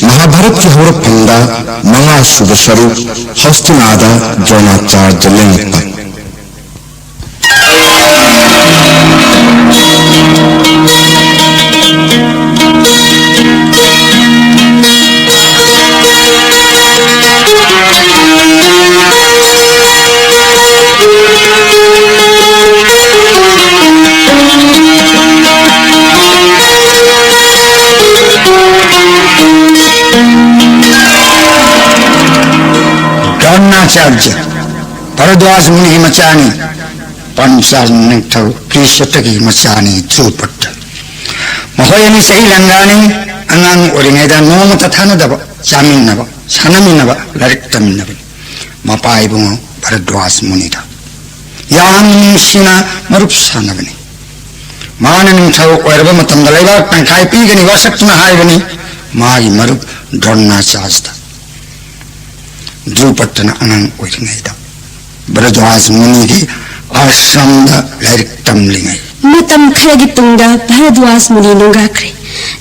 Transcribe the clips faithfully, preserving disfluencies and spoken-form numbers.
ꯃꯍꯥꯚꯥꯔꯠꯀꯤ ꯍꯧꯔꯛꯐꯝꯗ ꯃꯉꯥ ꯁꯨꯕ ꯁꯔꯨꯛ ꯍꯧꯁꯇꯤꯅꯥꯗ ꯗ꯭ꯔꯣꯅꯥꯆꯥꯔꯌ ꯂꯦꯡꯉꯛꯄ꯫ ꯗ꯭ꯔꯣꯅꯥꯆꯥꯔꯌ ꯚꯔꯗ꯭ꯋꯥꯖ ꯃꯨꯅꯤꯒꯤ ꯃꯆꯥꯅꯤ꯫ ꯄꯟꯆꯥꯜ ꯅꯤꯡꯊꯧ ꯀ꯭ꯔꯤꯁꯇꯒꯤ ꯃꯆꯥꯅꯤ ꯙ꯭ꯔꯨꯄꯗ꯫ ꯃꯈꯣꯏ ꯑꯅꯤ ꯆꯍꯤ ꯂꯦꯡꯒꯥꯅꯤ꯫ ꯑꯉꯥꯡ ꯑꯣꯏꯔꯤꯉꯩꯗ ꯅꯣꯡꯃꯇ ꯊꯥꯅꯗꯕ, ꯆꯥꯃꯤꯟꯅꯕ, ꯁꯥꯟꯅꯃꯤꯟꯅꯕ, ꯂꯥꯏꯔꯤꯛ ꯇꯝꯃꯤꯟꯅꯕꯅꯤ꯫ ꯃꯄꯥ ꯏꯕꯨꯡꯉꯣ ꯚꯔꯗ꯭ꯋꯥꯖ ꯃꯨꯅꯤꯗ ꯌꯥꯝ ꯅꯨꯡꯁꯤꯅ ꯃꯔꯨꯞ ꯁꯥꯟꯅꯕꯅꯤ꯫ ꯃꯥꯅ ꯅꯤꯡꯊꯧ ꯑꯣꯏꯔꯕ ꯃꯇꯝꯗ ꯂꯩꯕꯥꯛ ꯇꯪꯈꯥꯏ ꯄꯤꯒꯅꯤ ꯋꯥꯁꯛꯇꯨꯅ ꯍꯥꯏꯕꯅꯤ꯫ ꯃꯥꯒꯤ ꯃꯔꯨꯞ ꯗ꯭ꯔꯣꯅꯥꯆꯥꯔꯌꯗ꯫ ꯙ꯭ꯔꯨꯄꯗꯅ ꯑꯉꯥꯡ ꯑꯣꯏꯔꯤꯉꯩꯗ ꯚꯔꯗ꯭ꯋꯥꯖ ꯃꯨꯅꯤꯒꯤ ꯑꯥꯁ꯭ꯔꯝꯗ ꯂꯥꯏꯔꯤꯛ ꯇꯝꯂꯤꯉꯩ꯫ ꯃꯇꯝ ꯈꯔꯒꯤ ꯇꯨꯡꯗ ꯚꯔꯗ꯭ꯋꯥꯖ ꯃꯨꯅꯤ ꯅꯨꯡꯒꯥꯈ꯭ꯔꯦ꯫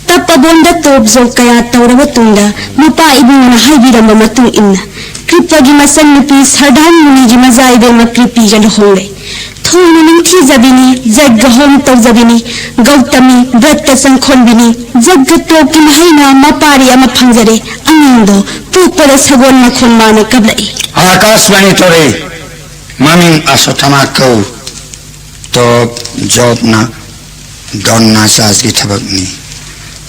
ꯇꯞ ꯑꯕꯣꯟꯗ ꯇꯣꯞ ꯖꯣꯞ ꯀꯌꯥ ꯇꯧꯔꯕ ꯇꯨꯡꯗ, ꯃꯄꯥ ꯏꯕꯨꯡꯉꯣꯅ ꯍꯥꯏꯕꯤꯔꯝꯕ ꯃꯇꯨꯡ ꯏꯟꯅ, ꯀ꯭ꯔꯤꯄꯒꯤ ꯃꯆꯟꯅꯨꯄꯤ ꯁꯔꯗꯥꯟ ꯃꯨꯅꯤꯒꯤ ꯃꯆꯥ ꯏꯕꯦꯝꯃ ꯀ꯭ꯔꯤꯄꯤꯒ ꯂꯨꯍꯣꯡꯂꯦ꯫ ꯊꯣꯏꯅ ꯅꯤꯡꯊꯤꯖꯕꯤꯅꯤ, ꯖꯒ ꯍꯣꯝ ꯇꯧꯖꯕꯤꯅꯤ, ꯒꯧꯇꯃꯤ ꯕ꯭ꯔꯠꯇ ꯆꯪꯈꯣꯟꯕꯤꯅꯤ꯫ ꯖꯒ ꯇꯣꯞꯀꯤ ꯃꯍꯩꯅ ꯃꯄꯥꯔꯤ ꯑꯃ ꯐꯪꯖꯔꯦ꯫ ꯑꯉꯥꯡꯗꯣ ꯄꯣꯛꯄꯗ ꯁꯒꯣꯜ ꯃꯈꯣꯟ ꯃꯥꯅ ꯀꯞꯂꯛꯏ꯫ ꯑꯥꯀꯥꯁꯕꯥꯅꯤ ꯇꯧꯔꯦ꯫ ꯃꯃꯤꯡ ꯑꯁꯣꯊꯃꯥ ꯀꯧ꯫ ꯇꯣꯞ ꯖꯣꯞꯅ ꯗ꯭ꯔꯣꯅꯥꯆꯥꯔꯌꯒꯤ ꯊꯕꯛꯅꯤ꯫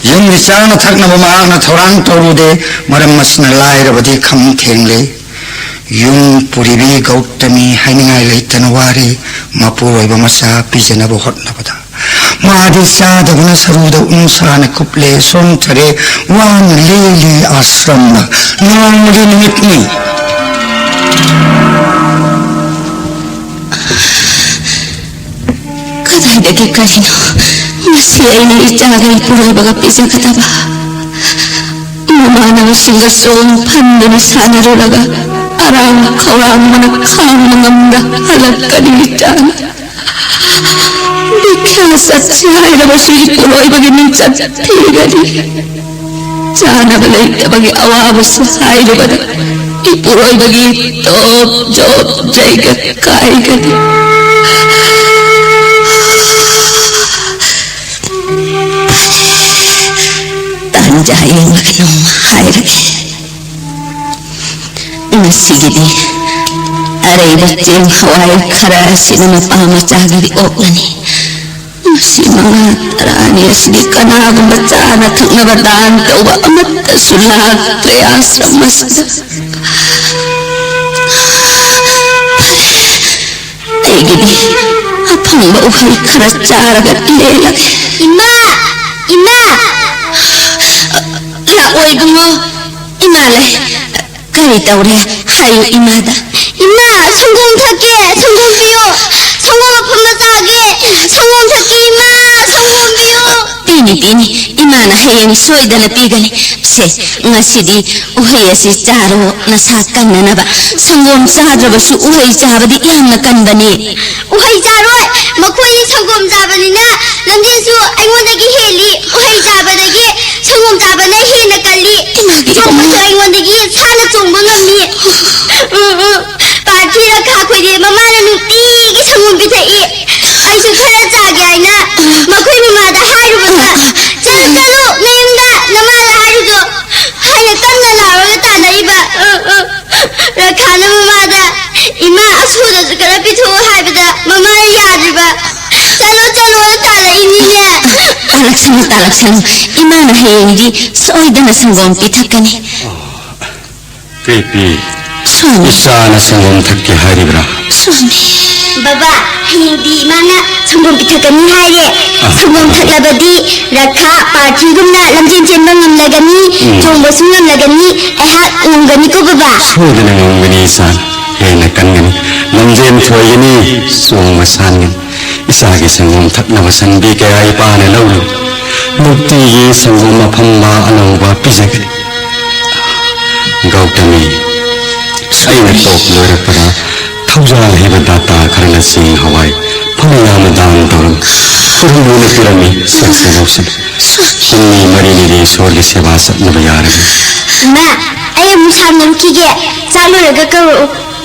ꯌꯨꯝꯒꯤ ꯆꯥꯅ ꯊꯛꯅꯕ ꯃꯍꯥꯛꯅ ꯊꯧꯔꯥꯡ ꯇꯧꯔꯨꯗꯦ꯫ ꯃꯔꯝ ꯑꯁꯤꯅ ꯂꯥꯏꯔꯕꯗꯤ ꯈꯝ ꯊꯦꯡꯂꯦ꯫ ꯌꯨꯝ ꯄꯨꯔꯤꯕꯤ ꯒꯧꯇꯃꯤ ꯍꯥꯏꯅꯤꯡꯉꯥꯏ ꯂꯩꯇꯅ ꯋꯥꯔꯦ꯫ ꯃꯄꯨꯔꯣꯏꯕ ꯃꯆꯥ ꯄꯤꯖꯅꯕ ꯍꯣꯠꯅꯕꯗ ꯃꯥꯗꯤ ꯆꯥꯗꯕꯅ ꯁꯔꯨꯗ ꯎꯟꯁꯥꯅ ꯀꯨꯞꯂꯦ꯫ ꯁꯣꯟꯊꯔꯦ꯫ ꯋꯥꯅ ꯂꯦꯜꯂꯤ ꯑꯥꯁ꯭ꯔꯝꯗ꯫ ꯅꯣꯡꯃꯒꯤ ꯅꯨꯃꯤꯠꯅꯤ꯫ ꯀꯗꯥꯏꯗꯒꯤ ꯀꯔꯤꯅꯣ ꯉꯁꯤ ꯑꯩꯅ ꯏꯆꯥꯒ ꯏꯄꯨꯔꯣꯏꯕꯒ ꯄꯤꯖꯒꯗꯕ? ꯃꯃꯥꯟꯅꯕꯁꯤꯡꯒ ꯆꯣꯡ ꯐꯟꯗꯨꯅ ꯁꯥꯟꯅꯔꯨꯔꯒ ꯑꯔꯥꯡ ꯈꯧꯔꯥꯡꯕꯅ ꯈꯥꯡꯕ ꯉꯝꯗ ꯍꯜꯂꯛꯀꯅꯤ ꯏꯆꯥꯅ꯫ ꯚꯤꯈ꯭ꯌꯥ ꯆꯠꯁꯤ ꯍꯥꯏꯔꯕꯁꯨ ꯏꯄꯨꯔꯣꯏꯕꯒꯤ ꯃꯤꯡꯆꯠ ꯊꯤꯒꯅꯤ꯫ ꯆꯥꯅꯕ ꯂꯩꯇꯕꯒꯤ ꯑꯋꯥꯕꯁꯤ ꯍꯥꯏꯔꯨꯕꯗ ꯏꯄꯨꯔꯣꯏꯕꯒꯤ ꯇꯣꯞ ꯖꯣꯞ ꯖꯩꯒ ꯀꯥꯏꯒꯅꯤ꯫ ꯇꯥꯟꯖꯥ ꯌꯦꯡꯂꯒ ꯅꯣꯡꯃ ꯍꯥꯏꯔꯒꯦ꯫ ꯉꯁꯤꯒꯤꯗꯤ ꯑꯔꯩꯕ ꯆꯦꯡ ꯍꯋꯥꯏ ꯈꯔ ꯑꯁꯤꯅ ꯃꯄꯥ ꯃꯆꯥꯒꯤꯗꯤ ꯑꯣꯛꯂꯅꯤ꯫ ꯉꯁꯤ ꯃꯉꯥ ꯇꯔꯥꯅꯤ ꯑꯁꯤꯗꯤ ꯀꯅꯥꯒꯨꯝꯕ ꯆꯥꯅ ꯊꯛꯅꯕ ꯗꯥꯟ ꯇꯧꯕ ꯑꯃꯠꯇꯁꯨ ꯂꯥꯛꯇ꯭ꯔꯦ ꯑꯥꯁ꯭ꯔꯝ ꯑꯁꯤꯗ꯫ ꯑꯩꯒꯤꯗꯤ ꯑꯐꯪꯕ ꯎꯍꯩ ꯈꯔ ꯆꯥꯔꯒ ꯂꯦꯜꯂꯒꯦ꯫ ꯏꯃꯥ! ꯏꯃꯥ! ꯂꯥꯛꯑꯣ ꯏꯕꯨꯡꯉꯣ꯫ ꯏꯃꯥ ꯂꯩ꯫ ꯀꯔꯤ ꯇꯧꯔꯦ? ꯍꯥꯏꯌꯨ ꯏꯃꯥꯗ꯫ ꯏꯃꯥ, ꯁꯪꯒꯣꯝ ꯊꯛꯀꯦ, ꯁꯪꯒꯣꯝ ꯄꯤꯌꯨ꯫ ꯁꯪꯒꯣꯝ ꯑꯐꯝꯕ ꯆꯥꯒꯦ꯫ ꯁꯪꯒꯣꯝ ꯊꯛꯀꯦ ꯏꯃꯥ, ꯁꯪꯒꯣꯝ ꯄꯤꯌꯨ꯫ ꯄꯤꯅꯤ, ꯄꯤꯅꯤ꯫ ꯏꯃꯥꯅ ꯍꯌꯦꯡ ꯁꯣꯏꯗꯅ ꯄꯤꯒꯅꯤ꯫ ꯁꯦ, ꯉꯁꯤꯗꯤ ꯎꯍꯩ ꯑꯁꯤ ꯆꯥꯔꯣ, ꯅꯁꯥ ꯀꯟꯅꯅꯕ꯫ ꯁꯪꯒꯣꯝ ꯆꯥꯗ꯭ꯔꯕꯁꯨ ꯎꯍꯩ ꯆꯥꯕꯗꯤ ꯌꯥꯝꯅ ꯀꯟꯕꯅꯤ꯫ ꯎꯍꯩ ꯆꯥꯔꯣꯏ, ꯃꯈꯣꯏꯗꯤ ꯁꯪꯒꯣꯝ ꯆꯥꯕꯅꯤꯅ ꯂꯝꯖꯦꯟꯁꯨ ꯑꯩꯉꯣꯟꯗꯒꯤ ꯍꯦꯜꯂꯤ꯫ ꯎꯍꯩ ꯆꯥꯕꯗꯒꯤ ꯁꯪꯒꯣꯝ ꯆꯥꯕꯅ ꯍꯦꯟꯅ ꯀꯜꯂꯤ꯫ ꯏꯃꯥꯒꯤ ꯆꯣꯡꯕꯁꯨ ꯏꯃꯥ꯫ ꯑꯩꯉꯣꯟꯗꯒꯤ ꯁꯥꯟꯅ ꯆꯣꯡꯕ ꯉꯝꯃꯤ꯫ ꯎꯝ, ꯎꯝ꯫ ꯄꯥꯔꯊꯤ ꯔꯈꯥ ꯈꯣꯏꯗꯤ ꯃꯃꯥꯅ ꯅꯨꯡꯇꯤꯒꯤ ꯁꯪꯒꯣꯝ ꯄꯤꯊꯛꯏ꯫ ꯑꯩꯁꯨ ꯈꯔ ꯆꯥꯒꯦ ꯍꯥꯏꯅ ꯃꯈꯣꯏ ꯃꯃꯥꯗ ꯍꯥꯏꯔꯨꯕꯗ, "ꯆꯠꯂꯨ, ꯆꯠꯂꯨ, ꯅꯌꯨꯝꯗ ꯅꯃꯥꯗ ꯍꯥꯏꯔꯨꯆꯣ" ꯍꯥꯏꯅ ꯀꯟꯅ ꯂꯥꯎꯔꯒ ꯇꯥꯟꯅꯔꯤꯕ꯫ ꯎꯝ, ꯎꯝ꯫ ꯔꯈꯥꯅ ꯃꯃꯥꯗ, "ꯏꯃꯥ, ꯑꯁꯨꯗꯁꯨ ꯈꯔ ꯄꯤꯊꯣꯛꯎ" ꯍꯥꯏꯕꯗ ꯃꯃꯥꯅ ꯌꯥꯗ꯭ꯔꯤꯕ꯫ "ꯆꯠꯂꯣ, ꯆꯠꯂꯣꯅ" ꯇꯥꯜꯂꯛꯏꯅꯤꯅꯦ꯫ ꯇꯥꯜꯂꯛꯁꯅꯨ, ꯇꯥꯜꯂꯛꯁꯅꯨ꯫ ꯏꯃꯥꯅ ꯍꯌꯦꯡꯗꯤ ꯁꯣꯏꯗꯅ ꯁꯪꯒꯣꯝ ꯄꯤꯊꯛꯀꯅꯤ꯫ ꯀ꯭ꯔꯤꯄꯤ, ꯁ꯭ꯋꯥꯃꯤ꯫ ꯏꯆꯥꯅ ꯁꯪꯒꯣꯝ ꯊꯛꯀꯦ ꯍꯥꯏꯔꯤꯕ꯭ꯔꯥ? ꯁ꯭ꯋꯥꯃꯤ꯫ ꯕꯕꯥ, ꯍꯌꯦꯡꯗꯤ ꯏꯃꯥꯅ ꯁꯪꯒꯣꯝ ꯄꯤꯊꯛꯀꯅꯤ ꯍꯥꯏꯔꯦ꯫ ꯑꯥ꯫ ꯁꯪꯒꯣꯝ ꯊꯛꯂꯕꯗꯤ ꯔꯈꯥ ꯄꯥꯔꯊꯤꯒꯨꯝꯅ ꯂꯝꯖꯦꯟ ꯆꯦꯟꯕ ꯉꯝꯂꯒꯅꯤ, ꯎꯝ꯫ ꯆꯣꯡꯕꯁꯨ ꯉꯝꯂꯒꯅꯤ, ꯑꯩꯍꯥꯛ ꯉꯝꯒꯅꯤꯀꯣ ꯕꯕꯥ? ꯁꯣꯏꯗꯅ ꯉꯝꯒꯅꯤ ꯏꯆꯥ, ꯍꯦꯟꯅ ꯀꯟꯒꯅꯤ, ꯂꯝꯖꯦꯟ ꯊꯣꯏꯒꯅꯤ, ꯆꯣꯡꯕ ꯁꯥꯟꯒꯅꯤ꯫ ꯏꯆꯥꯒꯤ ꯁꯪꯒꯣꯝ ꯊꯛꯅꯕ ꯁꯟꯕꯤ ꯀꯌꯥ ꯏꯄꯥꯅ ꯂꯧꯔꯨ꯫ ꯅꯨꯡꯇꯤꯒꯤ ꯁꯪꯒꯣꯝ ꯑꯐꯝꯕ ꯑꯅꯧꯕ ꯄꯤꯖꯒꯅꯤ꯫ ꯒꯧꯇꯃꯤ, ꯑꯩꯅ ꯀꯣꯛ ꯂꯣꯏꯔꯛꯄꯗ ꯊꯧꯖꯥꯜ ꯍꯩꯕ ꯗꯥꯇꯥ ꯈꯔꯅ ꯆꯦꯡ ꯍꯋꯥꯏ ꯐꯅ ꯌꯥꯝꯅ ꯗꯥꯟ ꯇꯧꯔꯝꯃꯤ꯫ ꯈꯨꯔꯨꯝꯗꯨꯅ ꯄꯤꯔꯝꯃꯤ꯫ ꯁꯛꯁꯦ ꯂꯧꯁꯤꯜꯂꯨ꯫ ꯍꯨꯝꯅꯤ ꯃꯔꯤꯅꯤꯗꯤ ꯏꯁꯣꯔꯒꯤ ꯁꯦꯕꯥ ꯆꯠꯅꯕ ꯌꯥꯔꯅꯤ꯫ ꯏꯃꯥ, ꯑꯩ ꯑꯃꯨꯛ ꯁꯥꯟꯅꯔꯨꯈꯤꯒꯦ꯫ ꯆꯥꯛ ꯂꯣꯏꯔꯒ ꯀꯧꯔꯛꯎ꯫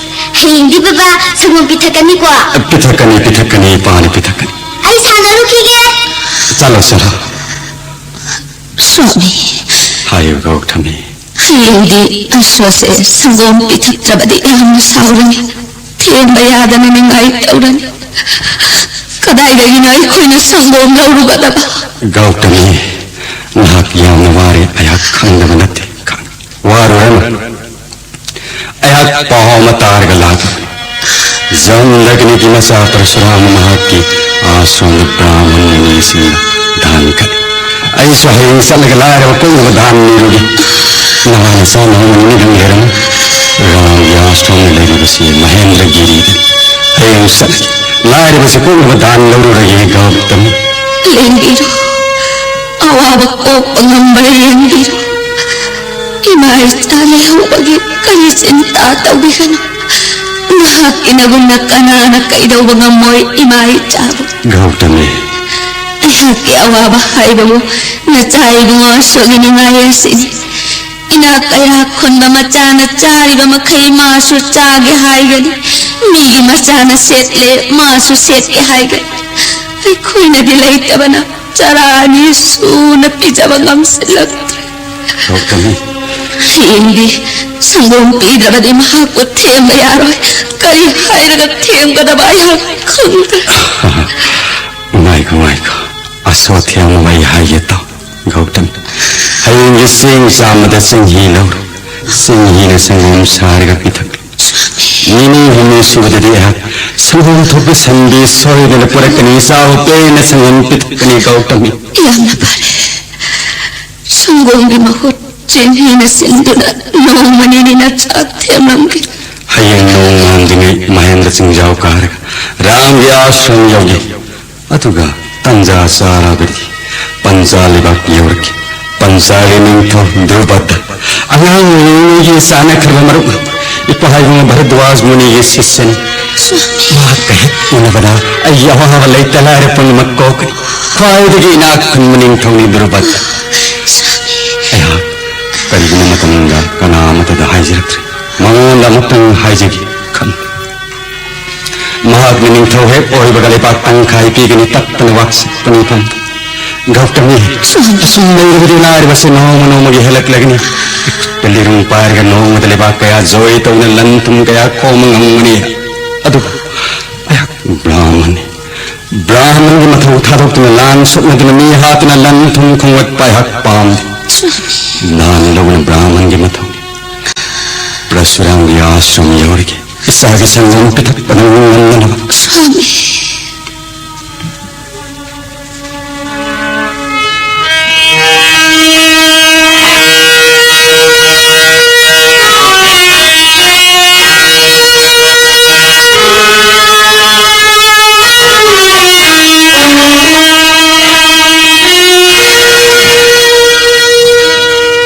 ꯍꯌꯦꯡꯗꯤ ꯕꯕꯥ ꯁꯪꯒꯣꯝ ꯄꯤꯊꯛꯀꯅꯤꯀꯣ? ꯄꯤꯊꯛꯀꯅꯤ, ꯄꯤꯊꯛꯀꯅꯤ, ꯏꯄꯥꯅ ꯄꯤꯊꯛꯀꯅꯤ꯫ ꯑꯩ ꯁꯥꯟꯅꯔꯨꯈꯤꯒꯦ꯫ ꯆꯠꯂꯣ, ꯆꯠꯂꯣ꯫ ꯁ꯭ꯋꯥꯃꯤ꯫ ꯍꯥꯏꯌꯨ, ꯒꯧꯇꯃꯤ꯫ ꯍꯌꯦꯡꯗꯤ ꯑꯁꯣꯁꯦ ꯁꯪꯒꯣꯝ ꯄꯤꯊꯛꯇ꯭ꯔꯕꯗꯤ ꯌꯥꯝꯅ ꯁꯥꯎꯔꯅꯤ꯫ ꯊꯦꯝꯕ ꯌꯥꯗꯅ ꯅꯤꯡꯉꯥꯏ ꯇꯧꯔꯅꯤ꯫ ꯀꯗꯥꯏꯗꯒꯤꯅꯣ ꯑꯩꯈꯣꯏꯅ ꯁꯪꯒꯣꯝ ꯂꯧꯔꯨꯒꯗꯕ? ꯒꯧꯇꯃꯤ, ꯅꯍꯥꯛ ꯌꯥꯝꯅ ꯋꯥꯔꯦ, ꯑꯩꯍꯥꯛ ꯈꯪꯗꯕ ꯅꯠꯇꯦ꯫ ꯈꯪ-, ꯋꯥꯔꯨꯔꯅꯨ꯫ ꯑꯩꯍꯥꯛ ꯄꯥꯎ ꯑꯃ ꯇꯥꯔꯒ ꯂꯥꯛꯄꯅꯤ꯫ ꯖꯝꯗꯒꯅꯤꯒꯤ ꯃꯆꯥ ꯄꯔꯁꯨꯔꯥꯃ ꯃꯍꯥꯛꯀꯤ ꯑꯥꯁ꯭ꯔꯝꯗ ꯕ꯭ꯔꯥꯍꯃꯟ ꯃꯨꯅꯤꯁꯤꯡꯅ ꯗꯥꯟ ꯀꯠꯂꯤ꯫ ꯑꯩꯁꯨ ꯍꯌꯦꯡ ꯆꯠꯂꯒ ꯂꯥꯏꯔꯕ ꯀꯣꯛꯅꯕ ꯗꯥꯟ ꯅꯤꯔꯨꯒꯦ꯫ ꯅꯃꯥ ꯅꯆꯥ ꯅꯣꯡꯃ ꯅꯤꯅꯤ ꯂꯩꯔꯝꯃꯨ꯫ ꯔꯥꯝꯒꯤ ꯑꯥꯁ꯭ꯔꯝꯗ ꯂꯩꯔꯤꯕꯁꯤ ꯃꯍꯦꯟꯗ꯭ꯔꯒꯤꯔꯤꯗ꯫ ꯍꯌꯦꯡ ꯆꯠꯂꯒꯦ꯫ ꯂꯥꯏꯔꯕꯁꯤ ꯀꯣꯛꯅꯕ ꯗꯥꯟ ꯂꯧꯔꯨꯔꯒꯦ, ꯒꯧꯇꯝ꯫ ꯂꯦꯡꯕꯤꯔꯣ꯫ ꯑꯋꯥꯕ ꯀꯣꯛꯄ ꯉꯝꯕ꯭ꯔꯥ ꯌꯦꯡꯕꯤꯔꯣ꯫ ꯏꯃꯥ ꯏꯆꯥ ꯂꯩꯍꯧꯕꯒꯤ ꯀꯔꯤ ꯆꯤꯟꯇꯥ ꯇꯧꯕꯤꯒꯅꯨ꯫ ꯅꯍꯥꯛꯀꯤ ꯅꯒꯨꯝꯅ ꯀꯅꯥꯅ ꯀꯩꯗꯧꯕ ꯉꯝꯃꯣꯏ ꯏꯃꯥ ꯏꯆꯥꯕꯨ꯫ ꯒꯧꯇꯃꯤ꯫ ꯑꯩꯍꯥꯛꯀꯤ ꯑꯋꯥꯕ ꯍꯥꯏꯕꯕꯨ ꯅꯆꯥ ꯏꯕꯨꯡꯉꯣ ꯑꯁꯣꯛꯒꯤ ꯅꯤꯡꯉꯥꯏ ꯑꯁꯤꯅꯤ꯫ ꯏꯅꯥꯛ ꯀꯩꯔꯥꯛ ꯈꯨꯟꯕ ꯃꯆꯥꯅ ꯆꯥꯔꯤꯕ ꯃꯈꯩ ꯃꯥꯁꯨ ꯆꯥꯒꯦ ꯍꯥꯏꯒꯅꯤ꯫ ꯃꯤꯒꯤ ꯃꯆꯥꯅ ꯁꯦꯠꯂꯦ, ꯃꯥꯁꯨ ꯁꯦꯠꯀꯦ ꯍꯥꯏꯒꯅꯤ꯫ ꯑꯩꯈꯣꯏꯅꯗꯤ ꯂꯩꯇꯕꯅ ꯆꯔꯥ ꯑꯅꯤ ꯁꯨꯅ ꯄꯤꯖꯕ ꯉꯝꯁꯤꯜꯂꯛꯇ꯭ꯔꯦ꯫ ꯒꯧꯇꯃꯤ꯫ ꯍꯌꯦꯡꯗꯤ ꯁꯪꯒꯣꯝ ꯄꯤꯗ꯭ꯔꯕꯗꯤ ꯃꯍꯥꯛꯄꯨ ꯊꯦꯝꯕ ꯌꯥꯔꯣꯏ꯫ ꯀꯔꯤ ꯍꯥꯏꯔꯒ ꯊꯦꯝꯒꯗꯕ ꯑꯩꯍꯥꯛ ꯈꯪꯗ꯭ꯔꯦ꯫ ꯉꯥꯏꯈꯣ, ꯉꯥꯏꯈꯣ꯫ ꯑꯁꯣꯊ꯭ꯌꯥꯃ ꯑꯩ ꯍꯥꯏꯒꯦ ꯇꯥꯎ꯫ ꯒꯧꯇꯝ, ꯍꯌꯦꯡꯒꯤ ꯆꯦꯡ ꯆꯥꯝꯕꯗ ꯆꯦꯡꯍꯤ ꯂꯧꯔꯣ꯫ ꯆꯦꯡꯍꯤꯅ ꯁꯪꯒꯣꯝ ꯁꯥꯔꯒ ꯄꯤꯊꯛꯂꯨ꯫ ꯅꯤꯅꯤ ꯍꯨꯝꯅꯤ ꯁꯨꯕꯗꯗꯤ ꯑꯩꯍꯥꯛ ꯁꯪꯒꯣꯝ ꯊꯣꯛꯄ ꯁꯟꯕꯤ ꯁꯣꯏꯗꯅ ꯄꯨꯔꯛꯀꯅꯤ꯫ ꯆꯥꯎ, ꯄꯦꯟꯅ ꯁꯪꯒꯣꯝ ꯄꯤꯊꯛꯀꯅꯤ, ꯒꯧꯇꯃꯤ꯫ ꯌꯥꯝꯅ ꯐꯔꯦ꯫ ꯁꯪꯒꯣꯝꯒꯤ ꯃꯍꯨꯠ ꯆꯦꯡꯍꯤꯅ ꯁꯤꯟꯗꯨꯅ ꯅꯣꯡꯃ ꯅꯤꯅꯤ ꯅꯆꯥ ꯊꯦꯝꯂꯝꯒꯦ꯫ ꯍꯌꯦꯡ ꯅꯣꯡꯉꯥꯟꯗ꯭ꯔꯤꯉꯩ ꯃꯍꯦꯟꯗ꯭ꯔ ꯆꯤꯡꯖꯥꯎ ꯀꯥꯔꯒ ꯔꯥꯝꯒꯤ ꯑꯥꯁ꯭ꯔꯝ ꯌꯧꯒꯦ꯫ ꯑꯗꯨꯒ ꯇꯟꯖꯥ ꯆꯥꯔꯕꯗꯤ ꯄꯟꯖꯥ ꯂꯩꯕꯥꯛ ꯌꯧꯔꯛꯈꯤ꯫ ꯄꯟꯖꯥꯒꯤ ꯅꯤꯡꯊꯧ ꯗ꯭ꯔꯨꯄꯗ ꯑꯉꯥꯡ ꯑꯣꯏꯔꯤꯉꯩꯒꯤ ꯆꯥꯟꯅꯈ꯭ꯔꯕ ꯃꯔꯨꯞ, ꯏꯄꯥ ꯏꯕꯨꯡ ꯚꯔꯗ꯭ꯋꯥꯖ ꯃꯨꯅꯤꯒꯤ ꯁꯤꯁ꯭ꯌꯅꯤ꯫ ꯃꯍꯥꯛꯀ ꯍꯦꯛ ꯎꯅꯕꯗ ꯑꯩꯒꯤ ꯑꯋꯥꯕ ꯂꯩꯇ ꯂꯥꯏꯔ ꯄꯨꯝꯅꯃꯛ ꯀꯣꯛꯀꯅꯤ꯫ ꯈ꯭ꯋꯥꯏꯗꯒꯤ ꯏꯅꯥꯛ ꯈꯨꯟꯕ ꯅꯤꯡꯊꯧꯅꯤ ꯗ꯭ꯔꯨꯄꯗ꯫ ꯑꯩꯍꯥꯛ ꯀꯔꯤꯒꯨꯝꯕ ꯃꯇꯝꯗ ꯀꯅꯥ ꯑꯃꯠꯇꯗ ꯍꯥꯏꯖꯔꯛꯇ꯭ꯔꯤ꯫ ꯃꯉꯣꯟꯗ ꯑꯃꯨꯛꯇꯪ ꯍꯥꯏꯖꯒꯦ ꯈꯟ ꯃꯍꯥꯛꯅ ꯅꯤꯡꯊꯧ ꯍꯦꯛ ꯑꯣꯏꯕꯒ ꯂꯩꯕꯥꯛ ꯇꯪꯈꯥꯏ ꯄꯤꯒꯅꯤ, ꯇꯠꯇꯅ ꯋꯥꯛꯁꯤꯠꯄ ꯃꯤꯐꯝꯗ꯫ ꯒꯧꯇꯃꯤ, ꯑꯁꯨꯝ ꯂꯩꯔꯕꯗꯤ ꯂꯥꯏꯔꯕꯁꯦ ꯅꯣꯡꯃ ꯅꯣꯡꯃꯒꯤ ꯍꯦꯜꯂꯛꯂꯒꯅꯤ꯫ ꯏꯈꯨꯠꯇ ꯂꯤꯔꯨꯡ ꯄꯥꯏꯔꯒ ꯅꯣꯡꯃꯗ ꯂꯩꯕꯥꯛ ꯀꯌꯥ ꯖꯣꯏ ꯇꯧꯅ ꯂꯟ ꯊꯨꯝ ꯀꯌꯥ ꯈꯣꯝꯕ ꯉꯝꯒꯅꯤ꯫ ꯑꯗꯨꯕꯨ ꯑꯩꯍꯥꯛ ꯕ꯭ꯔꯥꯍꯃꯟꯅꯤ꯫ ꯕ꯭ꯔꯥꯍꯃꯟꯒꯤ ꯃꯊꯧ ꯊꯥꯗꯣꯛꯇꯨꯅ ꯂꯥꯟ ꯁꯣꯛꯅꯗꯨꯅ ꯃꯤ ꯍꯥꯠꯇꯨꯅ ꯂꯟ ꯊꯨꯝ ꯈꯣꯝꯒꯠꯄ ꯑꯩꯍꯥꯛ ꯄꯥꯝꯗꯦ꯫ ꯂꯥꯟ ꯂꯧꯕꯅ ꯕ꯭ꯔꯥꯍꯃꯟꯒꯤ ꯃꯊꯧꯅꯤ꯫ ꯄ꯭ꯔꯁꯨꯔꯥꯝꯒꯤ ꯑꯥꯁ꯭ꯔꯝ ꯌꯧꯔꯒꯦ꯫ ꯏꯆꯥꯒꯤ ꯁꯪꯒꯣꯝ ꯄꯤꯊꯛꯄꯗ ꯉꯝꯅꯅꯕ꯫ ꯁ꯭ꯋꯥꯃꯤ꯫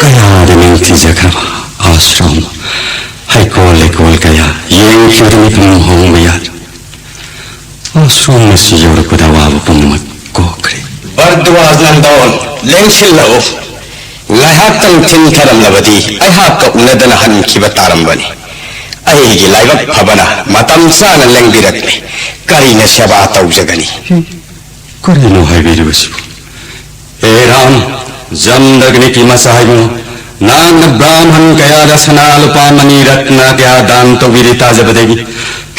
ꯀꯌꯥꯗ ꯅꯤꯡꯊꯤꯖꯈ꯭ꯔꯕ ꯑꯥꯁ꯭ꯔꯝ, ꯍꯩꯀꯣꯜ ꯂꯩꯀꯣꯜ ꯀꯌꯥ ꯌꯦꯡꯈꯤꯕꯗ ꯃꯤꯠꯐꯝ ꯍꯣꯡꯕ ꯌꯥꯗ꯭ꯔꯦ꯫ ꯑꯁꯣꯝꯅꯁꯨ ꯌꯧꯔꯛꯄꯗ ꯑꯋꯥꯕ ꯄꯨꯝꯅꯃꯛ ꯀꯣꯛꯈ꯭ꯔꯦ꯫ ꯚꯔꯗ꯭ꯋꯥꯖ ꯅꯟꯗꯣꯟ, ꯂꯦꯡꯁꯤꯜꯂꯛꯎ꯫ ꯉꯥꯏꯍꯥꯛꯇꯪ ꯊꯤꯟꯊꯔꯝꯂꯕꯗꯤ ꯑꯩꯍꯥꯛꯀ ꯎꯅꯗꯅ ꯍꯟꯈꯤꯕ ꯇꯥꯔꯝꯕꯅꯤ꯫ ꯑꯩꯒꯤ ꯂꯥꯏꯕꯛ ꯐꯕꯅ ꯃꯇꯝ ꯆꯥꯅ ꯂꯦꯡꯕꯤꯔꯛꯂꯦ꯫ ꯀꯔꯤꯅ ꯁꯦꯕꯥ ꯇꯧꯖꯒꯅꯤ? ꯀꯔꯤꯅꯣ ꯍꯥꯏꯕꯤꯔꯤꯕꯁꯤꯕꯨ? ꯍꯦ ꯔꯥꯝ, ꯖꯝꯗꯒꯅꯤꯒꯤ ꯃꯆꯥ ꯏꯕꯨꯡꯉꯣ, ꯅꯍꯥꯛꯅ ꯕ꯭ꯔꯥꯍꯃꯟ ꯀꯌꯥꯗ ꯁꯅꯥ ꯂꯨꯄꯥ ꯃꯅꯤ ꯔꯠꯅ ꯀꯌꯥ ꯗꯥꯟ ꯇꯧꯕꯤꯔꯤ ꯇꯥꯖꯕꯗꯒꯤ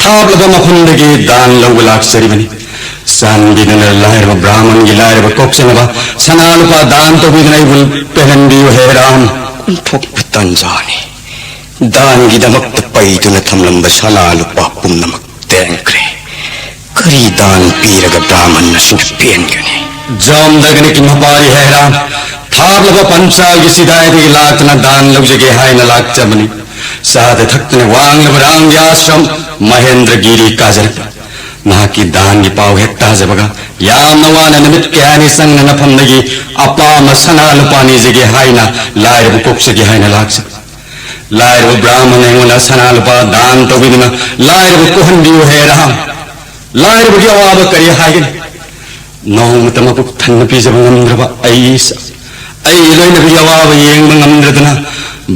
ꯊꯥꯞꯂꯕ ꯃꯐꯝꯗꯒꯤ ꯗꯥꯟ ꯂꯧꯕ ꯂꯥꯛꯆꯔꯤꯕꯅꯤ꯫ ꯆꯥꯟꯕꯤꯗꯨꯅ ꯂꯥꯏꯔꯕ ꯕ꯭ꯔꯥꯍꯃꯟꯒꯤ ꯂꯥꯏꯔꯕ ꯀꯣꯛꯆꯅꯕ ꯁꯅꯥ ꯂꯨꯄꯥ ꯗꯥꯟ ꯇꯧꯕꯤꯗꯨꯅ ꯑꯩꯕꯨ ꯄꯦꯜꯍꯟꯕꯤꯌꯨ ꯍꯦ ꯔꯥꯝ꯫ ꯑꯣꯟꯊꯣꯛꯄ ꯇꯥꯟꯖꯥꯅꯤ꯫ ꯗꯥꯟꯒꯤꯗꯃꯛꯇ ꯄꯩꯗꯨꯅ ꯊꯝꯂꯝꯕ ꯁꯅꯥ ꯂꯨꯄꯥ ꯄꯨꯝꯅꯃꯛ ꯇꯦꯡꯈ꯭ꯔꯦ꯫ ꯀꯔꯤ ꯗꯥꯟ ꯄꯤꯔꯒ ꯕ꯭ꯔꯥꯍꯃꯟ ꯑꯁꯤꯅ ꯄꯦꯟꯒꯅꯤ? ꯖꯝꯗꯒꯅꯤꯒꯤ ꯃꯄꯥꯔꯤ ꯍꯦ ꯔꯥꯝ, ꯊꯥꯞꯂꯕ ꯄꯟꯆꯥꯜꯒꯤ ꯆꯤꯗꯥꯏꯗꯒꯤ ꯂꯥꯛꯇꯨꯅ ꯗꯥꯟ ꯂꯧꯖꯒꯦ ꯍꯥꯏꯅ ꯂꯥꯛꯆꯕꯅꯤ꯫ ꯆꯥꯗ ꯊꯛꯇꯅ ꯋꯥꯡꯂꯕ ꯔꯥꯝꯒꯤ ꯑꯥꯁ꯭ꯔꯝ ꯃꯍꯦꯟꯗ꯭ꯔꯒꯤꯔꯤ ꯀꯥꯖꯔꯛꯄ꯫ ꯅꯍꯥꯛꯀꯤ ꯗꯥꯟꯒꯤ ꯄꯥꯎ ꯍꯦꯛ ꯇꯥꯖꯕꯒ ꯌꯥꯝꯅ ꯋꯥꯅ ꯅꯨꯃꯤꯠ ꯀꯌꯥꯅꯤ ꯆꯪꯅ ꯅꯐꯝꯗꯒꯤ ꯑꯄꯥꯝꯕ ꯁꯅꯥ ꯂꯨꯄꯥ ꯅꯤꯖꯒꯦ ꯍꯥꯏꯅ ꯂꯥꯏꯔꯕ ꯀꯣꯛꯆꯒꯦ ꯍꯥꯏꯅ ꯂꯥꯛꯆꯕꯅꯤ꯫ ꯂꯥꯏꯔꯕ ꯕ꯭ꯔꯥꯍꯃꯟ ꯑꯩꯉꯣꯟꯗ ꯁꯅꯥ ꯂꯨꯄꯥ ꯗꯥꯟ ꯇꯧꯕꯤꯗꯨꯅ ꯂꯥꯏꯔꯕ ꯀꯣꯛꯍꯟꯕꯤꯌꯨ ꯍꯦ ꯔꯥꯝ꯫ ꯂꯥꯏꯔꯕꯒꯤ ꯑꯋꯥꯕ ꯀꯔꯤ ꯍꯥꯏꯒꯅꯤ? ꯅꯣꯡꯃꯇ ꯃꯄꯨꯛ ꯊꯟꯅ ꯄꯤꯖꯕ ꯉꯝꯗ꯭ꯔꯕ ꯑꯩ, ꯑꯩꯒꯤ ꯂꯣꯏꯅꯕꯤꯒꯤ ꯑꯋꯥꯕ ꯌꯦꯡꯕ ꯉꯝꯗ꯭ꯔꯗꯨꯅ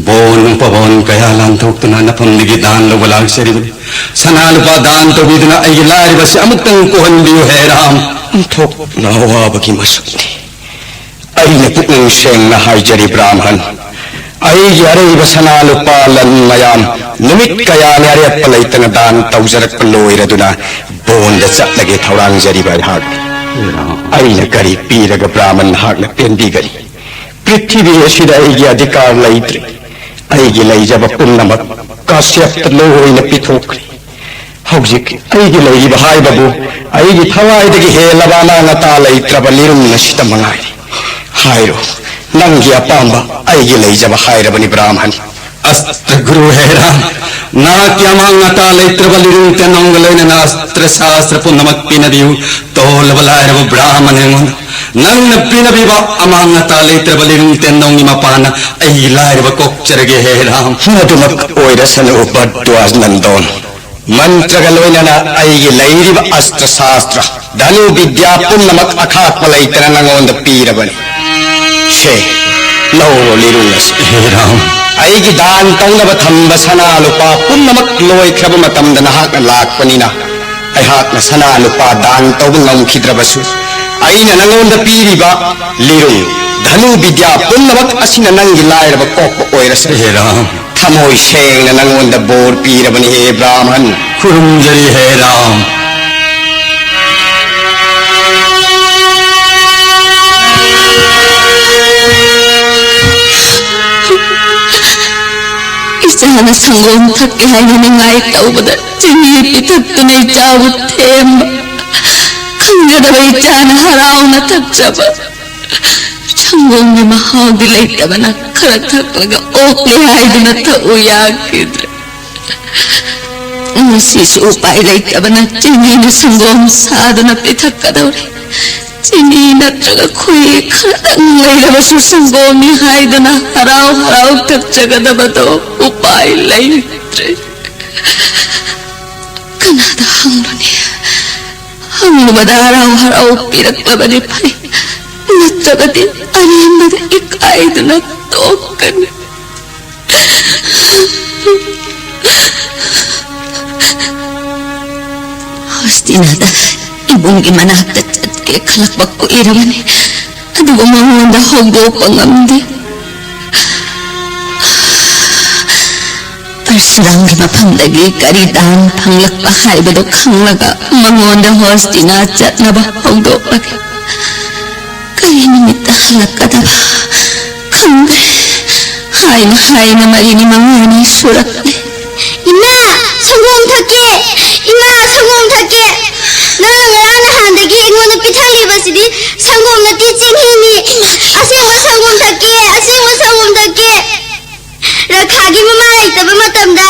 ꯕꯣꯟ ꯎꯄꯕꯣꯟ ꯀꯌꯥ ꯂꯥꯟꯊꯣꯛꯇꯨꯅ ꯅꯐꯝꯗꯒꯤ ꯗꯥꯟ ꯂꯧꯕ ꯂꯥꯛꯆꯔꯤꯕꯅꯤ꯫ ꯁꯅꯥ ꯂꯨꯄꯥ ꯗꯥꯟ ꯇꯧꯕꯤꯗꯨꯅ ꯑꯩꯒꯤ ꯂꯥꯏꯔꯕꯁꯤ ꯑꯃꯨꯛꯇꯪ ꯀꯣꯛꯍꯟꯕꯤꯌꯨ ꯍꯦ ꯔꯥꯝ꯫ ꯑꯣꯟꯊꯣꯛꯅ ꯑꯋꯥꯕꯒꯤ ꯃꯁꯛꯅꯤ꯫ ꯑꯩꯅ ꯄꯨꯛꯅꯤꯡ ꯁꯦꯡꯅ ꯍꯥꯏꯖꯔꯤ ꯕ꯭ꯔꯥꯍꯃꯟ, ꯑꯩꯒꯤ ꯑꯔꯩꯕ ꯁꯅꯥ ꯂꯨꯄꯥ ꯂꯟ ꯃꯌꯥꯝ ꯅꯨꯃꯤꯠ ꯀꯌꯥꯅꯤ ꯑꯔꯦꯞꯄ ꯂꯩꯇꯅ ꯗꯥꯟ ꯇꯧꯖꯔꯛꯄ ꯂꯣꯏꯔꯗꯨꯅ ꯕꯣꯟꯗ ꯆꯠꯂꯒꯦ ꯊꯧꯔꯥꯡꯖꯔꯤꯕ ꯑꯩꯍꯥꯛ꯫ ꯑꯩꯅ ꯀꯔꯤ ꯄꯤꯔꯒ ꯕ꯭ꯔꯥꯍꯃꯟ ꯅꯍꯥꯛꯅ ꯄꯦꯟꯕꯤꯒꯅꯤ? ꯄ꯭ꯔꯤꯊꯤꯕꯤ ꯑꯁꯤꯗ ꯑꯩꯒꯤ ꯑꯙꯤꯀꯥꯔ ꯂꯩꯇ꯭ꯔꯦ꯫ ꯑꯩꯒꯤ ꯂꯩꯖꯕ ꯄꯨꯝꯅꯃꯛ ꯀꯥꯁ꯭ꯌꯞꯇ ꯂꯣꯏꯅ ꯄꯤꯊꯣꯛꯈ꯭ꯔꯦ꯫ ꯍꯧꯖꯤꯛ ꯑꯩꯒꯤ ꯂꯩꯔꯤꯕ ꯍꯥꯏꯕꯕꯨ ꯑꯩꯒꯤ ꯊꯋꯥꯏꯗꯒꯤ ꯍꯦꯜꯂꯕ ꯑꯃꯥꯡ ꯑꯇꯥ ꯂꯩꯇ꯭ꯔꯕ ꯂꯤꯔꯨꯡ ꯑꯁꯤꯗ ꯃꯉꯥꯏꯔꯦ꯫ ꯍꯥꯏꯔꯣ, ꯅꯪꯒꯤ ꯑꯄꯥꯝꯕ ꯑꯩꯒꯤ ꯂꯩꯖꯕ ꯍꯥꯏꯔꯕꯅꯤ ꯕ꯭ꯔꯥꯍꯃꯟ꯫ ꯑꯁꯇ꯭ꯔ ꯒꯨꯔꯨ ꯍꯦ ꯔꯥꯝ, ꯅꯍꯥꯛꯀꯤ ꯑꯃꯥꯡ ꯑꯇꯥ ꯂꯩꯇ꯭ꯔꯕ ꯂꯤꯔꯨꯡ ꯇꯦꯟꯅꯣꯡꯒ ꯂꯣꯏꯅꯅ ꯑꯁꯇ꯭ꯔ ꯁꯥꯁꯇ꯭ꯔ ꯄꯨꯝꯅꯃꯛ ꯄꯤꯅꯕꯤꯌꯨ꯫ ꯇꯣꯜꯂꯕ ꯂꯥꯏꯔꯕ ꯕ꯭ꯔꯥꯍꯃꯟ ꯑꯩꯉꯣꯟꯗ ꯅꯪꯅ ꯄꯤꯅꯕꯤꯕ ꯑꯃꯥꯡ ꯑꯇꯥ ꯂꯩꯇ꯭ꯔꯕ ꯂꯤꯔꯨꯡ ꯇꯦꯟꯅꯣꯡꯒꯤ ꯃꯄꯥꯟꯅ ꯑꯩꯒꯤ ꯂꯥꯏꯔꯕ ꯀꯣꯛꯆꯔꯒꯦ ꯍꯦ ꯔꯥꯝ꯫ ꯃꯗꯨꯃꯛ ꯑꯣꯏꯔꯁꯅꯨ ꯚꯔꯗ꯭ꯋꯥꯖ ꯅꯟꯗꯣꯟ꯫ ꯃꯟꯇ꯭ꯔꯒ ꯂꯣꯏꯅꯅ ꯑꯩꯒꯤ ꯂꯩꯔꯤꯕ ꯑꯁꯇ꯭ꯔ ꯁꯥꯁꯇ꯭ꯔ, ꯙꯅꯨ ꯕꯤꯗ꯭ꯌꯥ ꯄꯨꯝꯅꯃꯛ ꯑꯈꯥꯛꯄ ꯂꯩꯇꯅ ꯅꯉꯣꯟꯗ ꯄꯤꯔꯕꯅꯤ꯫ ꯁꯦ, ꯂꯧꯔꯣ ꯂꯤꯔꯨꯡ ꯑꯁꯤ꯫ ꯍꯦ ꯔꯥꯝ꯫ ꯑꯩꯒꯤ ꯗꯥꯟ ꯇꯧꯅꯕ ꯊꯝꯕ ꯁꯅꯥ ꯂꯨꯄꯥ ꯄꯨꯝꯅꯃꯛ ꯂꯣꯏꯈ꯭ꯔꯕ ꯃꯇꯝꯗ ꯅꯍꯥꯛꯅ ꯂꯥꯛꯄꯅꯤꯅ ꯑꯩꯍꯥꯛꯅ ꯁꯅꯥ ꯂꯨꯄꯥ ꯗꯥꯟ ꯇꯧꯕ ꯉꯝꯈꯤꯗ꯭ꯔꯕꯁꯨ, ꯑꯩꯅ ꯅꯉꯣꯟꯗ ꯄꯤꯔꯤꯕ ꯂꯤꯔꯨꯡ, ꯙꯅꯨ ꯕꯤꯗ꯭ꯌꯥ ꯄꯨꯝꯅꯃꯛ ꯑꯁꯤꯅ ꯅꯪꯒꯤ ꯂꯥꯏꯔꯕ ꯀꯣꯛꯄ ꯑꯣꯏꯔꯁꯅꯨ꯫ ꯍꯦ ꯔꯥꯝ꯫ ꯊꯃꯣꯏ ꯁꯦꯡꯅ ꯅꯉꯣꯟꯗ ꯕꯣꯔ ꯄꯤꯔꯕꯅꯤ ꯍꯦ ꯕ꯭ꯔꯥꯍꯃꯟ꯫ ꯈꯨꯔꯨꯝꯖꯔꯤ ꯍꯦ ꯔꯥꯝ꯫ ꯏꯆꯥꯅ ꯁꯪꯒꯣꯝ ꯊꯛꯀꯦ ꯍꯥꯏꯅ ꯅꯤꯡꯉꯥꯏ ꯇꯧꯕꯗ ꯆꯤꯅꯤ ꯄꯤꯊꯛꯇꯨꯅ ꯏꯆꯥꯕꯨ ꯊꯦꯝꯕ, ꯈꯪꯖꯗꯕ ꯏꯆꯥꯅ ꯍꯔꯥꯎꯅ ꯊꯛꯆꯕ꯫ ꯁꯪꯒꯣꯝꯒꯤ ꯃꯍꯥꯎꯗꯤ ꯂꯩꯇꯕꯅ ꯈꯔ ꯊꯛꯂꯒ ꯑꯣꯛꯂꯦ ꯍꯥꯏꯗꯨꯅ ꯊꯛꯎ ꯌꯥꯈꯤꯗ꯭ꯔꯦ꯫ ꯉꯁꯤꯁꯨ ꯎꯄꯥꯏ ꯂꯩꯇꯕꯅ ꯆꯤꯅꯤꯅ ꯁꯪꯒꯣꯝ ꯁꯥꯗꯨꯅ ꯄꯤꯊꯛꯀꯗꯧꯔꯤ꯫ ꯆꯤꯅꯤ ꯅꯠꯇ꯭ꯔꯒ ꯈꯣꯏꯍꯤ ꯈꯔꯗꯪ ꯂꯩꯔꯕꯁꯨ ꯁꯪꯒꯣꯝꯅꯤ ꯍꯥꯏꯗꯨꯅ ꯍꯔꯥꯎ ꯍꯔꯥꯎ ꯊꯛꯆꯒꯗꯕꯗꯣ ꯎꯄꯥꯏ ꯂꯩꯇ꯭ꯔꯦ꯫ ꯀꯅꯥꯗ ꯍꯪꯂꯨꯅꯤ? ꯍꯪꯂꯨꯕꯗ ꯍꯔꯥꯎ ꯍꯔꯥꯎ ꯄꯤꯔꯛꯂꯕꯗꯤ ꯐꯩ, ꯅꯠꯇ꯭ꯔꯕꯗꯤ ꯑꯔꯦꯝꯕꯗ ꯏꯀꯥꯏꯗꯨꯅ ꯇꯣꯛꯀꯅꯤ꯫ ꯍꯣꯁꯇꯤꯅꯥꯗ ꯏꯕꯨꯡꯒꯤ ꯃꯅꯥꯛꯇ ꯆꯠꯀꯦ ꯈꯜꯂꯛꯄ ꯀꯨꯏꯔꯕꯅꯤ, ꯑꯗꯨꯕꯨ ꯃꯉꯣꯟꯗ ꯍꯧꯗꯣꯛꯄ ꯉꯝꯗꯦ꯫ ꯄꯔꯁꯨꯔꯥꯝꯒꯤ ꯃꯐꯝꯗꯒꯤ ꯀꯔꯤ ꯗꯥꯟ ꯐꯪꯂꯛꯄ ꯍꯥꯏꯕꯗꯨ ꯈꯪꯂꯒ ꯃꯉꯣꯟꯗ ꯍꯣꯁꯇꯤꯅꯥ ꯆꯠꯅꯕ ꯍꯧꯗꯣꯛꯂꯒꯦ꯫ ꯀꯔꯤ ꯅꯨꯃꯤꯠꯇ ꯍꯜꯂꯛꯀꯗꯕ ꯈꯪꯗ꯭ꯔꯦ꯫ ꯍꯥꯏꯅ ꯍꯥꯏꯅ ꯃꯔꯤꯅꯤ ꯃꯉꯥꯅꯤ ꯁꯨꯔꯛꯂꯦ꯫ ꯏꯃꯥ, ꯁꯪꯒꯣꯝ ꯊꯛꯀꯦ꯫ ꯏꯃꯥ, ꯁꯪꯒꯣꯝ ꯊꯛꯀꯦ꯫ ꯅꯪꯅ ꯉꯔꯥꯡ ꯅꯍꯥꯟꯗꯒꯤ ꯑꯩꯉꯣꯟꯗ ꯄꯤꯊꯛꯂꯤꯕꯁꯤꯗꯤ ꯁꯪꯒꯣꯝ ꯅꯠꯇꯦ, ꯆꯤꯅꯤꯅꯤ꯫ ꯑꯁꯦꯡꯕ ꯁꯪꯒꯣꯝ ꯊꯛꯀꯦ꯫ ꯑꯁꯦꯡꯕ ꯁꯪꯒꯣꯝ ꯊꯛꯀꯦ꯫ ꯔꯈꯥꯒꯤ ꯃꯃꯥ ꯂꯩꯇꯕ ꯃꯇꯝꯗ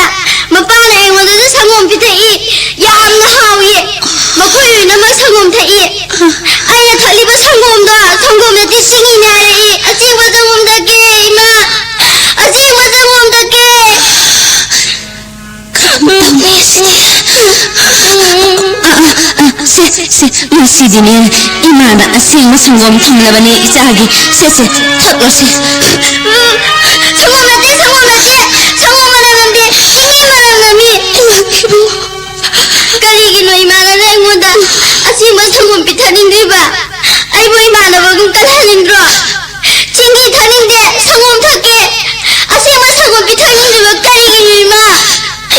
ꯃꯄꯥꯅ ꯑꯩꯉꯣꯟꯗꯁꯨ ꯁꯪꯒꯣꯝ ꯄꯤꯊꯛꯏ꯫ ꯌꯥꯝꯅ ꯍꯥꯎꯏ꯫ ꯃꯈꯣꯏ ꯂꯣꯏꯅꯃꯛ ꯁꯪꯒꯣꯝ ꯊꯛꯏ꯫ ꯑꯩꯅ ꯊꯛꯂꯤꯕ ꯁꯪꯒꯣꯝꯗꯣ ꯁꯪꯒꯣꯝ ꯅꯠꯇꯦ, ꯆꯤꯅꯤꯅꯦ ꯍꯥꯏꯔꯛꯏ꯫ ꯑꯁꯦꯡꯕ ꯁꯪꯒꯣꯝ ꯊꯛꯀꯦ, ꯏꯃꯥ꯫ ꯑꯁꯦꯡꯕ ꯁꯪꯒꯣꯝ ꯊꯛꯀꯦ꯫ ꯀꯔꯝ ꯇꯧꯅꯤ ꯁꯤꯗꯤ? ꯑ, ꯑ, ꯑ, ꯁꯦ, ꯁꯦ, ꯉꯁꯤꯗꯤꯅꯦ, ꯏꯃꯥꯅ ꯑꯁꯦꯡꯕ ꯁꯪꯒꯣꯝ ꯊꯝꯂꯕꯅꯦ ꯏꯆꯥꯒꯤ꯫ ꯁꯦ, ꯁꯦ, ꯊꯛꯂꯣꯁꯦ꯫ ꯁꯪꯒꯣꯝ ꯅꯠꯇꯦ, ꯁꯪꯒꯣꯝ ꯅꯠꯇꯦ꯫ ꯁꯪꯒꯣꯝ ꯃꯅꯝ ꯅꯝꯗꯦ꯫ ꯆꯤꯅꯤ ꯃꯅꯝ ꯅꯝꯃꯤ꯫ ꯏꯃꯥ, ꯏꯕꯨꯡꯉꯣ꯫ ꯀꯔꯤꯒꯤꯅꯣ ꯏꯃꯥꯅ ꯑꯩꯉꯣꯟꯗ ꯑꯁꯦꯡꯕ ꯁꯪꯒꯣꯝ ꯄꯤꯊꯛꯅꯤꯡꯗ꯭ꯔꯤꯕ? ꯑꯩꯕꯨ ꯏꯃꯥꯟꯅꯕꯒꯨꯝ ꯀꯜꯍꯟꯅꯤꯡꯗ꯭ꯔꯣ? ꯆꯤꯅꯤ ꯊꯛꯅꯤꯡꯗꯦ, ꯁꯪꯒꯣꯝ ꯊꯛꯀꯦ꯫ ꯑꯁꯦꯡꯕ ꯁꯪꯒꯣꯝ ꯄꯤꯊꯛꯅꯤꯡꯗ꯭ꯔꯤꯕ ꯀꯔꯤꯒꯤꯅꯣ, ꯏꯃꯥ?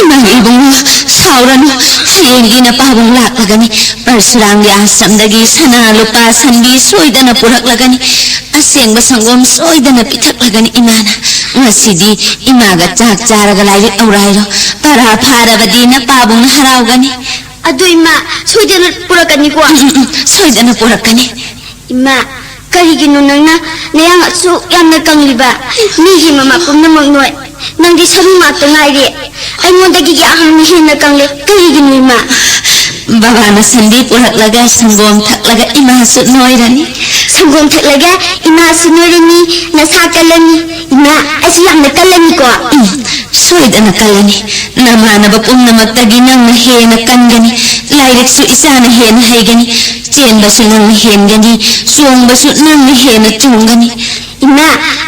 ꯏꯃꯥ, ꯏꯕꯨꯡꯉꯣ, ꯁꯥꯎꯔꯅꯨ꯫ ꯍꯌꯦꯡꯗꯤ ꯅꯄꯥꯕꯨꯡ ꯂꯥꯛꯂꯒꯅꯤ꯫ ꯄꯔꯁꯨꯔꯥꯝꯒꯤ ꯑꯥꯁ꯭ꯔꯝꯗꯒꯤ ꯁꯅꯥ, ꯂꯨꯄꯥ, ꯁꯟꯕꯤ ꯁꯣꯏꯗꯅ ꯄꯨꯔꯛꯂꯒꯅꯤ꯫ ꯑꯁꯦꯡꯕ ꯁꯪꯒꯣꯝ ꯁꯣꯏꯗꯅ ꯄꯤꯊꯛꯂꯒꯅꯤ ꯏꯃꯥꯅ꯫ ꯉꯁꯤꯗꯤ ꯏꯃꯥꯒ ꯆꯥꯛ ꯆꯥꯔꯒ ꯂꯥꯏꯔꯤꯛ ꯂꯧꯔꯥꯏꯔꯣ꯫ ꯄꯔꯥ ꯐꯥꯔꯕꯗꯤ ꯅꯄꯥꯕꯨꯡꯅ ꯍꯔꯥꯎꯒꯅꯤ꯫ ꯑꯗꯨ ꯏꯃꯥ, ꯁꯣꯏꯗꯅ ꯄꯨꯔꯛꯀꯅꯤꯀꯣ? ꯎꯝ, ꯎꯝ, ꯎꯝ, ꯁꯣꯏꯗꯅ ꯄꯨꯔꯛꯀꯅꯤ꯫ ꯏꯃꯥ, ꯀꯔꯤꯒꯤꯅꯣ ꯅꯪꯅ ꯅꯌꯥꯡ ꯑꯁꯨꯛ ꯌꯥꯝꯅ ꯀꯪꯂꯤꯕ? ꯃꯤꯒꯤ ꯃꯃꯥ ꯄꯨꯝꯅꯃꯛ ꯅꯣꯏ, ꯅꯪꯗꯤ ꯁꯔꯨ ꯉꯥꯛꯇ ꯉꯥꯏꯔꯦ꯫ ꯑꯩꯉꯣꯟꯗꯒꯤ ꯌꯥꯝꯅ ꯍꯦꯟꯅ ꯀꯪꯂꯦ꯫ ꯀꯔꯤꯒꯤꯅꯣ, ꯏꯃꯥ? ꯕꯕꯥꯅ ꯁꯟꯗꯤ ꯄꯨꯔꯛꯂꯒ ꯁꯪꯒꯣꯝ ꯊꯛꯂꯒ ꯏꯃꯥꯁꯨ ꯅꯣꯏꯔꯅꯤ꯫ ꯁꯪꯒꯣꯝ ꯊꯛꯂꯒ ꯏꯃꯥꯁꯨ ꯅꯣꯏꯔꯅꯤ, ꯅꯁꯥ ꯀꯜꯂꯅꯤ꯫ ꯏꯃꯥ, ꯑꯩꯁꯨ ꯌꯥꯝꯅ ꯀꯜꯂꯅꯤꯀꯣ꯫ ꯎꯝ, ꯁꯣꯏꯗꯅ ꯀꯜꯂꯅꯤ꯫ ꯅꯃꯥꯟꯅꯕ ꯄꯨꯝꯅꯃꯛꯇꯒꯤ ꯅꯪꯅ ꯍꯦꯟꯅ ꯀꯟꯒꯅꯤ꯫ ꯂꯥꯏꯔꯤꯛꯁꯨ ꯏꯆꯥꯅ ꯍꯦꯟꯅ ꯍꯩꯒꯅꯤ꯫ ꯆꯦꯟꯕꯁꯨ ꯅꯪꯅ ꯍꯦꯟꯒꯅꯤ꯫ ꯆꯣꯡꯕꯁꯨ ꯅꯪꯅ ꯍꯦꯟꯅ ꯆꯣꯡꯒꯅꯤ꯫ ꯏꯃꯥ,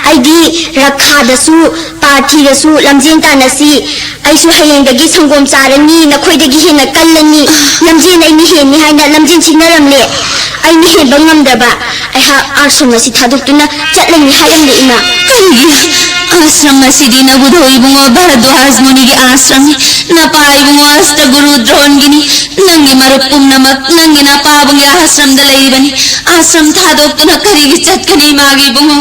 ꯑꯩꯗꯤ ꯔꯈꯥꯗꯁꯨ, ꯄꯥꯔꯊꯤꯗꯁꯨ ꯂꯝꯖꯦꯟ ꯇꯥꯟꯅꯁꯤ꯫ ꯑꯩꯁꯨ ꯍꯌꯦꯡꯗꯒꯤ ꯁꯪꯒꯣꯝ ꯆꯥꯔꯅꯤ, ꯅꯈꯣꯏꯗꯒꯤ ꯍꯦꯟꯅ ꯀꯜꯂꯅꯤ꯫ ꯂꯝꯖꯦꯟ ꯑꯩꯅ ꯍꯦꯟꯅꯤ ꯍꯥꯏꯅ ꯂꯝꯖꯦꯟ ꯁꯤꯟꯅꯔꯝꯂꯦ꯫ ꯑꯩꯅ ꯍꯦꯟꯕ ꯉꯝꯗ꯭ꯔꯕ ꯑꯩꯍꯥꯛ ꯑꯥꯁ꯭ꯔꯝ ꯑꯁꯤ ꯊꯥꯗꯣꯛꯇꯨꯅ ꯆꯠꯂꯅꯤ ꯍꯥꯏꯔꯝꯂꯦ, ꯏꯃꯥ꯫ ꯀꯔꯤꯒꯤ? ꯑꯥꯁ꯭ꯔꯝ ꯑꯁꯤꯗꯤ ꯅꯕꯨꯙꯧ ꯏꯕꯨꯡꯉꯣ ꯚꯥꯔꯗ꯭ꯋꯥꯖ ꯃꯨꯅꯤꯒꯤ ꯑꯥꯁ꯭ꯔꯝꯅꯤ꯫ ꯅꯄꯥ ꯏꯕꯨꯡꯉꯣ ꯑꯁꯇꯒꯨꯔꯨ ꯗ꯭ꯔꯣꯟꯒꯤꯅꯤ꯫ ꯅꯪꯒꯤ ꯃꯔꯨꯞ ꯄꯨꯝꯅꯃꯛ ꯅꯪꯒꯤ ꯅꯄꯥꯕꯨꯡꯒꯤ ꯑꯥꯁ꯭ꯔꯝꯗ ꯂꯩꯔꯤꯕꯅꯤ꯫ ꯑꯥꯁ꯭ꯔꯝ ꯊꯥꯗꯣꯛꯇꯨꯅ ꯀꯔꯤꯒꯤ ꯆꯠꯀꯅꯤ, ꯏꯃꯥꯒꯤ ꯏꯕꯨꯡꯉꯣ?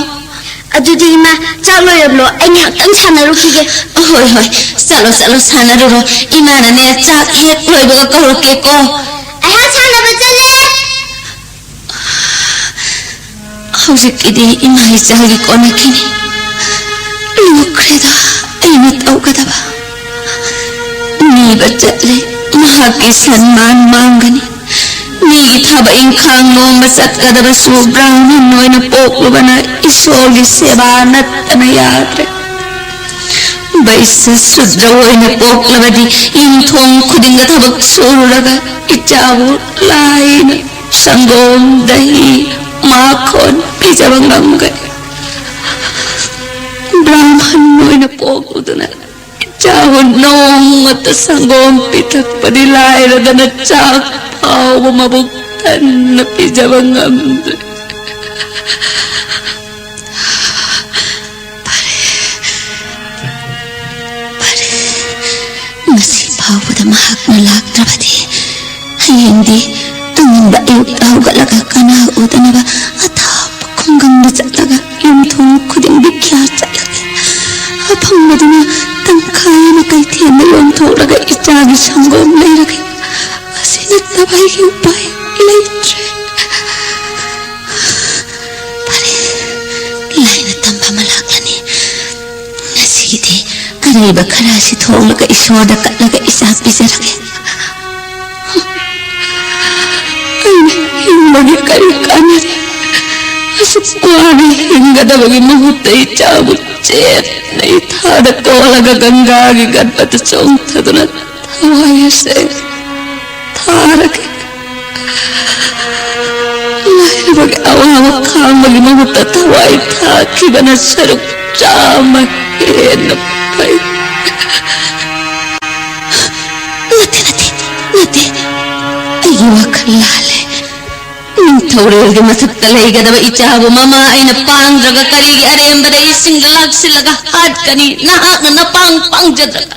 ꯑꯗꯨꯗꯤ ꯏꯃꯥ, ꯆꯥꯛ ꯂꯣꯏꯔꯕ꯭ꯔꯣ? ꯑꯩ ꯉꯥꯏꯍꯥꯛꯇꯪ ꯁꯥꯟꯅꯔꯨꯈꯤꯒꯦ꯫ ꯍꯣꯏ, ꯍꯣꯏ, ꯆꯠꯂꯣ, ꯆꯠꯂꯣ, ꯁꯥꯟꯅꯔꯨꯔꯣ꯫ ꯏꯃꯥꯅꯅꯦ, ꯆꯥꯛ ꯍꯦꯛ ꯂꯣꯏꯕꯒ ꯀꯧꯔꯛꯀꯦꯀꯣ꯫ ꯑꯩꯍꯥꯛ ꯁꯥꯟꯅꯕ ꯆꯠꯂꯦ꯫ ꯍꯧꯖꯤꯛꯀꯤꯗꯤ ꯏꯃꯥ ꯏꯆꯥꯒꯤ ꯀꯣꯟꯅꯈꯤꯅꯤ꯫ ꯂꯣꯛꯈ꯭ꯔꯦꯗ, ꯑꯩꯅ ꯇꯧꯒꯗꯕ꯫ ꯅꯤꯕ ꯆꯠꯂꯦ, ꯃꯍꯥꯛꯀꯤ ꯁꯟꯃꯥꯟ ꯃꯥꯡꯒꯅꯤ꯫ ꯃꯤꯒꯤ ꯊꯕꯛ ꯏꯪꯈꯥꯡ ꯅꯣꯝꯕ ꯆꯠꯀꯗꯕꯁꯨ ꯕ꯭ꯔꯥꯍꯃꯟ ꯑꯣꯏꯅ ꯄꯣꯛꯂꯨꯕꯅ ꯏꯁꯣꯔꯒꯤ ꯁꯦꯕꯥ ꯅꯠꯇꯅ ꯌꯥꯗ꯭ꯔꯦ꯫ ꯕꯩꯁ ꯁꯨꯗ꯭ꯔ ꯑꯣꯏꯅ ꯄꯣꯛꯂꯕꯗꯤ ꯌꯨꯝꯊꯣꯡ ꯈꯨꯗꯤꯡꯗ ꯊꯕꯛ ꯁꯨꯔꯨꯔꯒ ꯏꯆꯥꯕꯨ ꯂꯥꯏꯅ ꯁꯪꯒꯣꯝ, ꯗꯍꯤ, ꯃꯥꯈꯣꯟ ꯄꯤꯖꯕ ꯉꯝꯒꯅꯤ꯫ ꯕ꯭ꯔꯥꯍꯃꯟ ꯑꯣꯏꯅ ꯄꯣꯛꯂꯨꯗꯅ ꯏꯆꯥꯕꯨ ꯅꯣꯡꯃꯇ ꯁꯪꯒꯣꯝ ꯄꯤꯊꯛꯄꯗꯤ ꯂꯥꯏꯔꯗꯅ ꯆꯥꯛ ꯐꯥꯎꯕ ꯃꯕꯨꯛ ꯊꯟꯅ ꯄꯤꯖꯕ ꯉꯝꯗ꯭ꯔꯦ꯫ ꯐꯔꯦ, ꯐꯔꯦ꯫ ꯉꯁꯤ ꯐꯥꯎꯕꯗ ꯃꯍꯥꯛꯅ ꯂꯥꯛꯇ꯭ꯔꯕꯗꯤ ꯍꯌꯦꯡꯗꯤ ꯑꯉꯟꯕ ꯑꯌꯨꯛꯇ ꯍꯧꯒꯠꯂꯒ ꯀꯅꯥ ꯎꯗꯅꯕ ꯑꯊꯥꯞꯄ ꯈꯨꯡꯒꯪꯗ ꯆꯠꯂꯒ ꯌꯨꯝꯊꯣꯡ ꯈꯨꯗꯤꯡ ꯕꯤꯈ꯭ꯌꯥ ꯆꯠꯂꯒꯦ꯫ ꯑꯐꯪꯕꯗꯨꯅ ꯇꯪꯈꯥꯏ ꯑꯃ ꯀꯩꯊꯦꯜꯗ ꯌꯣꯟꯊꯣꯛꯂꯒ ꯏꯆꯥꯒꯤ ꯁꯪꯒꯣꯝ ꯂꯩꯔꯒꯦ꯫ ꯑꯁꯤ ꯅꯠꯇꯕ ꯑꯩꯒꯤ ꯎꯄꯥꯏ ꯂꯩꯇ꯭ꯔꯦ꯫ ꯐꯔꯦ, ꯂꯥꯏꯅ ꯇꯝꯕ ꯑꯃ ꯂꯥꯛꯂꯅꯤ꯫ ꯉꯁꯤꯒꯤꯗꯤ ꯑꯔꯩꯕ ꯈꯔ ꯑꯁꯤ ꯊꯣꯡꯂꯒ ꯏꯁꯣꯔꯗ ꯀꯠꯂꯒ ꯏꯆꯥ ꯄꯤꯖꯔꯒꯦ꯫ ꯍꯤꯡꯕꯒꯤ ꯀꯔꯤ ꯀꯥꯟꯅꯔꯤ? ꯑꯁꯨꯛ ꯋꯥꯅ ꯍꯤꯡꯒꯗꯕꯒꯤ ꯃꯍꯨꯠꯇ ꯏꯆꯥꯕꯨ ꯆꯦꯠꯅ ꯏꯊꯥꯗ ꯀꯣꯜꯂꯒ ꯒꯪꯒꯥꯒꯤ ꯒꯠꯄꯗ ꯆꯣꯡꯊꯗꯨꯅ ꯊꯋꯥꯏ ꯑꯁꯦ ꯊꯥꯔꯒꯦ꯫ ꯂꯥꯏꯔꯕꯒꯤ ꯑꯋꯥꯕ ꯈꯥꯡꯕꯒꯤ ꯃꯍꯨꯠꯇ ꯊꯋꯥꯏ ꯊꯥꯈꯤꯕꯅ ꯁꯔꯨꯛ ꯆꯥꯝꯃ ꯍꯦꯟꯅ ꯐꯩ꯫ ꯅꯠꯇꯦ, ꯅꯠꯇꯦ, ꯅꯠꯇꯦ꯫ ꯑꯩꯒꯤ ꯋꯥꯈꯜ ꯂꯥꯜꯂꯦ꯫ ꯅꯤꯡꯊꯧꯔꯦꯜꯒꯤ ꯃꯊꯛꯇ ꯂꯩꯒꯗꯕ ꯏꯆꯥꯕꯨ ꯃꯃꯥ ꯑꯩꯅ ꯄꯥꯡꯗ꯭ꯔꯒ ꯀꯔꯤꯒꯤ ꯑꯔꯦꯝꯕꯗ ꯏꯁꯤꯡꯗ ꯂꯥꯛꯁꯤꯜꯂꯒ ꯍꯥꯠꯀꯅꯤ? ꯅꯍꯥꯛꯅ ꯅꯄꯥꯡ ꯄꯥꯡꯖꯗ꯭ꯔꯒ꯫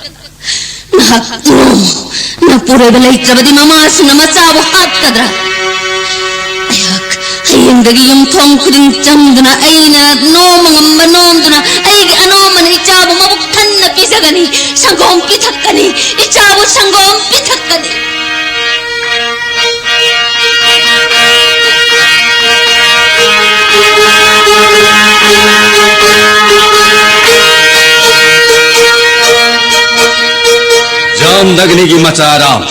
ꯅꯍꯥꯛ ꯅꯣ, ꯅꯄꯨꯔꯣꯏꯕ ꯂꯩꯇ꯭ꯔꯕꯗꯤ ꯃꯃꯥꯁꯤꯡꯅ ꯃꯆꯥꯕꯨ ꯍꯥꯠꯀꯗ꯭ꯔꯥ? ꯑꯩꯍꯥꯛ ꯍꯌꯦꯡꯗꯒꯤ ꯌꯨꯝꯊꯣꯡ ꯈꯨꯗꯤꯡ ꯆꯪꯗꯨꯅ ꯑꯩꯅ ꯅꯣꯝꯕ ꯉꯝꯕ ꯅꯣꯝꯗꯨꯅ ꯑꯩꯒꯤ ꯑꯅꯣꯝꯕꯅ ꯏꯆꯥꯕꯨ ꯃꯕꯨꯛ ꯊꯟꯅ ꯄꯤꯖꯒꯅꯤ, ꯁꯪꯒꯣꯝ ꯄꯤꯊꯛꯀꯅꯤ, ꯏꯆꯥꯕꯨ ꯁꯪꯒꯣꯝ ꯄꯤꯊꯛꯀꯅꯤ꯫ ꯖꯥꯝꯗꯒꯅꯤꯒꯤ ꯃꯆꯥ ꯔꯥꯝ,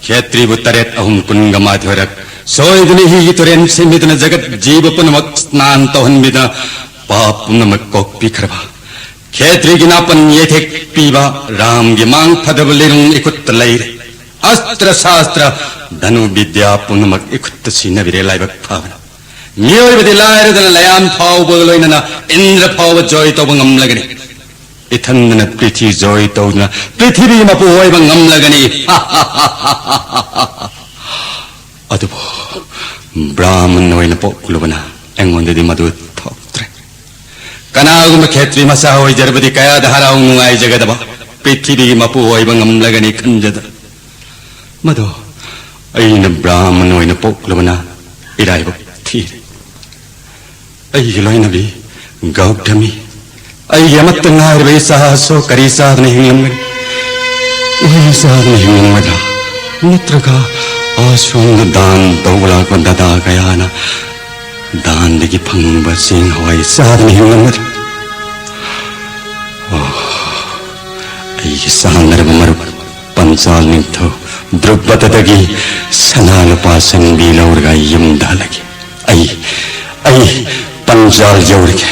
ꯈꯦꯇ꯭ꯔꯤꯕꯨ ꯇꯔꯦꯠ ꯑꯍꯨꯝ ꯀꯨꯟꯒ ꯃꯥꯊꯣꯏꯔꯛ ꯁꯣꯏꯗꯨꯅ ꯍꯤꯒꯤ ꯇꯨꯔꯦꯟ ꯁꯦꯝꯕꯤꯗꯨꯅ ꯖꯒꯠ ꯖꯤꯕ ꯄꯨꯝꯅꯃꯛ ꯁ꯭ꯅꯥꯟ ꯇꯧꯍꯟꯕꯤꯗꯨꯅ ꯄꯥꯞ ꯄꯨꯝꯅꯃꯛ ꯀꯣꯛꯄꯤꯈ꯭ꯔꯕ, ꯈꯦꯇ꯭ꯔꯤꯒꯤ ꯅꯥꯄꯟ ꯌꯩꯊꯦꯛ ꯄꯤꯕ ꯔꯥꯝꯒꯤ ꯃꯥꯡ ꯐꯗꯕ ꯂꯤꯔꯨꯡ ꯏꯈꯨꯠꯇ ꯂꯩꯔꯦ꯫ ꯑꯁꯇ꯭ꯔ ꯁꯥꯁꯇ꯭ꯔ ꯙꯅꯨ ꯕꯤꯗ꯭ꯌꯥ ꯄꯨꯝꯅꯃꯛ ꯏꯈꯨꯠꯇ ꯁꯤꯟꯅꯕꯤꯔꯦ ꯂꯥꯏꯕꯛ ꯐꯕꯅ꯫ ꯃꯤꯑꯣꯏꯕꯗꯤ ꯂꯥꯏꯔꯗꯅ ꯂꯌꯥꯝ ꯐꯥꯎꯕꯒ ꯂꯣꯏꯅꯅ ꯏꯟꯗ꯭ꯔ ꯐꯥꯎꯕ ꯖꯣꯏ ꯇꯧꯕ ꯉꯝꯂꯒꯅꯤ꯫ ꯏꯊꯟꯗꯅ ꯄ꯭ꯔꯤꯊꯤ ꯖꯣꯏ ꯇꯧꯗꯨꯅ ꯄ꯭ꯔꯤꯊꯤꯕꯤ ꯃꯄꯨ ꯑꯣꯏꯕ ꯉꯝꯂꯒꯅꯤ꯫ ꯑꯗꯨꯕꯨ ꯕ꯭ꯔꯥꯍꯃꯟ ꯑꯣꯏꯅ ꯄꯣꯛꯂꯨꯕꯅ ꯑꯩꯉꯣꯟꯗꯗꯤ ꯃꯗꯨ ꯊꯣꯛꯇ꯭ꯔꯦ꯫ ꯀꯅꯥꯒꯨꯝꯕ ꯈꯦꯇ꯭ꯔꯤ ꯃꯆꯥ ꯑꯣꯏꯖꯔꯕꯗꯤ ꯀꯌꯥꯗ ꯍꯔꯥꯎ ꯅꯨꯡꯉꯥꯏꯖꯒꯗꯕ, ꯄ꯭ꯔꯤꯊꯤꯕꯤꯒꯤ ꯃꯄꯨ ꯑꯣꯏꯕ ꯉꯝꯂꯒꯅꯤ ꯈꯟꯖꯗ꯫ ꯃꯗꯣ ꯑꯩꯅ ꯕ꯭ꯔꯥꯍꯃꯟ ꯑꯣꯏꯅ ꯄꯣꯛꯂꯨꯕꯅ ꯏꯔꯥꯏꯕꯛ ꯊꯤꯔꯦ꯫ ꯑꯩꯒꯤ ꯂꯣꯏꯅꯕꯤ ꯒꯧꯇꯃꯤ, ꯑꯩꯒꯤ ꯑꯃꯠꯇ ꯉꯥꯏꯔꯕ ꯏꯆꯥꯁꯨ ꯀꯔꯤ ꯆꯥꯗꯅ ꯍꯤꯡꯂꯝꯒꯅꯤ? ꯎꯍꯩ ꯆꯥꯗꯅ ꯍꯤꯡꯂꯝꯒꯗ꯭ꯔꯥ? ꯅꯠꯇ꯭ꯔꯒ ꯑꯁꯣꯝꯗ ꯗꯥꯟ ꯇꯧꯕ ꯂꯥꯛꯄ ꯗꯗꯥ ꯀꯌꯥꯅ ꯗꯥꯟꯗꯒꯤ ꯐꯪꯕ ꯆꯦꯡ ꯍꯋꯥꯏ ꯆꯥꯗꯅ ꯍꯤꯡꯂꯝꯒꯗ꯭ꯔꯥ? ꯑꯣ, ꯑꯩꯒꯤ ꯆꯥꯟꯅꯔꯕ ꯃꯔꯨꯞ ꯄꯟꯆꯥꯜ ꯅꯤꯡꯊꯧ ꯗ꯭ꯔꯨꯄꯗꯗꯒꯤ ꯁꯅꯥ ꯂꯨꯄꯥ ꯁꯟꯕꯤ ꯂꯧꯔꯒ ꯑꯩ ꯌꯨꯝꯗ ꯍꯜꯂꯒꯦ꯫ ꯑꯩ, ꯑꯩ ꯄꯟꯖꯥꯜ ꯌꯧꯔꯒꯦ꯫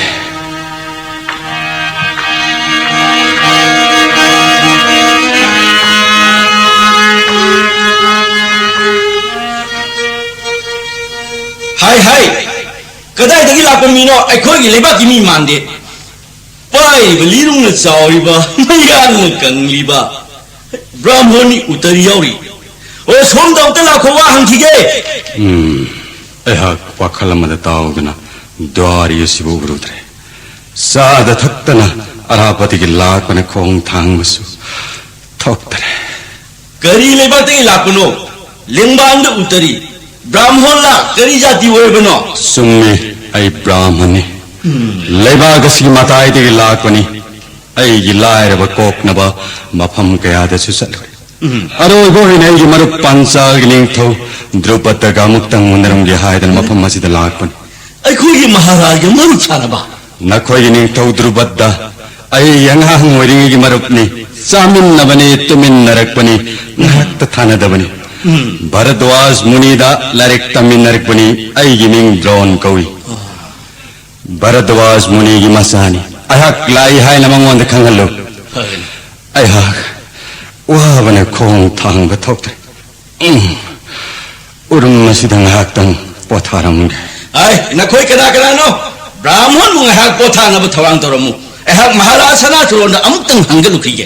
ꯍꯥꯏ, ꯍꯥꯏ! ꯀꯗꯥꯏꯗꯒꯤ ꯂꯥꯛꯄ ꯃꯤꯅꯣ? ꯑꯩꯈꯣꯏꯒꯤ ꯂꯩꯕꯥꯛꯀꯤ ꯃꯤ ꯃꯥꯟꯗꯦ꯫ ꯄꯥꯏꯔꯤꯕ ꯂꯤꯔꯨꯡꯅ ꯆꯥꯎꯔꯤꯕ, ꯃꯌꯥꯡꯅ ꯀꯪꯂꯤꯕ ꯕ꯭ꯔꯥꯍꯃꯣꯟꯅꯤ ꯎꯇꯔꯤ ꯌꯥꯎꯔꯤ꯫ ꯑꯣ, ꯁꯣꯝꯗ ꯑꯝꯇ ꯂꯥꯛꯈꯣ, ꯋꯥ ꯍꯪꯈꯤꯒꯦ꯫ ꯎꯝ, ꯑꯩꯍꯥꯛ ꯋꯥꯈꯜ ꯑꯃꯗ ꯇꯥꯎꯗꯨꯅ ꯗ꯭ꯋꯥꯔꯤ ꯑꯁꯤꯕꯨ ꯎꯔꯨꯗ꯭ꯔꯦ꯫ ꯆꯥꯗ ꯊꯛꯇꯅ ꯑꯔꯥꯞꯄꯗꯒꯤ ꯂꯥꯛꯄꯅ ꯈꯣꯡ ꯊꯥꯡꯕꯁꯨ ꯊꯣꯛꯇꯔꯦ꯫ ꯀꯔꯤ ꯂꯩꯕꯥꯛꯇꯒꯤ ꯂꯥꯛꯄꯅꯣ? ꯂꯦꯡꯕꯥꯟꯗ ꯎꯇꯔꯤ꯫ ꯕ꯭ꯔꯥꯍꯃꯣꯟꯂ? ꯀꯔꯤ ꯖꯥꯇꯤ ꯑꯣꯏꯔꯕꯅꯣ? ꯆꯨꯝꯃꯤ, ꯑꯩ ꯕ꯭ꯔꯥꯍꯃꯟꯅꯤ꯫ ꯎꯝ꯫ ꯂꯩꯕꯥꯛ ꯑꯁꯤꯒꯤ ꯃꯇꯥꯏꯗꯒꯤ ꯂꯥꯛꯄꯅꯤ꯫ ꯑꯩꯒꯤ ꯂꯥꯏꯔꯕ ꯀꯣꯛꯅꯕ ꯃꯐꯝ ꯀꯌꯥꯗꯁꯨ ꯆꯠꯂꯨꯔꯦ꯫ ꯎꯝ꯫ ꯑꯔꯣꯏꯕ ꯑꯣꯏꯅ ꯑꯩꯒꯤ ꯃꯔꯨꯞ ꯄꯥꯟꯆꯥꯜꯒꯤ ꯅꯤꯡꯊꯧ ꯗ꯭ꯔꯨꯄꯗꯒ ꯑꯃꯨꯛꯇꯪ ꯎꯅꯔꯝꯒꯦ ꯍꯥꯏꯗꯅ ꯃꯐꯝ ꯑꯁꯤꯗ ꯂꯥꯛꯄꯅꯤ꯫ ꯑꯩꯈꯣꯏꯒꯤ ꯃꯍꯥꯔꯥꯖꯒ ꯃꯔꯨꯞ ꯁꯥꯅꯕ? ꯅꯈꯣꯏꯒꯤ ꯅꯤꯡꯊꯧ ꯗ꯭ꯔꯨꯄꯗ ꯑꯩ ꯑꯉꯥꯡ ꯑꯣꯏꯔꯤꯉꯩꯒꯤ ꯃꯔꯨꯞꯅꯤ꯫ ꯆꯥꯃꯤꯟꯅꯕꯅꯤ, ꯇꯨꯃꯤꯟꯅꯔꯛꯄꯅꯤ, ꯉꯥꯏꯍꯥꯛꯇ ꯊꯥꯅꯗꯕꯅꯤ꯫ ꯎꯝ꯫ ꯚꯔꯗ꯭ꯋꯥꯖ ꯃꯨꯅꯤꯗ ꯂꯥꯏꯔꯤꯛ ꯇꯝꯃꯤꯟꯅꯔꯛꯄꯅꯤ꯫ ꯑꯩꯒꯤ ꯃꯤꯡ ꯗ꯭ꯔꯣꯟ ꯀꯧꯏ꯫ ꯚꯔꯗ꯭ꯋꯥꯖ ꯃꯨꯅꯤꯒꯤ ꯃꯆꯥꯅꯤ꯫ ꯑꯩꯍꯥꯛ ꯂꯥꯛꯏ ꯍꯥꯏꯅ ꯃꯉꯣꯟꯗ ꯈꯪꯍꯜꯂꯨ꯫ ꯐꯒꯅꯤ꯫ ꯑꯩꯍꯥꯛ ꯋꯥꯕꯅ ꯈꯣꯡ ꯊꯥꯡꯕ ꯊꯣꯛꯇ꯭ꯔꯦ꯫ ꯎꯝ꯫ ꯎꯔꯨꯝ ꯑꯁꯤꯗ ꯉꯥꯏꯍꯥꯛꯇꯪ ꯄꯣꯊꯥꯔꯝꯒꯦ꯫ ꯑꯩ, ꯅꯈꯣꯏ ꯀꯅꯥ ꯀꯅꯥꯅꯣ? ꯕ꯭ꯔꯥꯍꯃꯣꯟꯕꯨ ꯉꯥꯏꯍꯥꯛ ꯄꯣꯊꯥꯅꯕ ꯊꯧꯔꯥꯡ ꯇꯧꯔꯝꯃꯨ꯫ ꯑꯩꯍꯥꯛ ꯃꯍꯥꯔꯥꯖ ꯁꯅꯥꯊꯨꯔꯣꯟꯗ ꯑꯃꯨꯛꯇꯪ ꯍꯪꯒꯠꯂꯨꯈꯤꯒꯦ꯫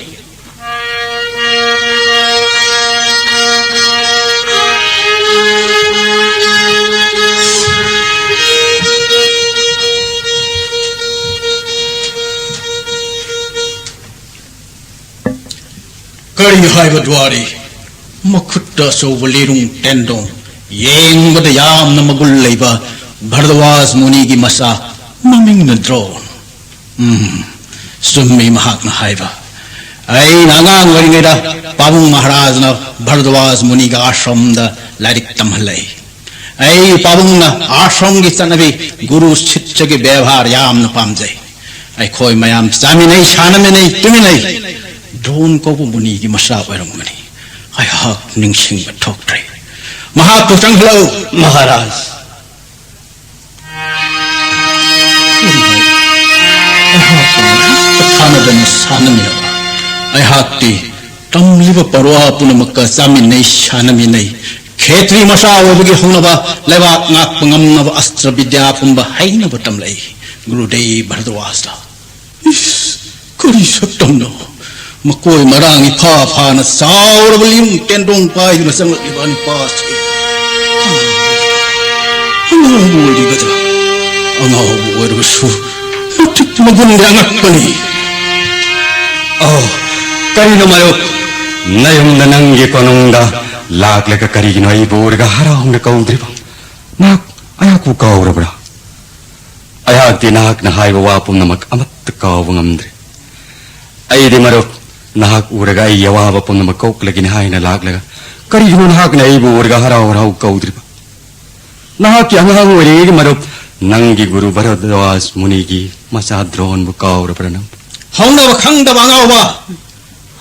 ꯀꯔꯤ ꯍꯥꯏꯕ ꯗ꯭ꯋꯥꯔꯤ? ꯃꯈꯨꯠꯇ ꯑꯆꯧꯕ ꯂꯤꯔꯨꯡ ꯇꯦꯟꯗꯣꯡ, ꯌꯦꯡꯕꯗ ꯌꯥꯝꯅ ꯃꯒꯨꯟ ꯂꯩꯕ ꯚꯔꯗ꯭ꯋꯥꯖ ꯃꯨꯅꯤꯒꯤ ꯃꯆꯥ, ꯃꯃꯤꯡꯅ ꯗ꯭ꯔꯣꯟ꯫ ꯎꯝ, ꯆꯨꯝꯃꯤ ꯃꯍꯥꯛꯅ ꯍꯥꯏꯕ꯫ ꯑꯩꯅ ꯑꯉꯥꯡ ꯑꯣꯏꯔꯤꯉꯩꯗ ꯄꯥꯕꯨꯡ ꯃꯍꯥꯔꯥꯖꯅ ꯚꯔꯗ꯭ꯋꯥꯖ ꯃꯨꯅꯤꯒ ꯑꯥꯁ꯭ꯔꯝꯗ ꯂꯥꯏꯔꯤꯛ ꯇꯝꯍꯜꯂꯛꯏ꯫ ꯑꯩ ꯄꯥꯕꯨꯡꯅ ꯑꯥꯁ꯭ꯔꯝꯒꯤ ꯆꯠꯅꯕꯤ, ꯒꯨꯔꯨ ꯁꯤꯁ꯭ꯌꯒꯤ ꯕꯦꯕꯥꯔ ꯌꯥꯝꯅ ꯄꯥꯝꯖꯩ꯫ ꯑꯩꯈꯣꯏ ꯃꯌꯥꯝ ꯆꯥꯃꯤꯟꯅꯩ, ꯁꯥꯟꯅꯃꯤꯟꯅꯩ, ꯇꯨꯃꯤꯟꯅꯩ꯫ ꯗ꯭ꯔꯣꯟ ꯀꯧꯕ ꯃꯨꯅꯤꯒꯤ ꯃꯆꯥ ꯑꯣꯏꯔꯝꯒꯅꯤ꯫ ꯑꯌꯥ, ꯃꯍꯥꯛ ꯅꯤꯡꯁꯤꯡꯕ ꯊꯣꯛꯇ꯭ꯔꯦ꯫ ꯃꯍꯥꯛꯄꯨ ꯆꯪꯍꯜꯂꯛꯎ꯫ ꯃꯍꯥꯔꯥꯖ꯫ ꯑꯩꯍꯥꯛꯄꯨ ꯉꯥꯏꯍꯥꯛꯇ ꯊꯥꯅꯗꯅ ꯁꯥꯟꯅꯃꯤꯟꯅꯕ꯫ ꯑꯩꯍꯥꯛꯇꯤ ꯇꯝꯂꯤꯕ ꯄꯔꯋꯥ ꯄꯨꯝꯅꯃꯛꯀ ꯆꯥꯃꯤꯟꯅꯩ, ꯁꯥꯟꯅꯃꯤꯟꯅꯩ꯫ ꯈꯦꯇ꯭ꯔꯤ ꯃꯆꯥ ꯑꯣꯏꯕꯒꯤ ꯍꯧꯅꯕ, ꯂꯩꯕꯥꯛ ꯉꯥꯛꯄ ꯉꯝꯅꯕ ꯑꯁꯇ꯭ꯔ ꯕꯤꯗ꯭ꯌꯥ ꯄꯨꯝꯕ ꯍꯩꯅꯕ ꯇꯝꯂꯛꯏ ꯒꯨꯔꯨꯗꯦꯕ ꯚꯔꯗ꯭ꯋꯥꯖꯇ꯫ ꯏꯁ, ꯀꯔꯤ ꯁꯛꯇꯝꯅꯣ? ꯃꯀꯣꯏ ꯃꯔꯥꯡ ꯏꯐꯥ ꯐꯥꯅ ꯆꯥꯎꯔꯕ ꯂꯤꯌꯨꯡ ꯇꯦꯟꯗꯣꯡ ꯄꯥꯏꯗꯨꯅ ꯆꯪꯂꯛꯂꯤꯕ ꯅꯨꯄꯥꯁꯤ ꯑꯉꯥꯎꯕ ꯑꯣꯏꯔꯤꯒꯗ꯭ꯔꯥ? ꯑꯉꯥꯎꯕ ꯑꯣꯏꯔꯕꯁꯨ ꯃꯇꯤꯛ ꯃꯒꯨꯟꯗꯤ ꯑꯉꯛꯄꯅꯤ꯫ ꯑꯣ, ꯀꯔꯤꯅꯣ ꯃꯔꯨꯞ? ꯅꯌꯨꯝꯗ ꯅꯪꯒꯤ ꯀꯣꯅꯨꯡꯗ ꯂꯥꯛꯂꯒ ꯀꯔꯤꯒꯤꯅꯣ ꯑꯩꯕꯨ ꯎꯔꯒ ꯍꯔꯥꯎꯅ ꯀꯧꯗ꯭ꯔꯤꯕ? ꯅꯍꯥꯛ ꯑꯩꯍꯥꯛꯄꯨ ꯀꯥꯎꯔꯕ꯭ꯔꯥ? ꯑꯩꯍꯥꯛꯇꯤ ꯅꯍꯥꯛꯅ ꯍꯥꯏꯕ ꯋꯥ ꯄꯨꯝꯅꯃꯛ ꯑꯃꯠꯇ ꯀꯥꯎꯕ ꯉꯝꯗ꯭ꯔꯦ꯫ ꯑꯩꯗꯤ ꯃꯔꯨꯞ, ꯅꯍꯥꯛ ꯎꯔꯒ ꯑꯩꯒꯤ ꯑꯋꯥꯕ ꯄꯨꯝꯅꯃꯛ ꯀꯣꯛꯂꯒꯅꯤ ꯍꯥꯏꯅ ꯂꯥꯛꯂꯒ, ꯀꯔꯤꯒꯤꯅꯣ ꯅꯍꯥꯛꯅ ꯑꯩꯕꯨ ꯎꯔꯒ ꯍꯔꯥꯎ ꯍꯔꯥꯎ ꯀꯧꯗ꯭ꯔꯤꯕ? ꯅꯍꯥꯛꯀꯤ ꯑꯉꯥꯡ ꯑꯣꯏꯔꯤꯉꯩꯒꯤ ꯃꯔꯨꯞ, ꯅꯪꯒꯤ ꯒꯨꯔꯨ ꯚꯔꯗ꯭ꯋꯥꯖ ꯃꯨꯅꯤꯒꯤ ꯃꯆꯥ ꯗ꯭ꯔꯣꯟꯕꯨ ꯀꯥꯎꯔꯕ꯭ꯔꯥ ꯅꯪ? ꯍꯧꯅꯕ ꯈꯪꯗꯕ ꯑꯉꯥꯎꯕ!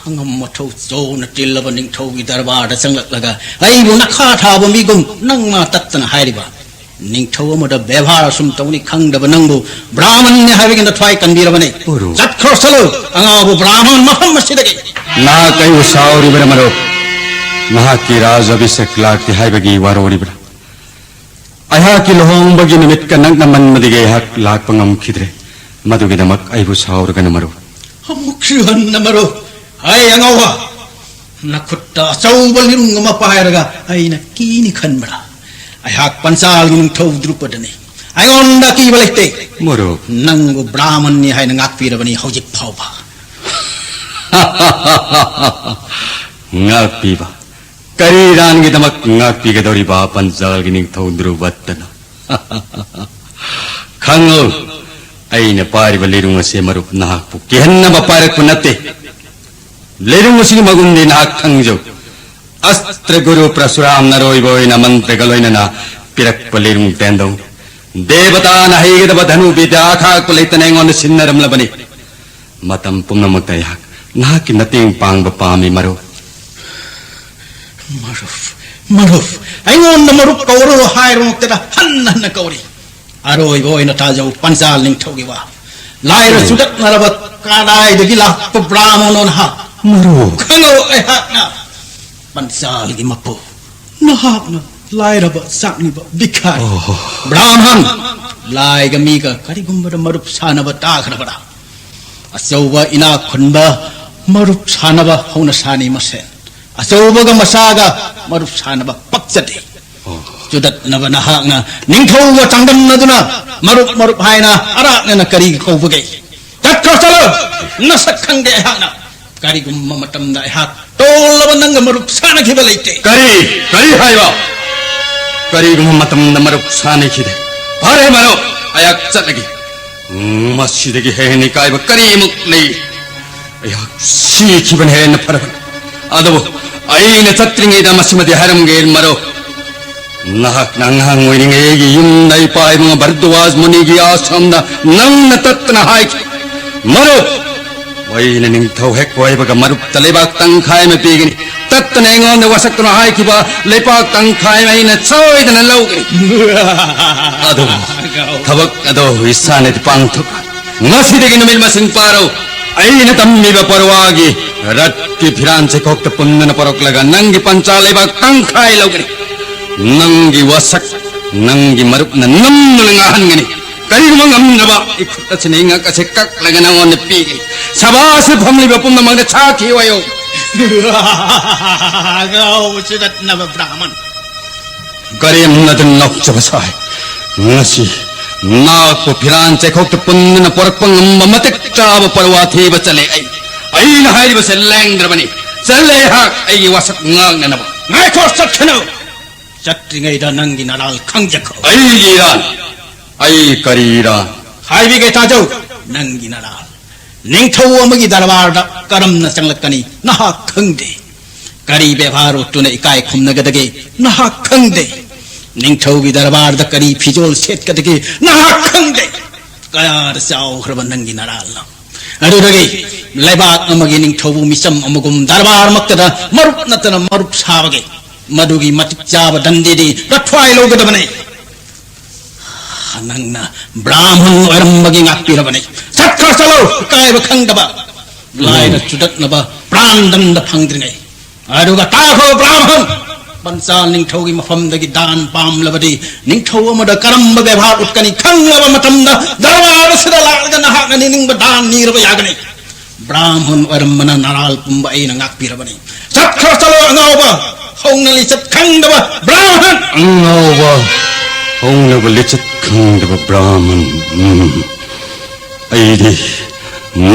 ꯑꯉꯝ ꯑꯊꯧ ꯆꯧꯅ ꯇꯤꯜꯂꯕ ꯅꯤꯡꯊꯧꯒꯤ ꯗꯔꯕꯥꯔꯗ ꯆꯪꯂꯛꯂꯒ ꯑꯩꯕꯨ ꯅꯈꯥ ꯊꯥꯕ ꯃꯤꯒꯨꯝ ꯅꯪ ꯃꯥ ꯇꯠꯇꯅ ꯍꯥꯏꯔꯤꯕ꯫ ꯅꯤꯡꯊꯧ ꯑꯃꯗ ꯕꯦꯕꯥꯔ ꯑꯁꯨꯝ ꯇꯧꯅꯤ ꯈꯪꯗꯕ ꯅꯪꯕꯨ ꯕ꯭ꯔꯥꯍꯃꯟꯅꯤ ꯍꯥꯏꯕꯒꯤ ꯅꯊ꯭ꯋꯥꯏ ꯀꯟꯕꯤꯔꯕꯅꯦ꯫ ꯒꯨꯔꯨ꯫ ꯆꯠꯈ꯭ꯔꯣ ꯆꯠꯂꯨ, ꯑꯉꯥꯎꯕ ꯕ꯭ꯔꯥꯍꯃꯟ ꯃꯐꯝ ꯑꯁꯤꯗꯒꯤ꯫ ꯅꯍꯥꯛ ꯑꯩꯕꯨ ꯁꯥꯎꯔꯤꯕꯔꯥ ꯃꯔꯨꯞ? ꯅꯍꯥꯛꯀꯤ ꯔꯥꯖ ꯑꯚꯤꯁꯦꯛ ꯂꯥꯛꯇꯦ ꯍꯥꯏꯕꯒꯤ ꯋꯥꯔꯧꯔꯤꯕ꯭ꯔꯥ? ꯑꯩꯍꯥꯛꯀꯤ ꯂꯨꯍꯣꯡꯕꯒꯤ ꯅꯨꯃꯤꯠꯀ ꯅꯛꯅꯃꯟꯕꯗꯒꯤ ꯑꯩꯍꯥꯛ ꯂꯥꯛꯄ ꯉꯝꯈꯤꯗ꯭ꯔꯦ꯫ ꯃꯗꯨꯒꯤꯗꯃꯛ ꯑꯩꯕꯨ ꯁꯥꯎꯔꯒꯅꯨ ꯃꯔꯨꯞ꯫ ꯑꯃꯨꯛꯁꯨ ꯍꯟꯅ ꯃꯔꯨꯞ꯫ ꯍꯩ ꯑꯉꯧꯕ! ꯅꯈꯨꯠꯇ ꯑꯆꯧꯕ ꯂꯤꯔꯨꯡ ꯑꯃ ꯄꯥꯏꯔꯒ ꯑꯩꯅ ꯀꯤꯅꯤ ꯈꯟꯕ꯭ꯔꯥ? ꯑꯩꯍꯥꯛ ꯄꯟꯆꯥꯜꯒꯤ ꯅꯤꯡꯊꯧ ꯗ꯭ꯔꯨꯄꯗꯅꯤ꯫ ꯑꯩꯉꯣꯟꯗ ꯑꯀꯤꯕ ꯂꯩꯇꯦ꯫ ꯃꯔꯨꯞ꯫ ꯅꯪꯕꯨ ꯕ꯭ꯔꯥꯍꯃꯟꯅꯤ ꯍꯥꯏꯅ ꯉꯥꯛꯄꯤꯔꯕꯅꯤ ꯍꯧꯖꯤꯛ ꯐꯥꯎꯕ꯫ ꯉꯥꯛꯄꯤꯕ? ꯀꯔꯤ ꯏꯔꯥꯟꯒꯤꯗꯃꯛ ꯉꯥꯛꯄꯤꯒꯗꯧꯔꯤꯕ ꯄꯟꯆꯥꯜꯒꯤ ꯅꯤꯡꯊꯧ ꯗ꯭ꯔꯨꯄꯗꯅ? ꯈꯪꯉꯨ, ꯑꯩꯅ ꯄꯥꯏꯔꯤꯕ ꯂꯤꯔꯨꯡ ꯑꯁꯤ ꯃꯔꯨꯞ ꯅꯍꯥꯛꯄꯨ ꯀꯤꯍꯟꯅꯕ ꯄꯥꯏꯔꯛꯄ ꯅꯠꯇꯦ꯫ ꯂꯤꯔꯨꯡ ꯑꯁꯤꯒꯤ ꯃꯒꯨꯟꯗꯤ ꯅꯍꯥꯛ ꯈꯪꯖꯧ꯫ ꯑꯁꯇ꯭ꯔ ꯒꯨꯔꯨ ꯄ꯭ꯔꯁꯨꯔꯥꯝꯅ ꯑꯔꯣꯏꯕ ꯑꯣꯏꯅ ꯃꯟꯇ꯭ꯔꯒ ꯂꯣꯏꯅꯅ ꯄꯤꯔꯛꯄ ꯂꯤꯔꯨꯡ ꯇꯦꯟꯗꯧꯅꯤ꯫ ꯗꯦꯕꯇꯥꯅ ꯍꯩꯒꯗꯕ ꯙꯅꯨ ꯕꯤꯗ꯭ꯌꯥ ꯑꯈꯥꯛꯄ ꯂꯩꯇꯅ ꯑꯩꯉꯣꯟꯗ ꯁꯤꯟꯅꯔꯝꯂꯕꯅꯤ꯫ ꯃꯇꯝ ꯄꯨꯝꯅꯃꯛꯇ ꯑꯩꯍꯥꯛ ꯅꯍꯥꯛꯀꯤ ꯃꯇꯦꯡ ꯄꯥꯡꯕ ꯄꯥꯝꯃꯤ ꯃꯔꯨꯞ꯫ ꯃꯔꯨꯞ, ꯃꯔꯨꯞ, ꯑꯩꯉꯣꯟꯗ ꯃꯔꯨꯞ ꯀꯧꯔꯨꯅꯨ ꯍꯥꯏꯔꯨꯃꯛꯇꯗ ꯍꯟꯅ ꯍꯟꯅ ꯀꯧꯔꯤ꯫ ꯑꯔꯣꯏꯕ ꯑꯣꯏꯅ ꯇꯥꯖꯧ ꯄꯟꯆꯥꯜ ꯅꯤꯡꯊꯧꯒꯤ ꯋꯥ꯫ ꯂꯥꯏꯔ ꯆꯨꯗꯠꯅꯔꯕ ꯀꯗꯥꯏꯗꯒꯤ ꯂꯥꯛꯄ ꯕ꯭ꯔꯥꯍꯃꯣꯟꯅꯣ ꯅꯍꯥꯛ? ꯃꯔꯨꯞ꯫ ꯈꯪꯉꯧ ꯑꯩꯍꯥꯛꯅ ꯄꯟꯆꯥꯜꯒꯤ ꯃꯄꯨ꯫ ꯅꯍꯥꯛꯅ ꯂꯥꯏꯔꯕ ꯆꯥꯛꯅꯤꯕ ꯚꯤꯈꯥꯔꯤ꯫ ꯑꯣꯍꯣ꯫ ꯕ꯭ꯔꯥꯍꯃꯟ, ꯂꯥꯏꯒ ꯃꯤꯒ ꯀꯔꯤꯒꯨꯝꯕꯗ ꯃꯔꯨꯞ ꯁꯥꯟꯅꯕ ꯇꯥꯈ꯭ꯔꯕꯔꯥ? ꯑꯆꯧꯕ ꯏꯅꯥꯛ ꯈꯨꯟꯕ ꯃꯔꯨꯞ ꯁꯥꯟꯅꯕ ꯍꯧꯅ ꯁꯥꯅꯤ ꯃꯁꯦꯟ꯫ ꯑꯆꯧꯕꯒ ꯃꯆꯥꯒ ꯃꯔꯨꯞ ꯁꯥꯟꯅꯕ ꯄꯛꯆꯗꯦ꯫ ꯑꯣ꯫ ꯆꯨꯗꯠꯅꯕ ꯅꯍꯥꯛꯅ ꯅꯤꯡꯊꯧꯒ ꯆꯥꯡꯗꯝꯅꯗꯨꯅ ꯃꯔꯨꯞ ꯃꯔꯨꯞ ꯍꯥꯏꯅ ꯑꯔꯥꯛꯅꯅ ꯀꯔꯤꯒꯤ ꯀꯧꯕꯒꯦ? ꯆꯠꯈ꯭ꯔꯣ, ꯆꯠꯂꯣ! ꯅꯁꯛ ꯈꯪꯗꯦ ꯑꯩꯍꯥꯛꯅ꯫ ꯀꯔꯤꯒꯨꯝꯕ ꯃꯇꯝꯗ ꯑꯩꯍꯥꯛ ꯇꯣꯜꯂꯕ ꯅꯪꯒ ꯃꯔꯨꯞ ꯁꯥꯟꯅꯈꯤꯕ ꯂꯩꯇꯦ꯫ ꯀꯔꯤ? ꯀꯔꯤ ꯍꯥꯏꯕ? ꯀꯔꯤꯒꯨꯝꯕ ꯃꯇꯝꯗ ꯃꯔꯨꯞ ꯁꯥꯟꯅꯈꯤꯗꯦ? ꯐꯔꯦ ꯃꯔꯨꯞ, ꯑꯩꯍꯥꯛ ꯆꯠꯂꯒꯦ꯫ ꯃꯁꯤꯗꯒꯤ ꯍꯦꯟꯅ ꯏꯀꯥꯏꯕ ꯀꯔꯤꯃꯨꯛ ꯂꯩ? ꯑꯩꯍꯥꯛ ꯁꯤꯈꯤꯕꯅ ꯍꯦꯟꯅ ꯐꯔꯕꯅꯤ꯫ ꯑꯗꯨꯕꯨ ꯑꯩꯅ ꯆꯠꯇ꯭ꯔꯤꯉꯩꯗ ꯃꯁꯤꯃꯗꯤ ꯍꯥꯏꯔꯝꯒꯦ ꯃꯔꯨꯞ꯫ ꯅꯍꯥꯛꯅ ꯑꯉꯥꯡ ꯑꯣꯏꯔꯤꯉꯩ ꯑꯩꯒꯤ ꯌꯨꯝꯗ ꯏꯄꯥ ꯏꯕꯨꯡ ꯚꯔꯗ꯭ꯋꯥꯖ ꯃꯨꯅꯤꯒꯤ ꯑꯥꯁ꯭ꯔꯝꯗ ꯅꯪꯅ ꯇꯠꯇꯅ ꯍꯥꯏꯈꯤ, "ꯃꯔꯨꯞ, ꯑꯩꯅ ꯅꯤꯡꯊꯧ ꯍꯦꯛ ꯑꯣꯏꯕꯒ ꯃꯔꯨꯞꯇ ꯂꯩꯕꯥꯛ ꯇꯪꯈꯥꯏ ꯑꯃ ꯄꯤꯒꯅꯤ꯫ ꯇꯠꯇꯅ ꯑꯩꯉꯣꯟꯗ ꯋꯥꯁꯛꯇꯨꯅ ꯍꯥꯏꯈꯤꯕ ꯂꯩꯕꯥꯛ ꯇꯪꯈꯥꯏ ꯑꯃ ꯑꯩꯅ ꯁꯣꯏꯗꯅ ꯂꯧꯒꯅꯤ"꯫ ꯑꯗꯨꯕꯨ ꯊꯕꯛ ꯑꯗꯣ ꯏꯁꯥꯅꯗꯤ ꯄꯥꯡꯊꯣꯛ꯫ ꯉꯁꯤꯗꯒꯤ ꯅꯨꯃꯤꯠ ꯃꯁꯤꯡ ꯄꯥꯔꯣ꯫ ꯑꯩꯅ ꯇꯝꯃꯤꯕ ꯄꯔꯋꯥꯒꯤ ꯔꯠꯀꯤ ꯐꯤꯔꯥꯟ ꯆꯩꯈꯣꯛꯇ ꯄꯨꯟꯗꯨꯅ ꯄꯣꯔꯛꯂꯒ ꯅꯪꯒꯤ ꯄꯟꯆꯥ ꯂꯩꯕꯥꯛ ꯇꯪꯈꯥꯏ ꯂꯧꯒꯅꯤ꯫ ꯅꯪꯒꯤ ꯋꯥꯁꯛ ꯅꯪꯒꯤ ꯃꯔꯨꯞꯅ ꯅꯝꯗꯨꯅ ꯉꯥꯍꯟꯒꯅꯤ꯫ ꯀꯔꯤꯒꯨꯝꯕ ꯉꯝꯗ꯭ꯔꯕ, ꯏꯈꯨꯠ ꯑꯁꯤꯅ ꯏꯉꯛ ꯑꯁꯦ ꯀꯛꯂꯒ ꯅꯉꯣꯟꯗ ꯄꯤꯒꯅꯤ꯫ ꯁꯕꯥꯁ, ꯐꯝꯂꯤꯕ ꯄꯨꯝꯅꯃꯛꯅ ꯁꯥꯈꯤ ꯑꯣꯏꯌꯨ꯫ ꯑꯉꯥꯎꯕ ꯆꯨꯗꯠꯅꯕ ꯕ꯭ꯔꯥꯍꯃꯟ꯫ ꯀꯔꯦꯝꯅꯗꯨꯅ ꯅꯣꯛꯆꯕ ꯁꯥꯏ꯫ ꯉꯁꯤ ꯅꯥꯛꯄ ꯐꯤꯔꯥꯟ ꯆꯩꯈꯣꯛꯇ ꯄꯨꯟꯗꯨꯅ ꯄꯣꯔꯛꯄ ꯉꯝꯕ ꯃꯇꯤꯛ ꯆꯥꯕ ꯄꯔꯋꯥ ꯊꯤꯕ ꯆꯠꯂꯦ ꯑꯩ꯫ ꯑꯩꯅ ꯍꯥꯏꯔꯤꯕꯁꯦ ꯂꯦꯡꯗ꯭ꯔꯕꯅꯤ꯫ ꯆꯠꯂꯦ ꯑꯩꯍꯥꯛ ꯑꯩꯒꯤ ꯋꯥꯁꯛ ꯉꯥꯛꯅꯅꯕ꯫ ꯉꯥꯏꯈꯣ, ꯆꯠꯈꯤꯅꯨ꯫ ꯆꯠꯇ꯭ꯔꯤꯉꯩꯗ ꯅꯪꯒꯤ ꯅꯔꯥꯜ ꯈꯪꯖꯈꯣ꯫ ꯑꯩꯒꯤ ꯏꯔꯥꯜ? ꯑꯩ ꯀꯔꯤ ꯏꯔꯥꯜ? ꯍꯥꯏꯕꯤꯒꯦ ꯇꯥꯖꯧ, ꯅꯪꯒꯤ ꯅꯔꯥꯜ꯫ ꯅꯤꯡꯊꯧ ꯑꯃꯒꯤ ꯗꯔꯕꯥꯔꯗ ꯀꯔꯝꯅ ꯆꯪꯂꯛꯀꯅꯤ ꯅꯍꯥꯛ ꯈꯪꯗꯦ꯫ ꯀꯔꯤ ꯕꯦꯕꯥꯔ ꯎꯠꯇꯨꯅ ꯏꯀꯥꯏ ꯈꯨꯝꯅꯒꯗꯒꯦ ꯅꯍꯥꯛ ꯈꯪꯗꯦ꯫ ꯅꯤꯡꯊꯧꯒꯤ ꯗꯔꯕꯥꯔꯗ ꯀꯔꯤ ꯐꯤꯖꯣꯜ ꯁꯦꯠꯀꯗꯒꯦ ꯅꯍꯥꯛ ꯈꯪꯗꯦ꯫ ꯀꯌꯥꯗ ꯆꯥꯎꯈ꯭ꯔꯕ ꯅꯪꯒꯤ ꯅꯔꯥꯜꯅꯣ! ꯑꯗꯨꯗꯒꯤ ꯂꯩꯕꯥꯛ ꯑꯃꯒꯤ ꯅꯤꯡꯊꯧꯕꯨ ꯃꯤꯆꯝ ꯑꯃꯒꯨꯝ ꯗꯔꯕꯥꯔꯃꯛꯇꯗ ꯃꯔꯨꯞ ꯅꯠꯇꯅ ꯃꯔꯨꯞ ꯁꯥꯕꯒꯤ ꯃꯗꯨꯒꯤ ꯃꯇꯤꯛ ꯆꯥꯕ ꯗꯟꯗꯤꯗꯤ ꯅꯊ꯭ꯋꯥꯏ ꯂꯧꯒꯗꯕꯅꯤ꯫ ꯅꯪꯅ ꯕ꯭ꯔꯥꯍꯃꯟ ꯑꯣꯏꯔꯝꯕꯒꯤ ꯉꯥꯛꯄꯤꯔꯕꯅꯤ꯫ ꯆꯠꯈ꯭ꯔꯣ, ꯆꯠꯂꯣ, ꯏꯀꯥꯏꯕ ꯈꯪꯗꯕ, ꯂꯥꯏꯅ ꯆꯨꯗꯠꯅꯕ ꯄ꯭ꯔꯥꯟꯗꯝꯗ ꯐꯪꯗ꯭ꯔꯤꯉꯩ꯫ ꯑꯗꯨꯒ ꯇꯥꯈꯣ ꯕ꯭ꯔꯥꯍꯃꯟ, ꯄꯟꯆꯥꯜ ꯅꯤꯡꯊꯧꯒꯤ ꯃꯐꯝꯗꯒꯤ ꯗꯥꯟ ꯄꯥꯝꯂꯕꯗꯤ ꯅꯤꯡꯊꯧ ꯑꯃꯗ ꯀꯔꯝꯕ ꯕꯦꯕꯥꯔ ꯎꯠꯀꯅꯤ ꯈꯪꯂꯕ ꯃꯇꯝꯗ ꯗꯔꯕꯥꯔ ꯑꯁꯤꯗ ꯂꯥꯛꯂꯒ ꯅꯍꯥꯛꯅ ꯅꯤꯡꯅꯤꯡꯕ ꯗꯥꯟ ꯅꯤꯔꯕ ꯌꯥꯒꯅꯤ꯫ ꯕ꯭ꯔꯥꯍꯃꯟ ꯑꯣꯏꯔꯝꯕꯅ ꯅꯔꯥꯜ ꯄꯨꯝꯕ ꯑꯩꯅ ꯉꯥꯛꯄꯤꯔꯕꯅꯤ꯫ ꯆꯠꯈ꯭ꯔꯣ ꯆꯠꯂꯣ ꯑꯉꯥꯎꯕ, ꯍꯧꯅ ꯂꯤꯆꯠ ꯈꯪꯗꯕ ꯕ꯭ꯔꯥꯍꯃꯟ! ꯑꯉꯥꯎꯕ, ꯍꯧꯅꯕ ꯂꯤꯆꯠ ꯈꯪꯗꯕ ꯕ꯭ꯔꯥꯍꯃꯟ꯫ ꯎꯝ꯫ ꯑꯩꯗꯤ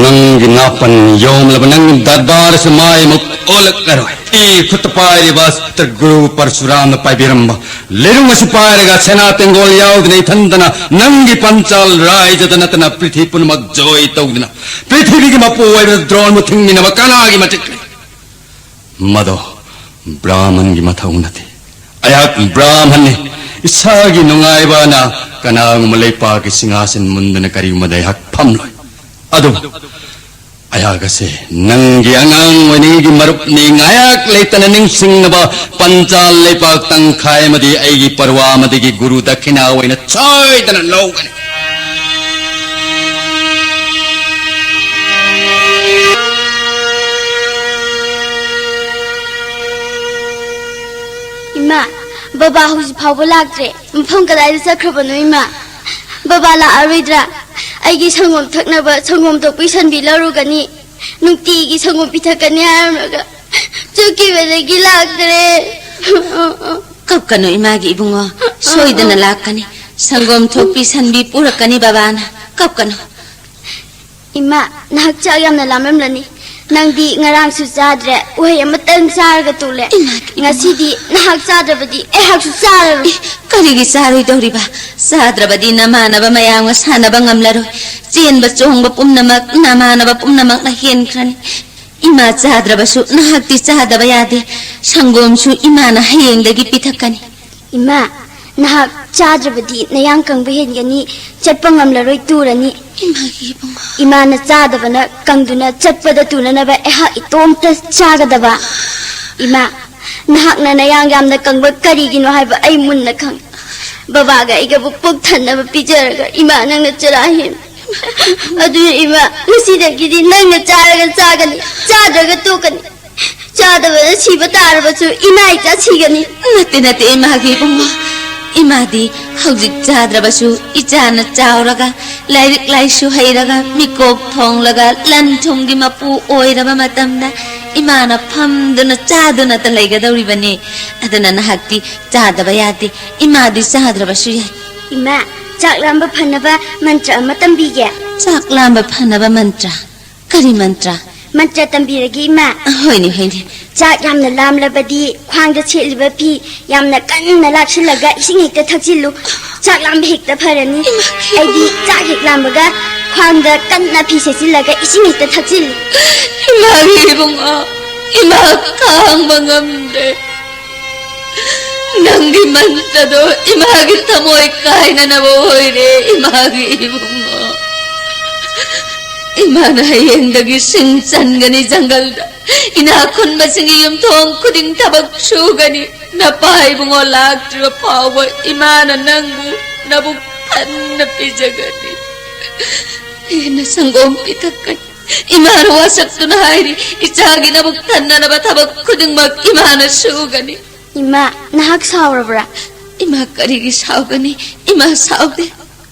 ꯅꯪꯒꯤ ꯅꯥꯄꯟ ꯌꯣꯝꯂꯕ ꯅꯪꯒꯤ ꯗꯔꯕꯥꯔ ꯑꯁꯤ ꯃꯥꯏ ꯑꯃꯨꯛ ꯑꯣꯜꯂꯛꯂꯔꯣꯏ꯫ ꯑꯩ ꯈꯨꯠꯇ ꯄꯥꯏꯔꯤꯕ ꯑꯁꯇ꯭ꯔ ꯒꯨꯔꯨ ꯄꯔꯁꯨꯔꯥꯝꯅ ꯄꯥꯏꯕꯤꯔꯝꯕ ꯂꯤꯔꯨꯡ ꯑꯁꯤ ꯄꯥꯏꯔꯒ ꯁꯦꯅꯥ ꯇꯦꯡꯒꯣꯜ ꯌꯥꯎꯗꯅ ꯏꯊꯟꯗꯅ ꯅꯪꯒꯤ ꯄꯟꯆꯥꯜ ꯔꯥꯏꯖꯗ ꯅꯠꯇꯅ ꯄ꯭ꯔꯤꯊꯤ ꯄꯨꯝꯅꯃꯛ ꯖꯣꯏ ꯇꯧꯗꯨꯅ ꯄ꯭ꯔꯤꯊꯤꯕꯤꯒꯤ ꯃꯄꯨ ꯑꯣꯏꯕ ꯗ꯭ꯔꯣꯟꯕꯨ ꯊꯤꯡꯃꯤꯟꯅꯕ ꯀꯅꯥꯒꯤ ꯃꯇꯤꯛ ꯂꯩ? ꯃꯗꯣ ꯕ꯭ꯔꯥꯍꯃꯟꯒꯤ ꯃꯊꯧ ꯅꯠꯇꯦ꯫ ꯑꯩꯍꯥꯛ ꯕ꯭ꯔꯥꯍꯃꯟꯅꯤ꯫ ꯏꯁꯥꯒꯤ ꯅꯨꯡꯉꯥꯏꯕꯅ ꯀꯅꯥꯒꯨꯝꯕ ꯂꯩꯄꯥꯛꯀꯤ ꯁꯤꯡꯍꯥꯁꯟ ꯃꯨꯟꯗꯅ ꯀꯔꯤꯒꯨꯝꯕꯗ ꯑꯩꯍꯥꯛ ꯐꯝꯂꯣꯏ꯫ ꯑꯗꯨꯕꯨ ꯑꯩꯍꯥꯛ ꯑꯁꯦ ꯅꯪꯒꯤ ꯑꯉꯥꯡ ꯑꯣꯏꯔꯤꯉꯩꯒꯤ ꯃꯔꯨꯞꯅꯤ꯫ ꯉꯥꯏꯍꯥꯛ ꯂꯩꯇꯅ ꯅꯤꯡꯁꯤꯡꯅꯕ ꯄꯟꯆꯥꯜ ꯂꯩꯄꯥꯛ ꯇꯪꯈꯥꯏ ꯑꯃꯗꯤ ꯑꯩꯒꯤ ꯄꯔꯋꯥ ꯑꯃꯗꯒꯤ ꯒꯨꯔꯨ ꯗꯈꯤꯅꯥ ꯑꯣꯏꯅ ꯁꯣꯏꯗꯅ ꯂꯧꯒꯅꯤ꯫ ꯏꯃꯥ, ꯕꯕꯥ ꯍꯧꯖꯤꯛ ꯐꯥꯎꯕ ꯂꯥꯛꯇ꯭ꯔꯦ꯫ ꯃꯐꯝ ꯀꯗꯥꯏꯗ ꯆꯠꯈ꯭ꯔꯕꯅꯣ, ꯏꯃꯥ? ꯕꯕꯥ ꯂꯥꯛꯑꯔꯣꯏꯗ꯭ꯔꯥ? ꯑꯩꯒꯤ ꯁꯪꯒꯣꯝ ꯊꯛꯅꯕ ꯁꯪꯒꯣꯝ ꯊꯣꯛꯄꯤ ꯁꯟꯕꯤ ꯂꯧꯔꯨꯒꯅꯤ꯫ ꯅꯨꯡꯇꯤꯒꯤ ꯁꯪꯒꯣꯝ ꯄꯤꯊꯛꯀꯅꯤ ꯍꯥꯏꯔꯝꯂꯒ ꯆꯠꯈꯤꯕꯗꯒꯤ ꯂꯥꯛꯇ꯭ꯔꯦ꯫ ꯀꯞꯀꯅꯨ ꯏꯃꯥꯒꯤ ꯏꯕꯨꯡꯉꯣ, ꯁꯣꯏꯗꯅ ꯂꯥꯛꯀꯅꯤ꯫ ꯁꯪꯒꯣꯝ ꯊꯣꯛꯄꯤ ꯁꯟꯕꯤ ꯄꯨꯔꯛꯀꯅꯤ ꯕꯕꯥꯅ꯫ ꯀꯞꯀꯅꯨ꯫ ꯏꯃꯥ, ꯅꯍꯥꯛ ꯆꯥꯛ ꯌꯥꯝꯅ ꯂꯥꯝꯂꯝꯂꯅꯤ꯫ ꯅꯪꯗꯤ ꯉꯔꯥꯡꯁꯨ ꯆꯥꯗ꯭ꯔꯦ, ꯎꯍꯩ ꯑꯃꯇꯪ ꯆꯥꯔꯒ ꯇꯣꯛꯂꯦ꯫ ꯏꯃꯥ, ꯏꯃꯥ꯫ ꯉꯁꯤꯗꯤ ꯅꯍꯥꯛ ꯆꯥꯗ꯭ꯔꯕꯗꯤ ꯑꯩꯍꯥꯛꯁꯨ ꯆꯥꯔꯔꯣꯏ꯫ ꯏ, ꯀꯔꯤꯒꯤ ꯆꯥꯔꯣꯏꯗꯧꯔꯤꯕ? ꯆꯥꯗ꯭ꯔꯕꯗꯤ ꯅꯃꯥꯟꯅꯕ ꯃꯌꯥꯝꯒ ꯁꯥꯟꯅꯕ ꯉꯝꯂꯔꯣꯏ꯫ ꯆꯦꯟꯕ ꯆꯣꯡꯕ ꯄꯨꯝꯅꯃꯛ ꯅꯃꯥꯟꯅꯕ ꯄꯨꯝꯅꯃꯛꯅ ꯍꯦꯟꯈ꯭ꯔꯅꯤ꯫ ꯏꯃꯥ ꯆꯥꯗ꯭ꯔꯕꯁꯨ ꯅꯍꯥꯛꯇꯤ ꯆꯥꯗꯕ ꯌꯥꯗꯦ꯫ ꯁꯪꯒꯣꯝꯁꯨ ꯏꯃꯥꯅ ꯍꯌꯦꯡꯗꯒꯤ ꯄꯤꯊꯛꯀꯅꯤ꯫ ꯏꯃꯥ, ꯅꯍꯥꯛ ꯆꯥꯗ꯭ꯔꯕꯗꯤ ꯅꯌꯥꯡ ꯀꯪꯕ ꯍꯦꯟꯒꯅꯤ, ꯆꯠꯄ ꯉꯝꯂꯔꯣꯏ, ꯇꯨꯔꯅꯤ꯫ ꯏꯃꯥꯒꯤ ꯏꯕꯨꯡꯉꯣ꯫ ꯏꯃꯥꯅ ꯆꯥꯗꯕꯅ ꯀꯪꯗꯨꯅ ꯆꯠꯄꯗ ꯇꯨꯅꯅꯕ ꯑꯩꯍꯥꯛ ꯏꯇꯣꯝꯇ ꯆꯥꯒꯗꯕ꯫ ꯏꯃꯥ, ꯅꯍꯥꯛꯅ ꯅꯌꯥꯡ ꯌꯥꯝꯅ ꯀꯪꯕ ꯀꯔꯤꯒꯤꯅꯣ ꯍꯥꯏꯕ ꯑꯩ ꯃꯨꯟꯅ ꯈꯪꯏ꯫ ꯕꯕꯥꯒ ꯑꯩꯒꯕꯨ ꯄꯨꯛ ꯊꯟꯅꯕ ꯄꯤꯖꯔꯒ ꯏꯃꯥ ꯅꯪꯅ ꯆꯔꯥ ꯍꯦꯟ꯫ ꯑꯗꯨꯅ ꯏꯃꯥ, ꯉꯁꯤꯗꯒꯤꯗꯤ ꯅꯪꯅ ꯆꯥꯔꯒ ꯆꯥꯒꯅꯤ, ꯆꯥꯗ꯭ꯔꯒ ꯇꯣꯛꯀꯅꯤ꯫ ꯆꯥꯗꯕꯗ ꯁꯤꯕ ꯇꯥꯔꯕꯁꯨ ꯏꯃꯥ ꯏꯆꯥ ꯁꯤꯒꯅꯤ꯫ ꯅꯠꯇꯦ, ꯅꯠꯇꯦ, ꯏꯃꯥꯒꯤ ꯏꯕꯨꯡꯉꯣ꯫ ꯏꯃꯥꯗꯤ ꯍꯧꯖꯤꯛ ꯆꯥꯗ꯭ꯔꯕꯁꯨ ꯏꯆꯥꯅ ꯆꯥꯎꯔꯒ, ꯂꯥꯏꯔꯤꯛ ꯂꯥꯏꯁꯨ ꯍꯩꯔꯒ, ꯃꯤꯀꯣꯛ ꯊꯣꯡꯂꯒ, ꯂꯟ ꯊꯨꯝꯒꯤ ꯃꯄꯨ ꯑꯣꯏꯔꯕ ꯃꯇꯝꯗ ꯏꯃꯥꯅ ꯐꯝꯗꯨꯅ ꯆꯥꯗꯨꯅꯇ ꯂꯩꯒꯗꯧꯔꯤꯕꯅꯤ꯫ ꯑꯗꯨꯅ ꯅꯍꯥꯛꯇꯤ ꯆꯥꯗꯕ ꯌꯥꯗꯦ꯫ ꯏꯃꯥꯗꯤ ꯆꯥꯗ꯭ꯔꯕꯁꯨ ꯌꯥꯏ꯫ ꯏꯃꯥ, ꯆꯥꯛ ꯂꯥꯝꯕ ꯐꯅꯕ ꯃꯟꯇ꯭ꯔ ꯑꯃ ꯇꯝꯕꯤꯒꯦ꯫ ꯆꯥꯛ ꯂꯥꯝꯕ ꯐꯅꯕ ꯃꯟꯇ꯭ꯔ? ꯀꯔꯤ ꯃꯟꯇ꯭ꯔ? ꯃꯟꯇ꯭ꯔ ꯇꯝꯕꯤꯔꯒꯦ, ꯏꯃꯥ꯫ ꯍꯣꯏꯅꯦ, ꯍꯣꯏꯅꯦ꯫ ꯆꯥꯛ ꯌꯥꯝꯅ ꯂꯥꯝꯂꯕꯗꯤ ꯈ꯭ꯋꯥꯡꯗ ꯁꯦꯠꯂꯤꯕ ꯐꯤ ꯌꯥꯝꯅ ꯀꯟꯅ ꯂꯥꯛꯁꯤꯜꯂꯒ ꯏꯁꯤꯡ ꯍꯦꯛꯇ ꯊꯛꯆꯤꯜꯂꯨ꯫ ꯆꯥꯛ ꯂꯥꯝꯕ ꯍꯦꯛꯇ ꯐꯔꯅꯤ꯫ ꯏꯃꯥ, ꯑꯩꯗꯤ ꯆꯥꯛ ꯍꯦꯛ ꯂꯥꯝꯕꯒ ꯈ꯭ꯋꯥꯡꯗ ꯀꯟꯅ ꯐꯤ ꯁꯦꯠꯆꯤꯜꯂꯒ ꯏꯁꯤꯡ ꯍꯦꯛꯇ ꯊꯛꯆꯤꯜꯂꯤ꯫ ꯏꯃꯥꯒꯤ ꯏꯕꯨꯡꯉꯣ, ꯏꯃꯥ ꯈꯥꯡꯕ ꯉꯝꯗ꯭ꯔꯦ꯫ ꯅꯪꯒꯤ ꯃꯟꯇ꯭ꯔꯗꯣ ꯏꯃꯥꯒꯤ ꯊꯃꯣꯏ ꯀꯥꯏꯅꯅꯕ ꯑꯣꯏꯔꯦ, ꯏꯃꯥꯒꯤ ꯏꯕꯨꯡꯉꯣ꯫ ꯏꯃꯥꯅ ꯍꯌꯦꯡꯗꯒꯤ ꯁꯤꯡ ꯆꯟꯒꯅꯤ ꯖꯪꯒꯜꯗ꯫ ꯏꯅꯥꯛ ꯈꯨꯟꯕꯁꯤꯡꯒꯤ ꯌꯨꯝꯊꯣꯡ ꯈꯨꯗꯤꯡ ꯊꯕꯛ ꯁꯨꯒꯅꯤ꯫ ꯅꯄꯥ ꯏꯕꯨꯡꯉꯣ ꯂꯥꯛꯇ꯭ꯔꯤꯕ ꯐꯥꯎꯕ ꯏꯃꯥꯅ ꯅꯪꯕꯨ ꯅꯕꯨꯛ ꯊꯟꯅ ꯄꯤꯖꯒꯅꯤ꯫ ꯍꯦꯟꯅ ꯁꯪꯒꯣꯝ ꯄꯤꯊꯛꯀꯅꯤ꯫ ꯏꯃꯥꯅ ꯋꯥꯁꯛꯇꯨꯅ ꯍꯥꯏꯔꯤ, ꯏꯆꯥꯒꯤ ꯅꯕꯨꯛ ꯊꯟꯅꯅꯕ ꯊꯕꯛ ꯈꯨꯗꯤꯡꯃꯛ ꯏꯃꯥꯅ ꯁꯨꯒꯅꯤ꯫ ꯏꯃꯥ, ꯅꯍꯥꯛ ꯁꯥꯎꯔꯕ꯭ꯔꯥ? ꯏꯃꯥ ꯀꯔꯤꯒꯤ ꯁꯥꯎꯒꯅꯤ? ꯏꯃꯥ ꯁꯥꯎꯗꯦ꯫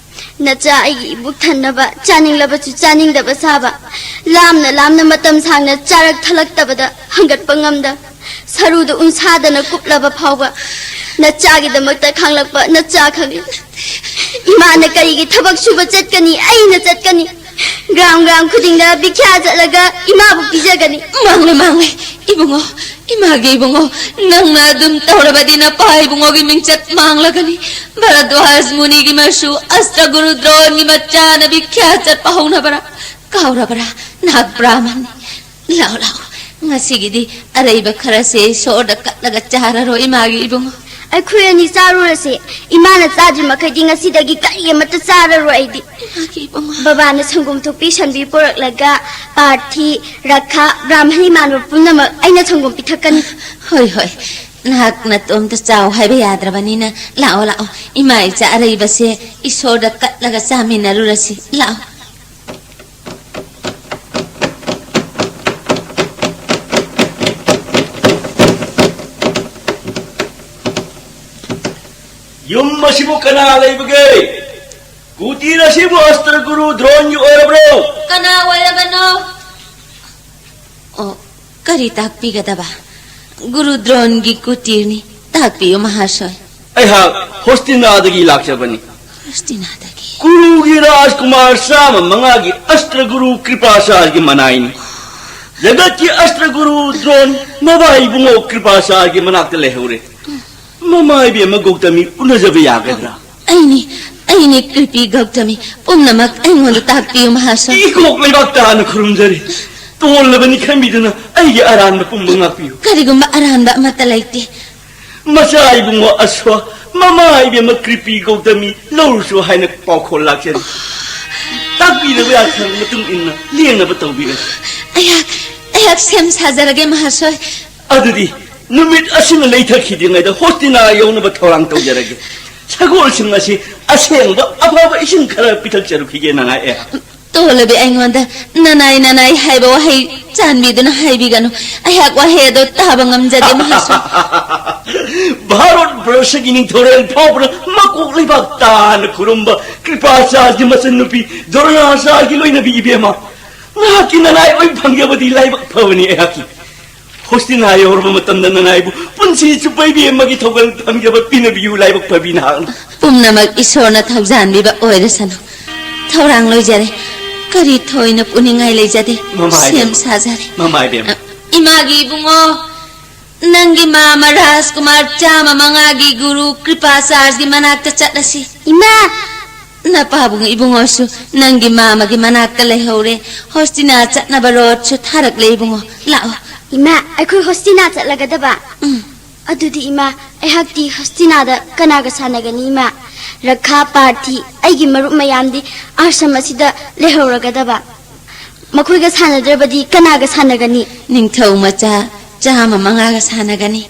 ꯅꯆꯥ ꯑꯩꯒꯤ ꯏꯕꯨꯛ ꯊꯟꯅꯕ ꯆꯥꯅꯤꯡꯂꯕꯁꯨ ꯆꯥꯅꯤꯡꯗꯕ ꯁꯥꯕ, ꯂꯥꯝꯅ ꯂꯥꯝꯅ ꯃꯇꯝ ꯁꯥꯡꯅ ꯆꯥꯔꯛ ꯊꯂꯛꯇꯕꯗ ꯍꯪꯒꯠꯄ ꯉꯝꯗ, ꯁꯔꯨꯗ ꯎꯟꯁꯥꯗꯅ ꯀꯨꯞꯂꯕ ꯐꯥꯎꯕ ꯅꯆꯥꯒꯤꯗꯃꯛꯇ ꯈꯥꯡꯂꯛꯄ ꯅꯆꯥ ꯈꯪꯏ꯫ ꯏꯃꯥꯅ ꯀꯔꯤꯒꯤ ꯊꯕꯛ ꯁꯨꯕ ꯆꯠꯀꯅꯤ? ꯑꯩꯅ ꯆꯠꯀꯅꯤ꯫ ꯒ꯭ꯔꯥꯝ ꯒ꯭ꯔꯥꯝ ꯈꯨꯗꯤꯡꯗ ꯚꯤꯈ꯭ꯌꯥ ꯆꯠꯂꯒ ꯏꯃꯥꯕꯨ ꯄꯤꯖꯒꯅꯤ꯫ ꯃꯥꯡꯂꯦ, ꯃꯥꯡꯂꯦ, ꯏꯕꯨꯡꯉꯣ, ꯏꯃꯥꯒꯤ ꯏꯕꯨꯡꯉꯣ, ꯅꯪꯅ ꯑꯗꯨꯝ ꯇꯧꯔꯕꯗꯤ ꯅꯄꯥ ꯏꯕꯨꯡꯉꯣꯒꯤ ꯃꯤꯡꯆꯠ ꯃꯥꯡꯂꯒꯅꯤ꯫ ꯚꯔꯗ꯭ꯋꯥꯖ ꯃꯨꯅꯤꯒꯤ ꯃꯁꯨ ꯑꯁꯇ꯭ꯔꯒꯨꯔꯨ ꯗ꯭ꯔꯣꯟꯒꯤ ꯃꯆꯥꯅ ꯚꯤꯈ꯭ꯌꯥ ꯆꯠꯄ ꯍꯧꯅꯕ꯭ꯔꯥ? ꯀꯥꯎꯔꯕ꯭ꯔꯥ? ꯅꯍꯥꯛ ꯕ꯭ꯔꯥꯍꯃꯟꯅꯤ꯫ ꯂꯥꯛꯑꯣ, ꯂꯥꯛꯑꯣ, ꯉꯁꯤꯒꯤꯗꯤ ꯑꯔꯩꯕ ꯈꯔꯁꯦ ꯏꯁꯣꯔꯗ ꯀꯠꯂꯒ ꯆꯥꯔꯔꯣ, ꯏꯃꯥꯒꯤ ꯏꯕꯨꯡꯉꯣ꯫ ꯑꯩꯈꯣꯏ ꯑꯅꯤ ꯆꯥꯔꯨꯔꯁꯦ꯫ ꯏꯃꯥꯅ ꯆꯥꯗ꯭ꯔꯤ ꯃꯈꯩꯗꯤ ꯉꯁꯤꯗꯒꯤ ꯀꯔꯤ ꯑꯃꯠꯇ ꯆꯥꯔꯔꯣꯏ ꯑꯩꯗꯤ꯫ ꯏꯃꯥꯒꯤ ꯏꯕꯨꯡꯉꯣ꯫ ꯕꯕꯥꯅ ꯁꯪꯒꯣꯝ ꯊꯣꯛꯄꯤ ꯁꯟꯕꯤ ꯄꯨꯔꯛꯂꯒ ꯄꯥꯔꯊꯤ, ꯔꯈꯥ, ꯕ꯭ꯔꯥꯍꯃꯟ ꯏꯃꯥꯟꯅꯕ ꯄꯨꯝꯅꯃꯛ ꯑꯩꯅ ꯁꯪꯒꯣꯝ ꯄꯤꯊꯛꯀꯅꯤ꯫ ꯍꯣꯏ, ꯍꯣꯏ꯫ ꯅꯍꯥꯛ ꯅꯇꯣꯝꯇ ꯆꯥꯎ ꯍꯥꯏꯕ ꯌꯥꯗ꯭ꯔꯕꯅꯤꯅ ꯂꯥꯛꯑꯣ, ꯂꯥꯛꯑꯣ꯫ ꯏꯃꯥ ꯏꯆꯥ ꯑꯔꯩꯕꯁꯦ ꯏꯁꯣꯔꯗ ꯀꯠꯂꯒ ꯆꯥꯃꯤꯟꯅꯔꯨꯔꯁꯤ꯫ ꯂꯥꯛꯑꯣ꯫ ꯌꯨꯝ ꯑꯁꯤꯕꯨ ꯀꯅꯥ ꯂꯩꯕꯒꯦ? ꯀꯨꯇꯤꯔ ꯑꯁꯤꯕꯨ ꯑꯁꯇ꯭ꯔ ꯒꯨꯔꯨ ꯗ꯭ꯔꯣꯟꯒꯤ ꯑꯣꯏꯔꯕ꯭ꯔꯣ? ꯀꯅꯥ ꯑꯣꯏꯔꯕꯅꯣ? ꯑꯣ, ꯀꯔꯤ ꯇꯥꯛꯄꯤꯒꯗꯕ? ꯒꯨꯔꯨ ꯗ꯭ꯔꯣꯟꯒꯤ ꯀꯨꯇꯤꯔꯅꯤ꯫ ꯇꯥꯛꯄꯤꯌꯨ, ꯃꯍꯥꯁꯣꯏ꯫ ꯑꯩꯍꯥꯛ ꯍꯣꯁꯇꯤꯅꯥꯗꯒꯤ ꯂꯥꯛꯆꯕꯅꯤ꯫ ꯍꯣꯁꯇꯤꯅꯥꯗꯒꯤ? ꯀꯨꯔꯨꯒꯤ ꯔꯥꯖꯀꯨꯃꯥꯔ ꯆꯥꯝꯃ ꯃꯉꯥꯒꯤ ꯑꯁꯇ꯭ꯔ ꯒꯨꯔꯨ ꯀ꯭ꯔꯤꯄꯥꯆꯥꯔꯒꯤ ꯃꯅꯥꯏꯅꯤ꯫ ꯖꯒꯠꯀꯤ ꯑꯁꯇ꯭ꯔ ꯒꯨꯔꯨ ꯗ꯭ꯔꯣꯟ ꯃꯕꯥ ꯏꯕꯨꯡꯉꯣ ꯀ꯭ꯔꯤꯄꯥꯆꯥꯔꯒꯤ ꯃꯅꯥꯛꯇ ꯂꯩꯍꯧꯔꯦ꯫ ꯃꯃꯥ ꯏꯕꯦꯝꯃ ꯒꯧꯇꯃꯤ ꯎꯅꯖꯕ ꯌꯥꯒꯗ꯭ꯔꯥ? ꯑꯩꯅꯤ, ꯑꯩꯅꯤ ꯀ꯭ꯔꯤꯄꯤ ꯒꯧꯇꯃꯤ꯫ ꯄꯨꯝꯅꯃꯛ ꯑꯩꯉꯣꯟꯗ ꯇꯥꯛꯄꯤꯌꯨ, ꯃꯍꯥꯁꯣꯏ꯫ ꯏꯀꯣꯛ ꯂꯩꯕꯥꯛ ꯇꯥꯅ ꯈꯨꯔꯨꯝꯖꯔꯤ꯫ ꯇꯣꯜꯂꯕꯅꯤ ꯈꯟꯕꯤꯗꯨꯅ ꯑꯩꯒꯤ ꯑꯔꯥꯟꯕ ꯄꯨꯝꯕ ꯉꯥꯛꯄꯤꯌꯨ꯫ ꯀꯔꯤꯒꯨꯝꯕ ꯑꯔꯥꯟꯕ ꯑꯃꯠꯇ ꯂꯩꯇꯦ꯫ ꯃꯆꯥ ꯏꯕꯨꯡꯉꯣ ꯑꯁ꯭ꯋ, ꯃꯃꯥ ꯏꯕꯦꯝꯃ ꯀ꯭ꯔꯤꯄꯤ ꯒꯧꯇꯃꯤ ꯂꯧꯔꯨꯁꯨ ꯍꯥꯏꯅ ꯄꯥꯎꯈꯣꯜ ꯂꯥꯛꯆꯔꯤ꯫ ꯇꯥꯛꯄꯤꯔꯕ ꯌꯥꯊꯪ ꯃꯇꯨꯡ ꯏꯟꯅ ꯂꯦꯡꯅꯕ ꯇꯧꯕꯤꯔꯁꯤ꯫ ꯑꯩꯍꯥꯛ, ꯑꯩꯍꯥꯛ ꯁꯦꯝ ꯁꯥꯖꯔꯒꯦ, ꯃꯍꯥꯁꯣꯏ꯫ ꯑꯗꯨꯗꯤ ꯅꯨꯃꯤꯠ ꯑꯁꯤꯅ ꯂꯩꯊꯈꯤꯗ꯭ꯔꯤꯉꯩꯗ ꯍꯣꯁꯇꯤꯅꯥ ꯌꯧꯅꯕ ꯊꯧꯔꯥꯡ ꯇꯧꯖꯔꯒꯦ꯫ ꯁꯒꯣꯜꯁꯤꯡ ꯑꯁꯤ ꯑꯁꯦꯡꯕ ꯑꯐꯕ ꯏꯁꯤꯡ ꯈꯔ ꯄꯤꯊꯛꯆꯔꯨꯈꯤꯒꯦ, ꯅꯅꯥꯏ ꯑꯩꯍꯥꯛ꯫ ꯇꯣꯜꯂꯕꯤ ꯑꯩꯉꯣꯟꯗ ꯅꯅꯥꯏ ꯅꯅꯥꯏ ꯍꯥꯏꯕ ꯋꯥꯍꯩ ꯆꯥꯟꯕꯤꯗꯨꯅ ꯍꯥꯏꯕꯤꯒꯅꯨ꯫ ꯑꯩꯍꯥꯛ ꯋꯥꯍꯩ ꯑꯗꯣ ꯇꯥꯕ ꯉꯝꯖꯗꯦ, ꯃꯍꯥꯁꯣꯏ꯫ ꯚꯥꯔꯠ ꯕꯔꯁꯒꯤ ꯅꯤꯡꯊꯧꯔꯦꯜ ꯐꯥꯎꯕꯅ ꯃꯀꯣꯛ ꯂꯩꯕꯥꯛ ꯇꯥꯅ ꯈꯨꯔꯨꯝꯕ ꯀ꯭ꯔꯤꯄꯥꯆꯥꯔꯒꯤ ꯃꯆꯟꯅꯨꯄꯤ ꯗ꯭ꯔꯣꯅꯥꯆꯥꯔꯒꯤ ꯂꯣꯏꯅꯕꯤ ꯏꯕꯦꯝꯃ, ꯅꯍꯥꯛꯀꯤ ꯅꯅꯥꯏ ꯑꯣꯏ ꯐꯪꯖꯕꯗꯤ ꯂꯥꯏꯕꯛ ꯐꯕꯅꯤ ꯑꯩꯍꯥꯛꯀꯤ꯫ ꯍꯣꯁꯇꯤꯅꯥ ꯌꯧꯔꯕ ꯃꯇꯝꯗ ꯅꯅꯥꯏꯕꯨ ꯄꯨꯟꯁꯤ ꯆꯨꯞꯄ ꯏꯕꯦꯝꯃꯒꯤ ꯊꯧꯒꯜ ꯐꯪꯖꯕ ꯄꯤꯅꯕꯤꯌꯨ, ꯂꯥꯏꯕꯛ ꯐꯕꯤ ꯅꯍꯥꯛꯅ꯫ ꯄꯨꯝꯅꯃꯛ ꯏꯁꯣꯔꯅ ꯊꯧꯖꯥꯟꯕꯤꯕ ꯑꯣꯏꯔꯁꯅꯨ꯫ ꯊꯧꯔꯥꯡ ꯂꯣꯏꯖꯔꯦ꯫ ꯀꯔꯤ ꯊꯣꯏꯅ ꯄꯨꯅꯤꯡꯉꯥꯏ ꯂꯩꯖꯗꯦ꯫ ꯃꯃꯥ ꯁꯦꯝ ꯏꯕꯦꯝꯃ꯫ ꯁꯥꯖꯔꯦ꯫ ꯃꯃꯥ ꯏꯕꯦꯝꯃ꯫ ꯏꯃꯥꯒꯤ ꯏꯕꯨꯡꯉꯣ, ꯅꯪꯒꯤ ꯃꯥꯃ ꯔꯥꯖꯀꯨꯃꯥꯔ ꯆꯥꯝꯃ ꯃꯉꯥꯒꯤ ꯒꯨꯔꯨ ꯀ꯭ꯔꯤꯄꯥꯆꯥꯔꯖꯒꯤ ꯃꯅꯥꯛꯇ ꯆꯠꯂꯁꯤ꯫ ꯏꯃꯥ! ꯅꯄꯥꯕꯨꯡ ꯏꯕꯨꯡꯉꯣꯁꯨ ꯅꯪꯒꯤ ꯃꯥꯃꯒꯤ ꯃꯅꯥꯛꯇ ꯂꯩꯍꯧꯔꯦ꯫ ꯍꯣꯁꯇꯤꯅꯥ ꯆꯠꯅꯕ ꯔꯣꯠꯁꯨ ꯊꯥꯔꯛꯂꯦ ꯏꯕꯨꯡꯉꯣ꯫ ꯂꯥꯛꯑꯣ꯫ ꯏꯃꯥ, ꯑꯩꯈꯣꯏ ꯍꯣꯁꯇꯤꯅꯥ ꯆꯠꯂꯒꯗꯕ? ꯎꯝ꯫ ꯑꯗꯨꯗꯤ ꯏꯃꯥ, ꯑꯩꯍꯥꯛꯇꯤ ꯍꯁꯇꯤꯅꯥꯗ ꯀꯅꯥꯒ ꯁꯥꯟꯅꯒꯅꯤ ꯏꯃꯥ? ꯔꯈꯥ, ꯄꯥꯔꯊꯤ, ꯑꯩꯒꯤ ꯃꯔꯨꯞ ꯃꯌꯥꯝꯗꯤ ꯑꯥꯁ꯭ꯔꯝ ꯑꯁꯤꯗ ꯂꯩꯍꯧꯔꯒꯗꯕ꯫ ꯃꯈꯣꯏꯒ ꯁꯥꯟꯅꯗ꯭ꯔꯕꯗꯤ ꯀꯅꯥꯒ ꯁꯥꯟꯅꯒꯅꯤ? ꯅꯤꯡꯊꯧ ꯃꯆꯥ ꯆꯥꯝꯃ ꯃꯉꯥꯒ ꯁꯥꯟꯅꯒꯅꯤ꯫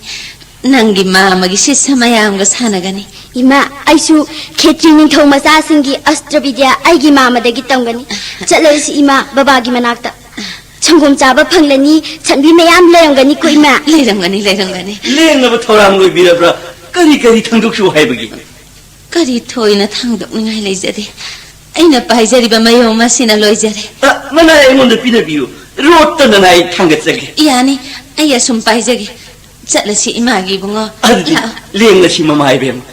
ꯅꯪꯒꯤ ꯃꯥꯃꯒꯤ ꯁꯤꯁ꯭ꯌ ꯃꯌꯥꯝꯒ ꯁꯥꯟꯅꯒꯅꯤ꯫ ꯏꯃꯥ, ꯑꯩꯁꯨ ꯈꯦꯇ꯭ꯔꯤ ꯅꯤꯡꯊꯧ ꯃꯆꯥꯁꯤꯡꯒꯤ ꯑꯁꯇ꯭ꯔ ꯕꯤꯗ꯭ꯌꯥ ꯑꯩꯒꯤ ꯃꯥꯃꯗꯒꯤ ꯇꯝꯒꯅꯤ꯫ ꯆꯠꯂꯔꯁꯤ ꯏꯃꯥ, ꯕꯕꯥꯒꯤ ꯃꯅꯥꯛꯇ꯫ ꯁꯪꯒꯣꯝ ꯆꯥꯕ ꯐꯪꯂꯅꯤ, ꯁꯟꯕꯤ ꯃꯌꯥꯝ ꯂꯩꯔꯝꯒꯅꯤꯀꯣ ꯏꯃꯥ꯫ ꯂꯩꯔꯝꯒꯅꯤ, ꯂꯩꯔꯝꯒꯅꯤ꯫ ꯂꯦꯡꯅꯕ ꯊꯧꯔꯥꯡ ꯂꯣꯏꯕꯤꯔꯕ꯭ꯔꯥ? ꯀꯔꯤ ꯀꯔꯤ ꯊꯥꯡꯗꯣꯛꯁꯨ ꯍꯥꯏꯕꯒꯦ? ꯀꯔꯤ ꯊꯣꯏꯅ ꯊꯥꯡꯗꯣꯛꯅꯤꯡꯉꯥꯏ ꯂꯩꯖꯗꯦ꯫ ꯑꯩꯅ ꯄꯥꯏꯖꯔꯤꯕ ꯃꯌꯣꯝ ꯑꯁꯤꯅ ꯂꯣꯏꯖꯔꯦ꯫ ꯑ, ꯃꯅꯥꯏ ꯑꯩꯉꯣꯟꯗ ꯄꯤꯅꯕꯤꯌꯨ꯫ ꯔꯣꯠꯇ ꯅꯅꯥꯏ ꯊꯥꯡꯒꯠꯆꯒꯦ꯫ ꯌꯥꯅꯤ, ꯑꯩ ꯑꯁꯨꯝ ꯄꯥꯏꯖꯒꯦ꯫ ꯆꯠꯂꯁꯤ ꯏꯃꯥꯒꯤ ꯏꯕꯨꯡꯉꯣ꯫ ꯑꯗꯨꯗꯤ ꯂꯥꯛꯑꯣ꯫ ꯂꯦꯡꯂꯁꯤ ꯃꯃꯥ ꯏꯕꯦꯝꯃ꯫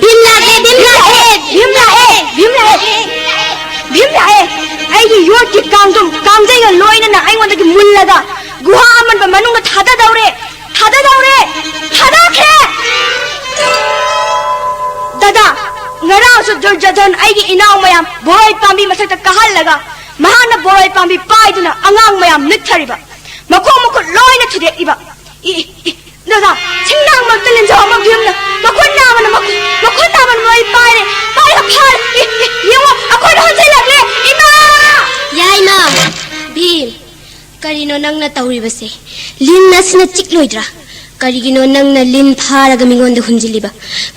ꯚꯤꯝ ꯂꯥꯛꯑꯦ, ꯚꯤꯝ ꯂꯥꯛꯑꯦ, ꯚꯤꯝ ꯂꯥꯛꯑꯦ, ꯚꯤꯝ ꯂꯥꯛꯑꯦ, ꯚꯤꯝ ꯂꯥꯛꯑꯦ꯫ ꯑꯩꯒꯤ ꯌꯣꯠꯀꯤ ꯀꯥꯡꯗꯨꯝ ꯀꯥꯡꯖꯩꯒ ꯂꯣꯏꯅꯅ ꯑꯩꯉꯣꯟꯗꯒꯤ ꯃꯨꯜꯂꯒ ꯒꯨꯍꯥ ꯑꯃꯟꯕ ꯃꯅꯨꯡꯗ ꯊꯥꯗꯗꯧꯔꯦ, ꯊꯥꯗꯗꯧꯔꯦ, ꯊꯥꯗꯈ꯭ꯔꯦ꯫ ꯗꯗꯥ, ꯉꯔꯥꯡꯁꯨ ꯗꯨꯔꯖꯣꯙꯟ ꯑꯩꯒꯤ ꯏꯅꯥꯎ ꯃꯌꯥꯝ ꯕꯣꯔꯣꯏ ꯄꯥꯝꯕꯤ ꯃꯊꯛꯇ ꯀꯥꯍꯜꯂꯒ ꯃꯍꯥꯛꯅ ꯕꯣꯔꯣꯏ ꯄꯥꯝꯕꯤ ꯄꯥꯏꯗꯨꯅ ꯑꯉꯥꯡ ꯃꯌꯥꯝ ꯅꯤꯛꯊꯔꯤꯕ, ꯃꯈꯣꯡ ꯃꯈꯨꯠ ꯂꯣꯏꯅ ꯊꯨꯗꯦꯛꯏꯕ꯫ ꯏ, ꯏ, ꯏ, ꯗꯗꯥ, ꯁꯤꯡꯅꯥꯡ ꯃꯔꯛꯇ ꯂꯦꯟꯖꯥꯎ ꯑꯃ ꯚꯤꯝꯅ ꯃꯈꯨꯠ ꯅꯥꯕꯅ ꯃꯈꯨꯠ, ꯃꯈꯨꯠ ꯅꯥꯕꯅ ꯃꯔꯣꯏ ꯄꯥꯏꯔꯦ, ꯄꯥꯏꯔꯒ ꯐꯥꯔꯦ꯫ ꯏ, ꯏ, ꯌꯦꯡꯉꯣ, ꯑꯩꯈꯣꯏꯗ ꯍꯟꯖꯤꯜꯂꯛꯂꯦ, ꯏꯃꯥ! ꯌꯥꯏꯃ! ꯚꯤꯝ, ꯀꯔꯤꯅꯣ ꯅꯪꯅ ꯇꯧꯔꯤꯕꯁꯦ? ꯂꯤꯟ ꯑꯁꯤꯅ ꯆꯤꯛꯂꯣꯏꯗ꯭ꯔꯥ? ꯀꯔꯤꯒꯤꯅꯣ ꯅꯪꯅ ꯂꯤꯟ ꯐꯥꯔꯒ ꯃꯤꯉꯣꯟꯗ ꯍꯨꯟꯖꯤꯜꯂꯤꯕ?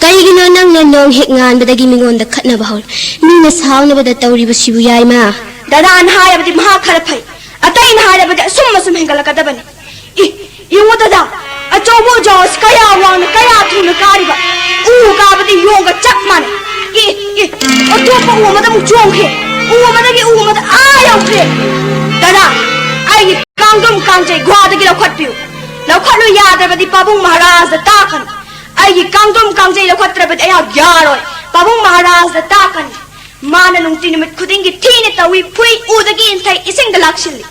ꯀꯔꯤꯒꯤꯅꯣ ꯅꯪꯅ ꯅꯣꯡ ꯍꯦꯛ ꯉꯥꯟꯕꯗꯒꯤ ꯃꯤꯉꯣꯟꯗ ꯈꯠꯅꯕ ꯍꯧꯔꯤ? ꯃꯤꯅ ꯁꯥꯎꯅꯕꯗ ꯇꯧꯔꯤꯕꯁꯤꯕꯨ, ꯌꯥꯏꯃ? ꯗꯗꯥꯅ ꯍꯥꯏꯔꯕꯗꯤ ꯃꯍꯥꯛ ꯈꯔ ꯐꯩ, ꯑꯇꯩꯅ ꯍꯥꯏꯔꯕꯗꯤ ꯑꯁꯨꯝ ꯑꯁꯨꯝ ꯍꯦꯟꯒꯠꯂꯛꯀꯗꯕꯅꯤ꯫ ꯏ, ꯌꯦꯡꯉꯨ ꯗꯗꯥ, ꯑꯆꯧꯕ ꯎꯖꯥꯎ ꯑꯁꯤ ꯀꯌꯥ ꯋꯥꯡꯅ, ꯀꯌꯥ ꯊꯨꯅ ꯀꯥꯔꯤꯕ! ꯎ ꯀꯥꯕꯗꯤ ꯌꯣꯡꯒ ꯆꯞ ꯃꯥꯟꯅꯩ꯫ ꯏ, ꯏ, ꯑꯇꯣꯞꯄ ꯎ ꯑꯃꯗ ꯑꯃꯨꯛ ꯆꯣꯡꯈ꯭ꯔꯦ꯫ ꯎ ꯑꯃꯗꯒꯤ ꯎ ꯑꯃꯗ ꯑꯥ ꯌꯧꯈ꯭ꯔꯦ꯫ ꯗꯗꯥ, ꯑꯩꯒꯤ ꯀꯥꯡꯗꯨꯝ ꯀꯥꯡꯖꯩ ꯒꯨꯍꯥꯗꯒꯤ ꯂꯧꯈꯠꯄꯤꯌꯨ꯫ ꯂꯧꯈꯠꯂꯨ ꯌꯥꯗ꯭ꯔꯕꯗꯤ ꯄꯥꯕꯨꯡ ꯃꯍꯥꯔꯥꯖꯗ ꯇꯥꯛꯀꯅꯤ꯫ ꯑꯩꯒꯤ ꯀꯥꯡꯗꯨꯝ ꯀꯥꯡꯖꯩ ꯂꯧꯈꯠꯇ꯭ꯔꯕꯗꯤ ꯑꯩꯍꯥꯛ ꯌꯥꯔꯣꯏ꯫ ꯄꯥꯕꯨꯡ ꯃꯍꯥꯔꯥꯖꯗ ꯇꯥꯛꯀꯅꯤ꯫ ꯃꯥꯅ ꯅꯨꯡꯇꯤ ꯅꯨꯃꯤꯠ ꯈꯨꯗꯤꯡꯒꯤ ꯊꯤꯅ ꯇꯧꯏ, ꯐꯨꯏ, ꯎꯗꯒꯤ ꯏꯟꯊꯩ, ꯏꯁꯤꯡꯗ ꯂꯥꯛꯁꯤꯜꯂꯤ꯫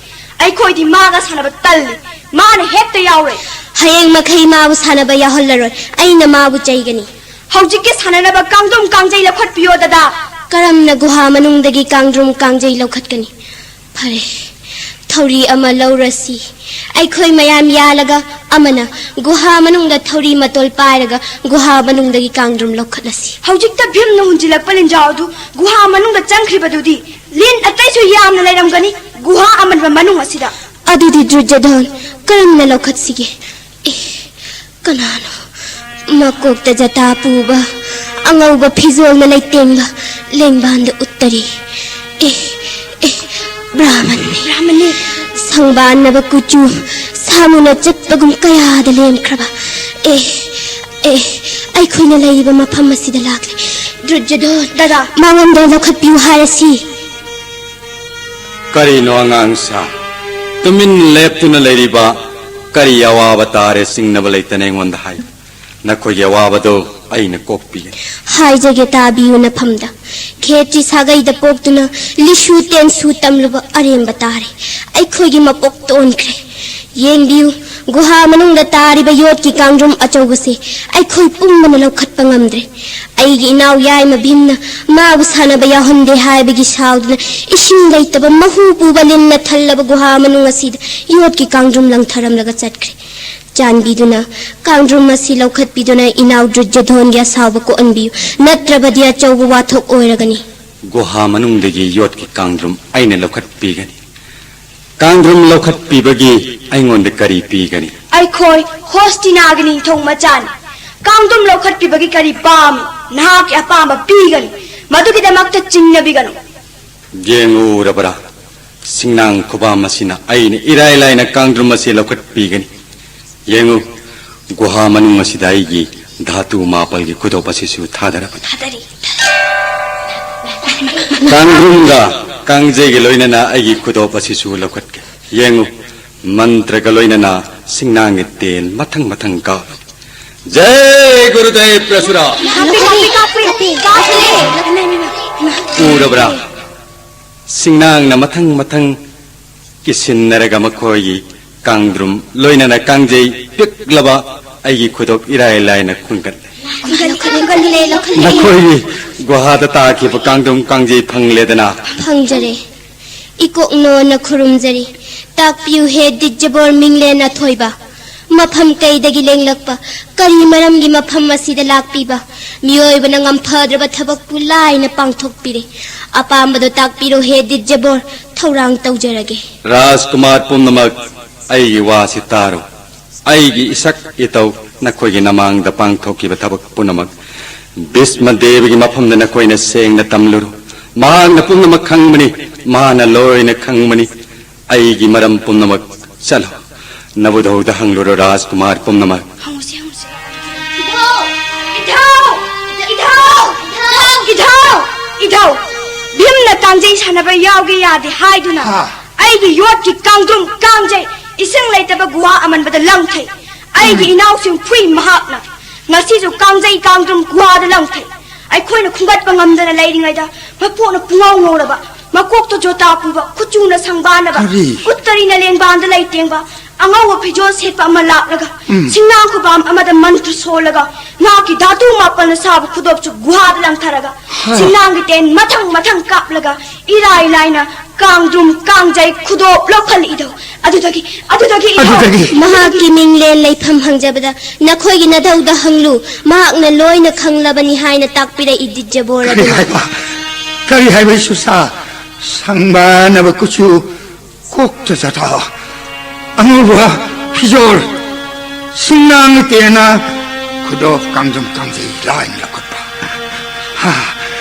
ꯑꯩꯈꯣꯏꯗꯤ ꯃꯥꯒ ꯁꯥꯟꯅꯕ ꯇꯜꯂꯤ꯫ ꯃꯥꯅ ꯍꯦꯛꯇ ꯌꯥꯎꯔꯦ꯫ ꯍꯌꯦꯡ ꯃꯈꯩ ꯃꯥꯕꯨ ꯁꯥꯟꯅꯕ ꯌꯥꯎꯍꯜꯂꯔꯣꯏ꯫ ꯑꯩꯅ ꯃꯥꯕꯨ ꯆꯩꯒꯅꯤ꯫ ꯍꯧꯖꯤꯛꯀꯤ ꯁꯥꯟꯅꯅꯕ ꯀꯥꯡꯗ꯭ꯔꯨꯝ ꯀꯥꯡꯖꯩ ꯂꯧꯈꯠꯄꯤꯌꯣ, ꯗꯗꯥ꯫ ꯀꯔꯝꯅ ꯒꯨꯍꯥ ꯃꯅꯨꯡꯗꯒꯤ ꯀꯥꯡꯗ꯭ꯔꯨꯝ ꯀꯥꯡꯖꯩ ꯂꯧꯈꯠꯀꯅꯤ? ꯐꯔꯦ, ꯊꯧꯔꯤ ꯑꯃ ꯂꯧꯔꯁꯤ꯫ ꯑꯩꯈꯣꯏ ꯃꯌꯥꯝ ꯌꯥꯜꯂꯒ ꯑꯃꯅ ꯒꯨꯍꯥ ꯃꯅꯨꯡꯗ ꯊꯧꯔꯤ ꯃꯇꯣꯜ ꯄꯥꯏꯔꯒ ꯒꯨꯍꯥ ꯃꯅꯨꯡꯗꯒꯤ ꯀꯥꯡꯗ꯭ꯔꯨꯝ ꯂꯧꯈꯠꯂꯁꯤ꯫ ꯍꯧꯖꯤꯛꯇ ꯚꯤꯝꯅ ꯍꯨꯟꯖꯤꯜꯂꯛꯄ ꯂꯤꯟꯖꯥꯎ ꯑꯗꯨ ꯒꯨꯍꯥ ꯃꯅꯨꯡꯗ ꯆꯪꯈ꯭ꯔꯤꯕꯗꯨꯗꯤ ꯂꯤꯟ ꯑꯇꯩꯁꯨ ꯌꯥꯝꯅ ꯂꯩꯔꯝꯒꯅꯤ ꯒꯨꯍꯥ ꯑꯃꯟꯕ ꯃꯅꯨꯡ ꯑꯁꯤꯗ꯫ ꯑꯗꯨꯗꯤ ꯗꯨꯔꯖꯣꯙꯟ ꯀꯔꯝꯅ ꯂꯧꯈꯠꯁꯤꯒꯦ? ꯑꯦ, ꯀꯅꯥꯅꯣ? ꯃꯀꯣꯛꯇ ꯖꯇꯥ ꯄꯨꯕ, ꯑꯉꯧꯕ ꯐꯤꯖꯣꯜꯅ ꯂꯩꯇꯦꯡꯕ ꯂꯦꯡꯕꯥꯟꯗ ꯎꯠꯇꯔꯤ꯫ ꯑꯦ, ꯑꯦ, ꯕ꯭ꯔꯥꯍꯃꯟꯅꯤ꯫ ꯕ꯭ꯔꯥꯍꯃꯟꯅꯤ꯫ ꯁꯪꯕꯥꯟꯅꯕ ꯀꯨꯆꯨ, ꯁꯥꯃꯨꯅ ꯆꯠꯄꯒꯨꯝ ꯀꯌꯥꯗ ꯂꯦꯝꯈ꯭ꯔꯕ꯫ ꯑꯦ, ꯑꯦ, ꯑꯩꯈꯣꯏꯅ ꯂꯩꯔꯤꯕ ꯃꯐꯝ ꯑꯁꯤꯗ ꯂꯥꯛꯂꯦ꯫ ꯗꯨꯔꯖꯣꯙꯟ, ꯗꯗꯥ꯫ ꯃꯉꯣꯟꯗ ꯂꯧꯈꯠꯄꯤꯌꯨ ꯍꯥꯏꯔꯁꯤ꯫ ꯀꯔꯤꯅꯣ ꯑꯉꯥꯡꯁꯥ? ꯇꯨꯃꯤꯟ ꯂꯦꯞꯇꯨꯅ ꯂꯩꯔꯤꯕ ꯀꯔꯤ ꯑꯋꯥꯕ ꯇꯥꯔꯦ ꯆꯤꯡꯅꯕ ꯂꯩꯇꯅ ꯑꯩꯉꯣꯟꯗ ꯍꯥꯏ꯫ ꯅꯈꯣꯏꯒꯤ ꯑꯋꯥꯕꯗꯣ ꯑꯩꯅ ꯀꯣꯛꯄꯤꯒꯅꯤ꯫ ꯍꯥꯏꯖꯒꯦ, ꯇꯥꯕꯤꯌꯨ ꯅꯐꯝꯗ꯫ ꯈꯦꯇ꯭ꯔꯤ ꯁꯥꯒꯩꯗ ꯄꯣꯛꯇꯨꯅ ꯂꯤꯁꯨ ꯇꯦꯟꯁꯨ ꯇꯝꯂꯨꯕ ꯑꯔꯦꯝꯕ ꯇꯥꯔꯦ꯫ ꯑꯩꯈꯣꯏꯒꯤ ꯃꯄꯣꯛ ꯇꯣꯟꯈ꯭ꯔꯦ꯫ ꯌꯦꯡꯕꯤꯌꯨ, ꯒꯨꯍꯥ ꯃꯅꯨꯡꯗ ꯇꯥꯔꯤꯕ ꯌꯣꯠꯀꯤ ꯀꯥꯡꯗ꯭ꯔꯨꯝ ꯑꯆꯧꯕꯁꯦ ꯑꯩꯈꯣꯏ ꯄꯨꯝꯕꯅ ꯂꯧꯈꯠꯄ ꯉꯝꯗ꯭ꯔꯦ꯫ ꯑꯩꯒꯤ ꯏꯅꯥꯎ ꯌꯥꯏꯃ ꯚꯤꯝꯅ ꯃꯥꯕꯨ ꯁꯥꯟꯅꯕ ꯌꯥꯎꯍꯟꯗꯦ ꯍꯥꯏꯕꯒꯤ ꯁꯥꯎꯗꯨꯅ ꯏꯁꯤꯡ ꯂꯩꯇꯕ ꯃꯍꯨ ꯄꯨꯕ ꯂꯤꯟꯅ ꯊꯜꯂꯕ ꯒꯨꯍꯥ ꯃꯅꯨꯡ ꯑꯁꯤꯗ ꯌꯣꯠꯀꯤ ꯀꯥꯡꯗ꯭ꯔꯨꯝ ꯂꯪꯊꯔꯝꯂꯒ ꯆꯠꯈ꯭ꯔꯦ꯫ ꯆꯥꯟꯕꯤꯗꯨꯅ ꯀꯥꯡꯗ꯭ꯔꯨꯝ ꯑꯁꯤ ꯂꯧꯈꯠꯄꯤꯗꯨꯅ ꯏꯅꯥꯎ ꯗꯨꯔꯖꯣꯙꯣꯟꯒꯤ ꯑꯁꯥꯎꯕ ꯀꯣꯛꯍꯟꯕꯤꯌꯨ, ꯅꯠꯇ꯭ꯔꯕꯗꯤ ꯑꯆꯧꯕ ꯋꯥꯊꯣꯛ ꯑꯣꯏꯔꯒꯅꯤ꯫ ꯒꯨꯍꯥ ꯃꯅꯨꯡꯗꯒꯤ ꯌꯣꯠꯀꯤ ꯀꯥꯡꯗ꯭ꯔꯨꯝ ꯑꯩꯅ ꯂꯧꯈꯠꯄꯤꯒꯅꯤ꯫ ꯀꯥꯡꯗ꯭ꯔꯨꯝ ꯂꯧꯈꯠꯄꯤꯕꯒꯤ ꯑꯩꯉꯣꯟꯗ ꯀꯔꯤ ꯄꯤꯒꯅꯤ? ꯑꯩꯈꯣꯏ ꯍꯣꯁꯇꯤꯅꯥꯒꯤ ꯅꯤꯡꯊꯧ ꯃꯆꯥꯅꯤ꯫ ꯀꯥꯡꯗ꯭ꯔꯨꯝ ꯂꯧꯈꯠꯄꯤꯕꯒꯤ ꯀꯔꯤ ꯄꯥꯝꯃꯤ? ꯅꯍꯥꯛꯀꯤ ꯑꯄꯥꯝꯕ ꯄꯤꯒꯅꯤ꯫ ꯃꯗꯨꯒꯤꯗꯃꯛꯇ ꯆꯤꯡꯅꯕꯤꯒꯅꯨ꯫ ꯌꯦꯡꯉꯨꯔꯕ꯭ꯔꯥ? ꯁꯤꯡꯅꯥꯡ ꯈꯨꯕꯥꯝ ꯑꯁꯤꯅ ꯑꯩꯅ ꯏꯔꯥꯏ ꯂꯥꯏꯅ ꯀꯥꯡꯗ꯭ꯔꯨꯝ ꯑꯁꯤ ꯂꯧꯈꯠꯄꯤꯒꯅꯤ꯫ ꯌꯦꯡꯉꯨ, ꯒꯨꯍꯥ ꯃꯅꯨꯡ ꯑꯁꯤꯗ ꯑꯩꯒꯤ ꯙꯥꯇꯨ ꯃꯥꯄꯜꯒꯤ ꯈꯨꯗꯣꯞ ꯑꯁꯤꯁꯨ ꯊꯥꯗꯔꯕꯅꯤ꯫ ꯊꯥꯗꯔꯤ꯫ ꯀꯥꯡꯗ꯭ꯔꯨꯝꯒ ꯀꯥꯡꯖꯩꯒ ꯂꯣꯏꯅꯅ ꯑꯩꯒꯤ ꯈꯨꯗꯣꯞ ꯑꯁꯤꯁꯨ ꯂꯧꯈꯠꯀꯦ꯫ ꯌꯦꯡꯉꯨ, ꯃꯟꯇ꯭ꯔꯒ ꯂꯣꯏꯅꯅ ꯁꯤꯡꯅꯥꯡꯒꯤ ꯇꯦꯟ ꯃꯊꯪ ꯃꯊꯪ ꯀꯥꯞꯂꯤ꯫ ꯖꯩ ꯒꯨꯔꯨꯗꯦꯕ ꯄ꯭ꯔꯁꯨꯔꯥ꯫ ꯀꯥꯞꯄꯤ, ꯀꯥꯞꯄꯤ, ꯀꯥꯞꯄꯤ, ꯀꯥꯞꯄꯤ꯫ ꯎꯔꯕ꯭ꯔꯥ? ꯁꯤꯡꯅꯥꯡꯅ ꯃꯊꯪ ꯃꯊꯪ ꯀꯤꯁꯤꯟꯅꯔꯒ ꯃꯈꯣꯏꯒꯤ ꯀꯥꯡꯗ꯭ꯔꯨꯝ ꯂꯣꯏꯅꯅ ꯀꯥꯡꯖꯩ ꯄꯤꯛꯂꯕ ꯑꯩꯒꯤ ꯈꯨꯗꯣꯞ ꯏꯔꯥꯏ ꯂꯥꯏꯅ ꯈꯨꯟꯒꯠꯂꯦ꯫ ꯈꯨꯟꯒꯠꯂꯦ, ꯈꯨꯟꯒꯠꯂꯦ, ꯂꯧꯈꯠꯂꯦ꯫ ꯅꯈꯣꯏꯒꯤ ꯒꯨꯍꯥꯗ ꯇꯥꯈꯤꯕ ꯀꯥꯡꯗ꯭ꯔꯨꯝ ꯀꯥꯡꯖꯩ ꯐꯪꯂꯦꯗꯅ꯫ ꯐꯪꯖꯔꯦ꯫ ꯏꯀꯣꯛꯅꯣꯅ ꯈꯨꯔꯨꯝꯖꯔꯤ꯫ ꯇꯥꯛꯄꯤꯌꯨ ꯍꯦ ꯗꯤꯠꯖꯕꯣꯔ ꯃꯤꯡꯂꯦꯟ ꯑꯊꯣꯏꯕ꯫ ꯃꯐꯝ ꯀꯩꯗꯒꯤ ꯂꯦꯡꯂꯛꯄ, ꯀꯔꯤ ꯃꯔꯝꯒꯤ ꯃꯐꯝ ꯑꯁꯤꯗ ꯂꯥꯛꯄꯤꯕ? ꯃꯤꯑꯣꯏꯕꯅ ꯉꯝꯐꯗ꯭ꯔꯕ ꯊꯕꯛꯄꯨ ꯂꯥꯏꯅ ꯄꯥꯡꯊꯣꯛꯄꯤꯔꯦ꯫ ꯑꯄꯥꯝꯕꯗꯣ ꯇꯥꯛꯄꯤꯔꯣ ꯍꯦ ꯗꯤꯠꯖꯕꯣꯔ, ꯊꯧꯔꯥꯡ ꯇꯧꯖꯔꯒꯦ꯫ ꯔꯥꯖꯀꯨꯃꯥꯔ ꯄꯨꯝꯅꯃꯛ, ꯑꯩꯒꯤ ꯋꯥꯁꯤ ꯇꯥꯔꯣ꯫ ꯑꯩꯒꯤ ꯏꯁꯛ ꯏꯇꯧ ꯅꯈꯣꯏꯒꯤ ꯅꯃꯥꯡꯗ ꯄꯥꯡꯊꯣꯛꯈꯤꯕ ꯊꯕꯛ ꯄꯨꯝꯅꯃꯛ ꯚꯤꯁꯃ ꯗꯦꯕꯒꯤ ꯃꯐꯝꯗ ꯅꯈꯣꯏꯅ ꯁꯦꯡꯅ ꯇꯝꯂꯨꯔꯣ꯫ ꯃꯍꯥꯛꯅ ꯄꯨꯝꯅꯃꯛ ꯈꯪꯕꯅꯤ, ꯃꯥꯅ ꯂꯣꯏꯅ ꯈꯪꯕꯅꯤ꯫ ꯑꯩꯒꯤ ꯃꯔꯝ ꯄꯨꯝꯅꯃꯛ ꯆꯠꯂꯣ꯫ ꯅꯕꯨꯙꯧꯗ ꯍꯪꯂꯨꯔꯣ ꯔꯥꯖꯀꯨꯃꯥꯔ ꯄꯨꯝꯅꯃꯛ꯫ ꯍꯪꯉꯨꯁꯦ, ꯍꯪꯉꯨꯁꯦ꯫ ꯏꯙꯧ! ꯏꯙꯧ! ꯏꯙꯧ! ꯏꯙꯧ! ꯏꯙꯧ! ꯚꯤꯝꯅ ꯀꯥꯡꯖꯩ ꯁꯥꯟꯅꯕ ꯌꯥꯎꯒꯦ ꯌꯥꯗꯦ ꯍꯥꯏꯗꯨꯅ, ꯍꯥ꯫ ꯑꯩꯒꯤ ꯌꯣꯠꯀꯤ ꯀꯥꯡꯗ꯭ꯔꯨꯝ ꯀꯥꯡꯖꯩ ꯏꯁꯤꯡ ꯂꯩꯇꯕ ꯒꯨꯍꯥ ꯑꯃꯟꯕꯗ ꯂꯪꯊꯩ꯫ ꯑꯩꯒꯤ ꯏꯅꯥꯎꯁꯤꯡ ꯐꯨꯏ ꯃꯍꯥꯛꯅ꯫ ꯉꯁꯤꯁꯨ ꯀꯥꯡꯖꯩ ꯀꯥꯡꯗ꯭ꯔꯨꯝ ꯒꯨꯍꯥꯗ ꯂꯪꯊꯩ꯫ ꯑꯩꯈꯣꯏꯅ ꯈꯨꯝꯒꯠꯄ ꯉꯝꯗꯅ ꯂꯩꯔꯤꯉꯩꯗ ꯃꯄꯣꯛꯅ ꯄꯨꯡꯉꯧ ꯉꯧꯔꯕ, ꯃꯀꯣꯛꯇ ꯖꯣꯇꯥ ꯄꯨꯕ, ꯀꯨꯆꯨꯅ ꯁꯪꯕꯥꯅꯕ, ꯀꯔꯤ? ꯎꯠꯇꯔꯤꯅ ꯂꯦꯡꯕꯥꯟꯗ ꯂꯩꯇꯦꯡꯕ, ꯑꯉꯧꯕ ꯐꯤꯖꯣꯜ ꯁꯦꯠꯄ ꯑꯃ ꯂꯥꯛꯂꯒ, ꯎꯝ꯫ ꯁꯤꯡꯅꯥꯡ ꯈꯨꯕꯥꯝ ꯑꯃꯗ ꯃꯟꯇ꯭ꯔ ꯁꯣꯜꯂꯒ, ꯉꯥꯀꯤ ꯙꯥꯇꯨ ꯃꯥꯄꯜꯅ ꯁꯥꯕ ꯈꯨꯗꯣꯞꯁꯨ ꯒꯨꯍꯥꯗ ꯂꯪꯊꯔꯒ, ꯍꯥ꯫ ꯁꯤꯡꯅꯥꯡꯒꯤ ꯇꯦꯟ ꯃꯊꯪ ꯃꯊꯪ ꯀꯥꯞꯂꯒ, ꯏꯔꯥꯏ ꯂꯥꯏꯅ ꯀꯥꯡꯗ꯭ꯔꯨꯝ ꯀꯥꯡꯖꯩ ꯈꯨꯗꯣꯞ ꯂꯧꯈꯠꯂꯛꯏꯗꯣ꯫ ꯑꯗꯨꯗꯒꯤ, ꯑꯗꯨꯗꯒꯤ ꯏꯙꯧ꯫ ꯑꯗꯨꯗꯒꯤ? ꯃꯍꯥꯛꯀꯤ ꯃꯤꯡꯂꯦꯟ ꯂꯩꯐꯝ ꯍꯪꯖꯕꯗ, ꯅꯈꯣꯏꯒꯤ ꯅꯙꯧꯗ ꯍꯪꯂꯨ, ꯃꯍꯥꯛꯅ ꯂꯣꯏꯅ ꯈꯪꯂꯕꯅꯤ ꯍꯥꯏꯅ ꯇꯥꯛꯄꯤꯔꯛꯏ ꯗꯤꯠꯖꯕꯣꯔ ꯀꯔꯤ ꯑꯗꯨꯅ꯫ ꯍꯥꯏꯕ? ꯀꯔꯤ ꯍꯥꯏꯕ ꯏꯁꯨꯁꯥ? ꯁꯪꯕꯥꯅꯕ ꯀꯨꯆꯨ, ꯀꯣꯛꯇ ꯖꯇꯥ, ꯑꯉꯧꯕ ꯐꯤꯖꯣꯜ, ꯁꯤꯡꯅꯥꯡ ꯇꯦꯟꯅ ꯈꯨꯗꯣꯞ ꯀꯥꯡꯖꯨꯝ ꯀꯥꯡꯖꯩ ꯂꯥꯏꯅ ꯂꯧꯈꯠꯄ꯫ ꯍꯥ,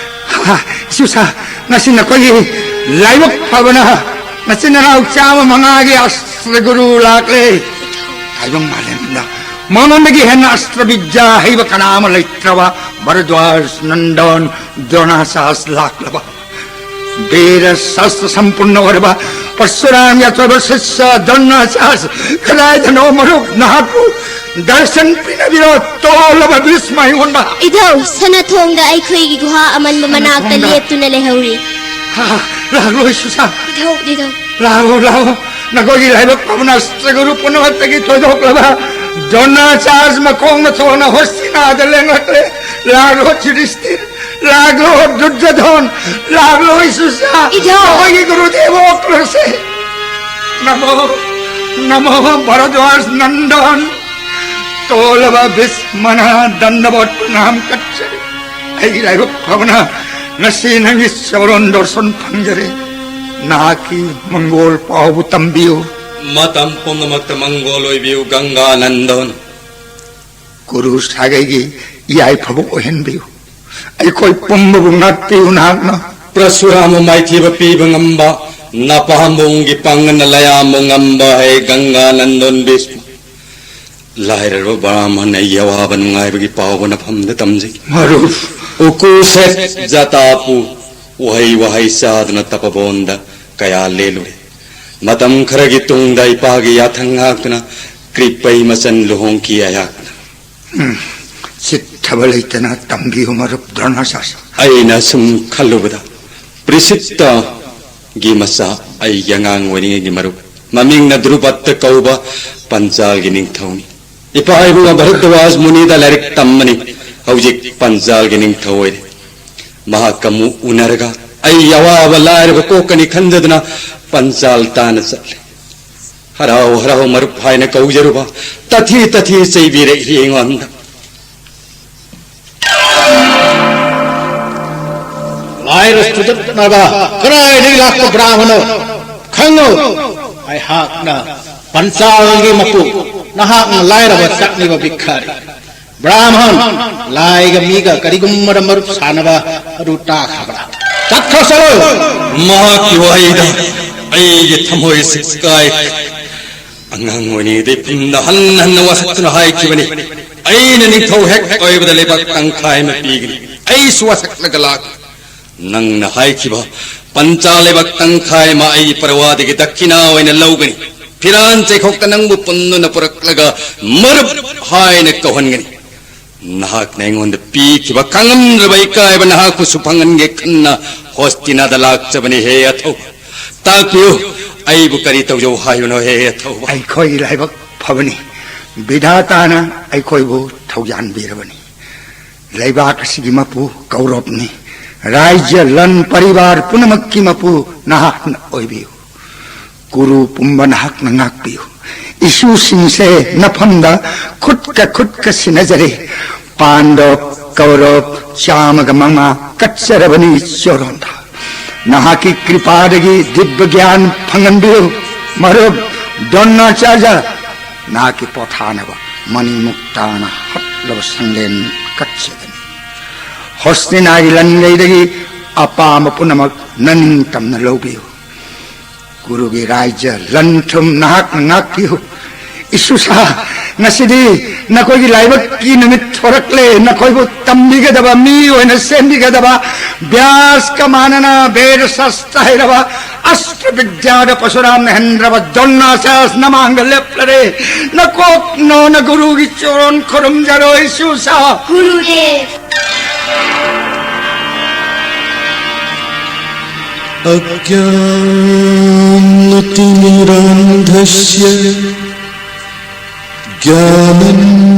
ꯍꯥ, ꯏꯁꯨꯁꯥ, ꯉꯁꯤ ꯅꯈꯣꯏꯒꯤ ꯂꯥꯏꯕꯛ ꯐꯕꯅ ꯅꯆꯤꯟ ꯅꯅꯥꯎ ꯆꯥꯝꯃ ꯃꯉꯥꯒꯤ ꯑꯁꯇ꯭ꯔ ꯒꯨꯔꯨ ꯂꯥꯛꯂꯦ꯫ ꯇꯥꯏꯕꯪ ꯃꯥꯂꯦꯝꯗ ꯃꯉꯣꯟꯗꯒꯤ ꯍꯦꯟꯅ ꯑꯁꯇ꯭ꯔ ꯕꯤꯗ꯭ꯌꯥ ꯍꯩꯕ ꯀꯅꯥ ꯑꯃ ꯂꯩꯇ꯭ꯔꯕ ꯚꯔꯗ꯭ꯋꯥꯖ ꯅꯟꯗꯟ ꯗ꯭ꯔꯣꯅꯥꯆꯥꯔꯖ ꯂꯥꯛꯂꯕ꯫ ꯕꯤꯔ ꯁꯥꯁꯇ꯭ꯔ ꯁꯝꯄꯨꯔꯅ ꯑꯣꯏꯔꯕ ꯄꯔꯁꯨꯔꯥꯝꯒꯤ ꯑꯆꯣꯏꯕ ꯁꯤꯁ꯭ꯌ ꯗ꯭ꯔꯣꯅꯥꯆꯥꯔꯖ ꯀꯗꯥꯏꯗꯅꯣ ꯃꯔꯨꯞ? ꯅꯍꯥꯛꯄꯨ ꯗꯔꯁꯟ ꯄꯤꯅꯕꯤꯔꯣ, ꯇꯣꯜꯂꯕ ꯚꯤꯁꯃ ꯑꯩꯉꯣꯟꯗ꯫ ꯏꯙꯧ, ꯁꯅꯥꯊꯣꯡꯗ ꯑꯩꯈꯣꯏꯒꯤ ꯒꯨꯍꯥ ꯑꯃꯟꯕ ꯃꯅꯥꯛꯇ ꯁꯅꯥꯊꯣꯡꯗ? ꯂꯦꯞꯇꯨꯅ ꯂꯩꯍꯧꯔꯤ꯫ ꯍꯥ, ꯂꯥꯛꯂꯣꯏ ꯁꯨꯁꯥ꯫ ꯏꯙꯧ, ꯏꯙꯧ꯫ ꯂꯥꯛꯂꯣ, ꯂꯥꯛꯂꯣ꯫ ꯅꯈꯣꯏꯒꯤ ꯂꯥꯏꯕꯛ ꯐꯕꯅ ꯑꯁꯇ꯭ꯔꯒꯨꯔꯨ ꯄꯨꯝꯅꯃꯛꯇꯒꯤ ꯊꯣꯏꯗꯣꯛꯂꯕ ꯗ꯭ꯔꯣꯅꯥꯆꯥꯔꯖ ꯃꯈꯣꯡꯅ ꯊꯣꯟꯅ ꯍꯣꯁꯇꯤꯅꯥꯗ ꯂꯦꯡꯂꯛꯂꯦ꯫ ꯂꯥꯛꯂꯣ ꯌꯨꯙꯤꯁꯇꯤꯔ, ꯂꯥꯛꯂꯣ ꯗꯨꯔꯖꯣꯙꯟ, ꯂꯥꯛꯂꯣ ꯏꯁꯨꯁꯥ꯫ ꯏꯙꯧ꯫ ꯅꯈꯣꯏꯒꯤ ꯒꯨꯔꯨꯗꯦꯕ ꯑꯣꯛꯂꯁꯦ꯫ ꯅꯃꯣ, ꯅꯃꯣ ꯚꯔꯗ꯭ꯋꯥꯖ ꯅꯟꯗꯟ꯫ ꯇꯣꯜꯂꯕ ꯚꯤꯁꯃꯅ ꯗꯟꯗꯕꯠ ꯄ꯭ꯔꯅꯥꯝ ꯀꯠꯆꯔꯤ꯫ ꯑꯩꯒꯤ ꯂꯥꯏꯕꯛ ꯐꯕꯅ ꯉꯁꯤ ꯅꯪꯒꯤ ꯆꯔꯣꯟ ꯗꯣꯔꯁꯣꯟ ꯐꯪꯖꯔꯦ꯫ ꯅꯍꯥꯛꯀꯤ ꯃꯪꯒꯣꯜ ꯄꯥꯎꯕꯨ ꯇꯝꯕꯤꯌꯨ꯫ ꯃꯇꯝ ꯄꯨꯝꯅꯃꯛꯇ ꯃꯪꯒꯣꯜ ꯑꯣꯏꯕꯤꯌꯨ ꯒꯪꯒꯥ ꯅꯟꯗꯟ꯫ ꯒꯨꯔꯨ ꯁꯥꯒꯩꯒꯤ ꯌꯥꯏꯐꯕ ꯑꯣꯏꯍꯟꯕꯤꯌꯨ꯫ ꯑꯩꯈꯣꯏ ꯄꯨꯝꯕꯕꯨ ꯉꯥꯛꯄꯤꯌꯨ ꯅꯍꯥꯛꯅ꯫ ꯄ꯭ꯔꯁꯨꯔꯥꯝꯕꯨ ꯃꯥꯏꯊꯤꯕ ꯄꯤꯕ ꯉꯝꯕ, ꯅꯄꯥꯝꯕꯣꯝꯒꯤ ꯄꯥꯡꯒꯜꯅ ꯂꯌꯥꯝꯕꯨ ꯉꯝꯕ ꯍꯦ ꯒꯪꯒꯥ ꯅꯟꯗꯣꯟ ꯚꯤꯁꯃ꯫ ꯂꯥꯏꯔꯔꯕ ꯕ꯭ꯔꯥꯍꯃꯟ ꯑꯩꯒꯤ ꯑꯋꯥꯕ ꯅꯨꯡꯉꯥꯏꯕꯒꯤ ꯄꯥꯎꯕ ꯅꯐꯝꯗ ꯇꯝꯖꯩ꯫ ꯃꯔꯨꯞ꯫ ꯎꯀꯨ ꯁꯦꯠ ꯖꯇꯥꯄꯨ ꯎꯍꯩ ꯋꯥꯍꯩ ꯆꯥꯗꯨꯅ ꯇꯄꯕꯣꯟꯗ ꯀꯌꯥ ꯂꯦꯜꯂꯨꯔꯦ꯫ ꯃꯇꯝ ꯈꯔꯒꯤ ꯇꯨꯡꯗ ꯏꯄꯥꯒꯤ ꯌꯥꯊꯪ ꯉꯥꯛꯇꯨꯅ ꯀ꯭ꯔꯤꯄꯩ ꯃꯆꯟ ꯂꯨꯍꯣꯡꯈꯤ ꯑꯩꯍꯥꯛꯅ꯫ ꯎꯝ, ꯆꯤꯠꯊꯕ ꯂꯩꯇꯅ ꯇꯝꯕꯤꯌꯨ ꯃꯔꯨꯞ ꯗ꯭ꯔꯣꯅꯥꯆꯥꯔ꯭ꯌ꯫ ꯑꯩꯅ ꯁꯨꯝ ꯈꯜꯂꯨꯕꯗ ꯄ꯭ꯔꯤꯁꯤꯠꯇꯒꯤ ꯃꯆꯥ ꯑꯩꯒꯤ ꯑꯉꯥꯡ ꯑꯣꯏꯔꯤꯉꯩꯒꯤ ꯃꯔꯨꯞ ꯃꯃꯤꯡꯅ ꯗ꯭ꯔꯨꯄꯗ ꯀꯧꯕ ꯄꯟꯆꯥꯜꯒꯤ ꯅꯤꯡꯊꯧꯅꯤ꯫ ꯏꯄꯥ ꯏꯕꯨꯡ ꯚꯔꯗ꯭ꯋꯥꯖ ꯃꯨꯅꯤꯗ ꯂꯥꯏꯔꯤꯛ ꯇꯝꯕꯅꯤ꯫ ꯍꯧꯖꯤꯛ ꯄꯟꯆꯥꯜꯒꯤ ꯅꯤꯡꯊꯧ ꯑꯣꯏꯔꯦ꯫ ꯃꯍꯥꯛꯀ ꯑꯃꯨꯛ ꯎꯅꯔꯒ ꯑꯩ ꯑꯋꯥꯕ ꯂꯥꯏꯔꯕ ꯀꯣꯛꯀꯅꯤ ꯈꯟꯖꯗꯨꯅ ꯄꯟꯆꯥꯜ ꯇꯥꯟꯅ ꯆꯠꯂꯦ꯫ ꯍꯔꯥꯎ ꯍꯔꯥꯎ ꯃꯔꯨꯞ ꯍꯥꯏꯅ ꯀꯧꯖꯔꯨꯕ ꯇꯊꯤ ꯇꯊꯤ ꯆꯩꯕꯤꯔꯛꯏ ꯑꯩꯉꯣꯟꯗ꯫ ꯂꯥꯏꯔ ꯆꯨꯗꯠꯅꯕ ꯀꯗꯥꯏꯗꯒꯤ ꯂꯥꯛꯄ ꯕ꯭ꯔꯥꯍꯃꯅꯣ? ꯈꯪꯉꯨ, ꯑꯩꯍꯥꯛꯅ ꯄꯟꯆꯥꯜꯒꯤ ꯃꯄꯨ, ꯅꯍꯥꯛꯅ ꯂꯥꯏꯔꯕ ꯆꯥꯛꯅꯤꯕ ꯚꯤꯈꯥꯔꯤ꯫ ꯕ꯭ꯔꯥꯍꯃꯟ, ꯂꯥꯏꯒ ꯃꯤꯒ ꯀꯔꯤꯒꯨꯝꯕꯗ ꯃꯔꯨꯞ ꯁꯥꯟꯅꯕ ꯑꯗꯨ ꯇꯥꯈ꯭ꯔꯕ꯭ꯔꯥ? ꯆꯠꯈ꯭ꯔꯣ, ꯆꯠꯂꯣ! ꯃꯍꯥꯛꯀꯤ ꯋꯥꯍꯩꯗ ꯑꯩꯒꯤ ꯊꯃꯣꯏ ꯁꯤꯛꯀꯥꯏ꯫ ꯑꯉꯥꯡ ꯑꯣꯏꯔꯤꯉꯩꯗ ꯏꯄꯨꯝꯗ ꯍꯟꯅ ꯍꯟꯅ ꯋꯥꯁꯛꯇꯨꯅ ꯍꯥꯏꯈꯤꯕꯅꯤ, "ꯑꯩꯅ ꯅꯤꯡꯊꯧ ꯍꯦꯛ ꯑꯣꯏꯕꯗ ꯂꯩꯕꯥꯛ ꯇꯪꯈꯥꯏ ꯑꯃ ꯄꯤꯒꯅꯤ"꯫ ꯑꯩꯁꯨ ꯋꯥꯁꯛꯂꯒ ꯂꯥꯛ꯫ ꯅꯪꯅ ꯍꯥꯏꯈꯤꯕ ꯄꯟꯆꯥ ꯂꯩꯕꯥꯛ ꯇꯪꯈꯥꯏ ꯑꯃ ꯑꯩꯒꯤ ꯄꯔꯋꯥꯗꯒꯤ ꯗꯛꯈꯤꯅꯥ ꯑꯣꯏꯅ ꯂꯧꯒꯅꯤ꯫ ꯐꯤꯔꯥꯟ ꯆꯩꯈꯣꯛꯇ ꯅꯪꯕꯨ ꯄꯨꯟꯗꯨꯅ ꯄꯨꯔꯛꯂꯒ ꯃꯔꯨꯞ ꯍꯥꯏꯅ ꯀꯧꯍꯟꯒꯅꯤ꯫ ꯅꯍꯥꯛꯅ ꯑꯩꯉꯣꯟꯗ ꯄꯤꯈꯤꯕ ꯈꯪꯉꯝꯗ꯭ꯔꯕ ꯏꯀꯥꯏꯕ ꯅꯍꯥꯛꯄꯨꯁꯨ ꯐꯪꯍꯟꯒꯦ ꯈꯟꯅ ꯍꯣꯁꯇꯤꯅꯥꯗ ꯂꯥꯛꯆꯕꯅꯤ꯫ ꯍꯦ ꯑꯊꯧꯕ, ꯇꯥꯛꯄꯤꯌꯨ, ꯑꯩꯕꯨ ꯀꯔꯤ ꯇꯧꯖꯧ ꯍꯥꯏꯕꯅꯣ ꯍꯦ ꯑꯊꯧꯕ? ꯑꯩꯈꯣꯏꯒꯤ ꯂꯥꯏꯕꯛ ꯐꯕꯅꯤ꯫ ꯕꯤꯙꯥꯇꯥꯅ ꯑꯩꯈꯣꯏꯕꯨ ꯊꯧꯖꯥꯟꯕꯤꯔꯕꯅꯤ꯫ ꯂꯩꯕꯥꯛ ꯑꯁꯤꯒꯤ ꯃꯄꯨ ꯀꯧꯔꯕꯅꯤ꯫ ꯔꯥꯏꯖ꯭ꯌ, ꯂꯟ, ꯄꯔꯤꯕꯥꯔ ꯄꯨꯝꯅꯃꯛꯀꯤ ꯃꯄꯨ ꯅꯍꯥꯛꯅ ꯑꯣꯏꯕꯤꯌꯨ꯫ ꯀꯨꯔꯨ ꯄꯨꯝꯕ ꯅꯍꯥꯛꯅ ꯉꯥꯛꯄꯤꯌꯨ꯫ ꯏꯁꯨꯁꯤꯡꯁꯦ ꯅꯐꯝꯗ ꯈꯨꯠꯀ ꯈꯨꯠꯀ ꯁꯤꯟꯅꯖꯔꯦ꯫ ꯄꯥꯟꯗꯕ ꯀꯧꯔꯕ ꯆꯥꯝꯃꯒ ꯃꯉꯥ ꯀꯠꯆꯔꯕꯅꯤ ꯆꯣꯔꯣꯟꯗ꯫ ꯅꯍꯥꯛꯀꯤ ꯀ꯭ꯔꯤꯄꯥꯗꯒꯤ ꯗꯤꯕ꯭ꯌ ꯒ꯭ꯌꯥꯟ ꯐꯪꯍꯟꯕꯤꯌꯨ꯫ ꯃꯔꯨꯞ ꯗ꯭ꯔꯣꯅꯥꯆꯥꯔꯌ, ꯅꯍꯥꯛꯀꯤ ꯄꯣꯊꯥꯅꯕ ꯃꯅꯤꯃꯨꯛꯇꯥꯅ ꯍꯛꯂꯕ ꯁꯪꯂꯦꯟ ꯀꯠꯆꯒꯅꯤ꯫ ꯍꯣꯁꯅꯤꯅꯥꯒꯤ ꯂꯟꯈꯩꯗꯒꯤ ꯑꯄꯥꯝꯕ ꯄꯨꯝꯅꯃꯛ ꯅꯅꯤꯡꯇꯝꯅ ꯂꯧꯕꯤꯌꯨ꯫ ꯀꯨꯔꯨꯒꯤ ꯔꯥꯏꯖ꯭ꯌ ꯂꯟ ꯊꯨꯝ ꯅꯍꯥꯛꯅ ꯉꯥꯛꯄꯤꯌꯨ꯫ ꯏꯁꯨꯁꯥ, ꯉꯁꯤꯗꯤ ꯅꯈꯣꯏꯒꯤ ꯂꯥꯏꯕꯛꯀꯤ ꯅꯨꯃꯤꯠ ꯊꯣꯔꯛꯂꯦ꯫ ꯅꯈꯣꯏꯕꯨ ꯇꯝꯕꯤꯒꯗꯕ, ꯃꯤ ꯑꯣꯏꯅ ꯁꯦꯝꯕꯤꯒꯗꯕ, ꯕ꯭ꯌꯥꯁꯀ ꯃꯥꯟꯅꯅ ꯕꯦꯗ ꯁꯥꯁꯇ꯭ꯔ ꯍꯩꯔꯕ, ꯑꯁꯇ꯭ꯔ ꯕꯤꯗ꯭ꯌꯥꯗ ꯄꯔꯁꯨꯔꯥꯝꯅ ꯍꯦꯟꯗ꯭ꯔꯕ ꯗ꯭ꯔꯣꯅꯥꯆꯥꯔꯌ ꯅꯃꯥꯡꯗ ꯂꯦꯞꯂꯔꯦ꯫ ꯅꯀꯣꯛ ꯅꯣꯅ ꯒꯨꯔꯨꯒꯤ ꯆꯣꯔꯣꯟ ꯈꯨꯔꯨꯝꯖꯔꯣ ꯏꯁꯨꯁꯥ꯫ ꯒꯨꯔꯨꯗꯦꯕ꯫ अज्ञानतिमिरान्धस्य ज्ञानञ्जनशलाकाय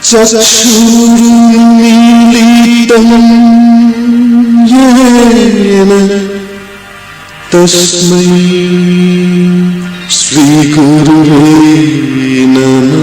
चक्षुरुन्मीलितं येन तस्मै श्रीगुरुवे नमः।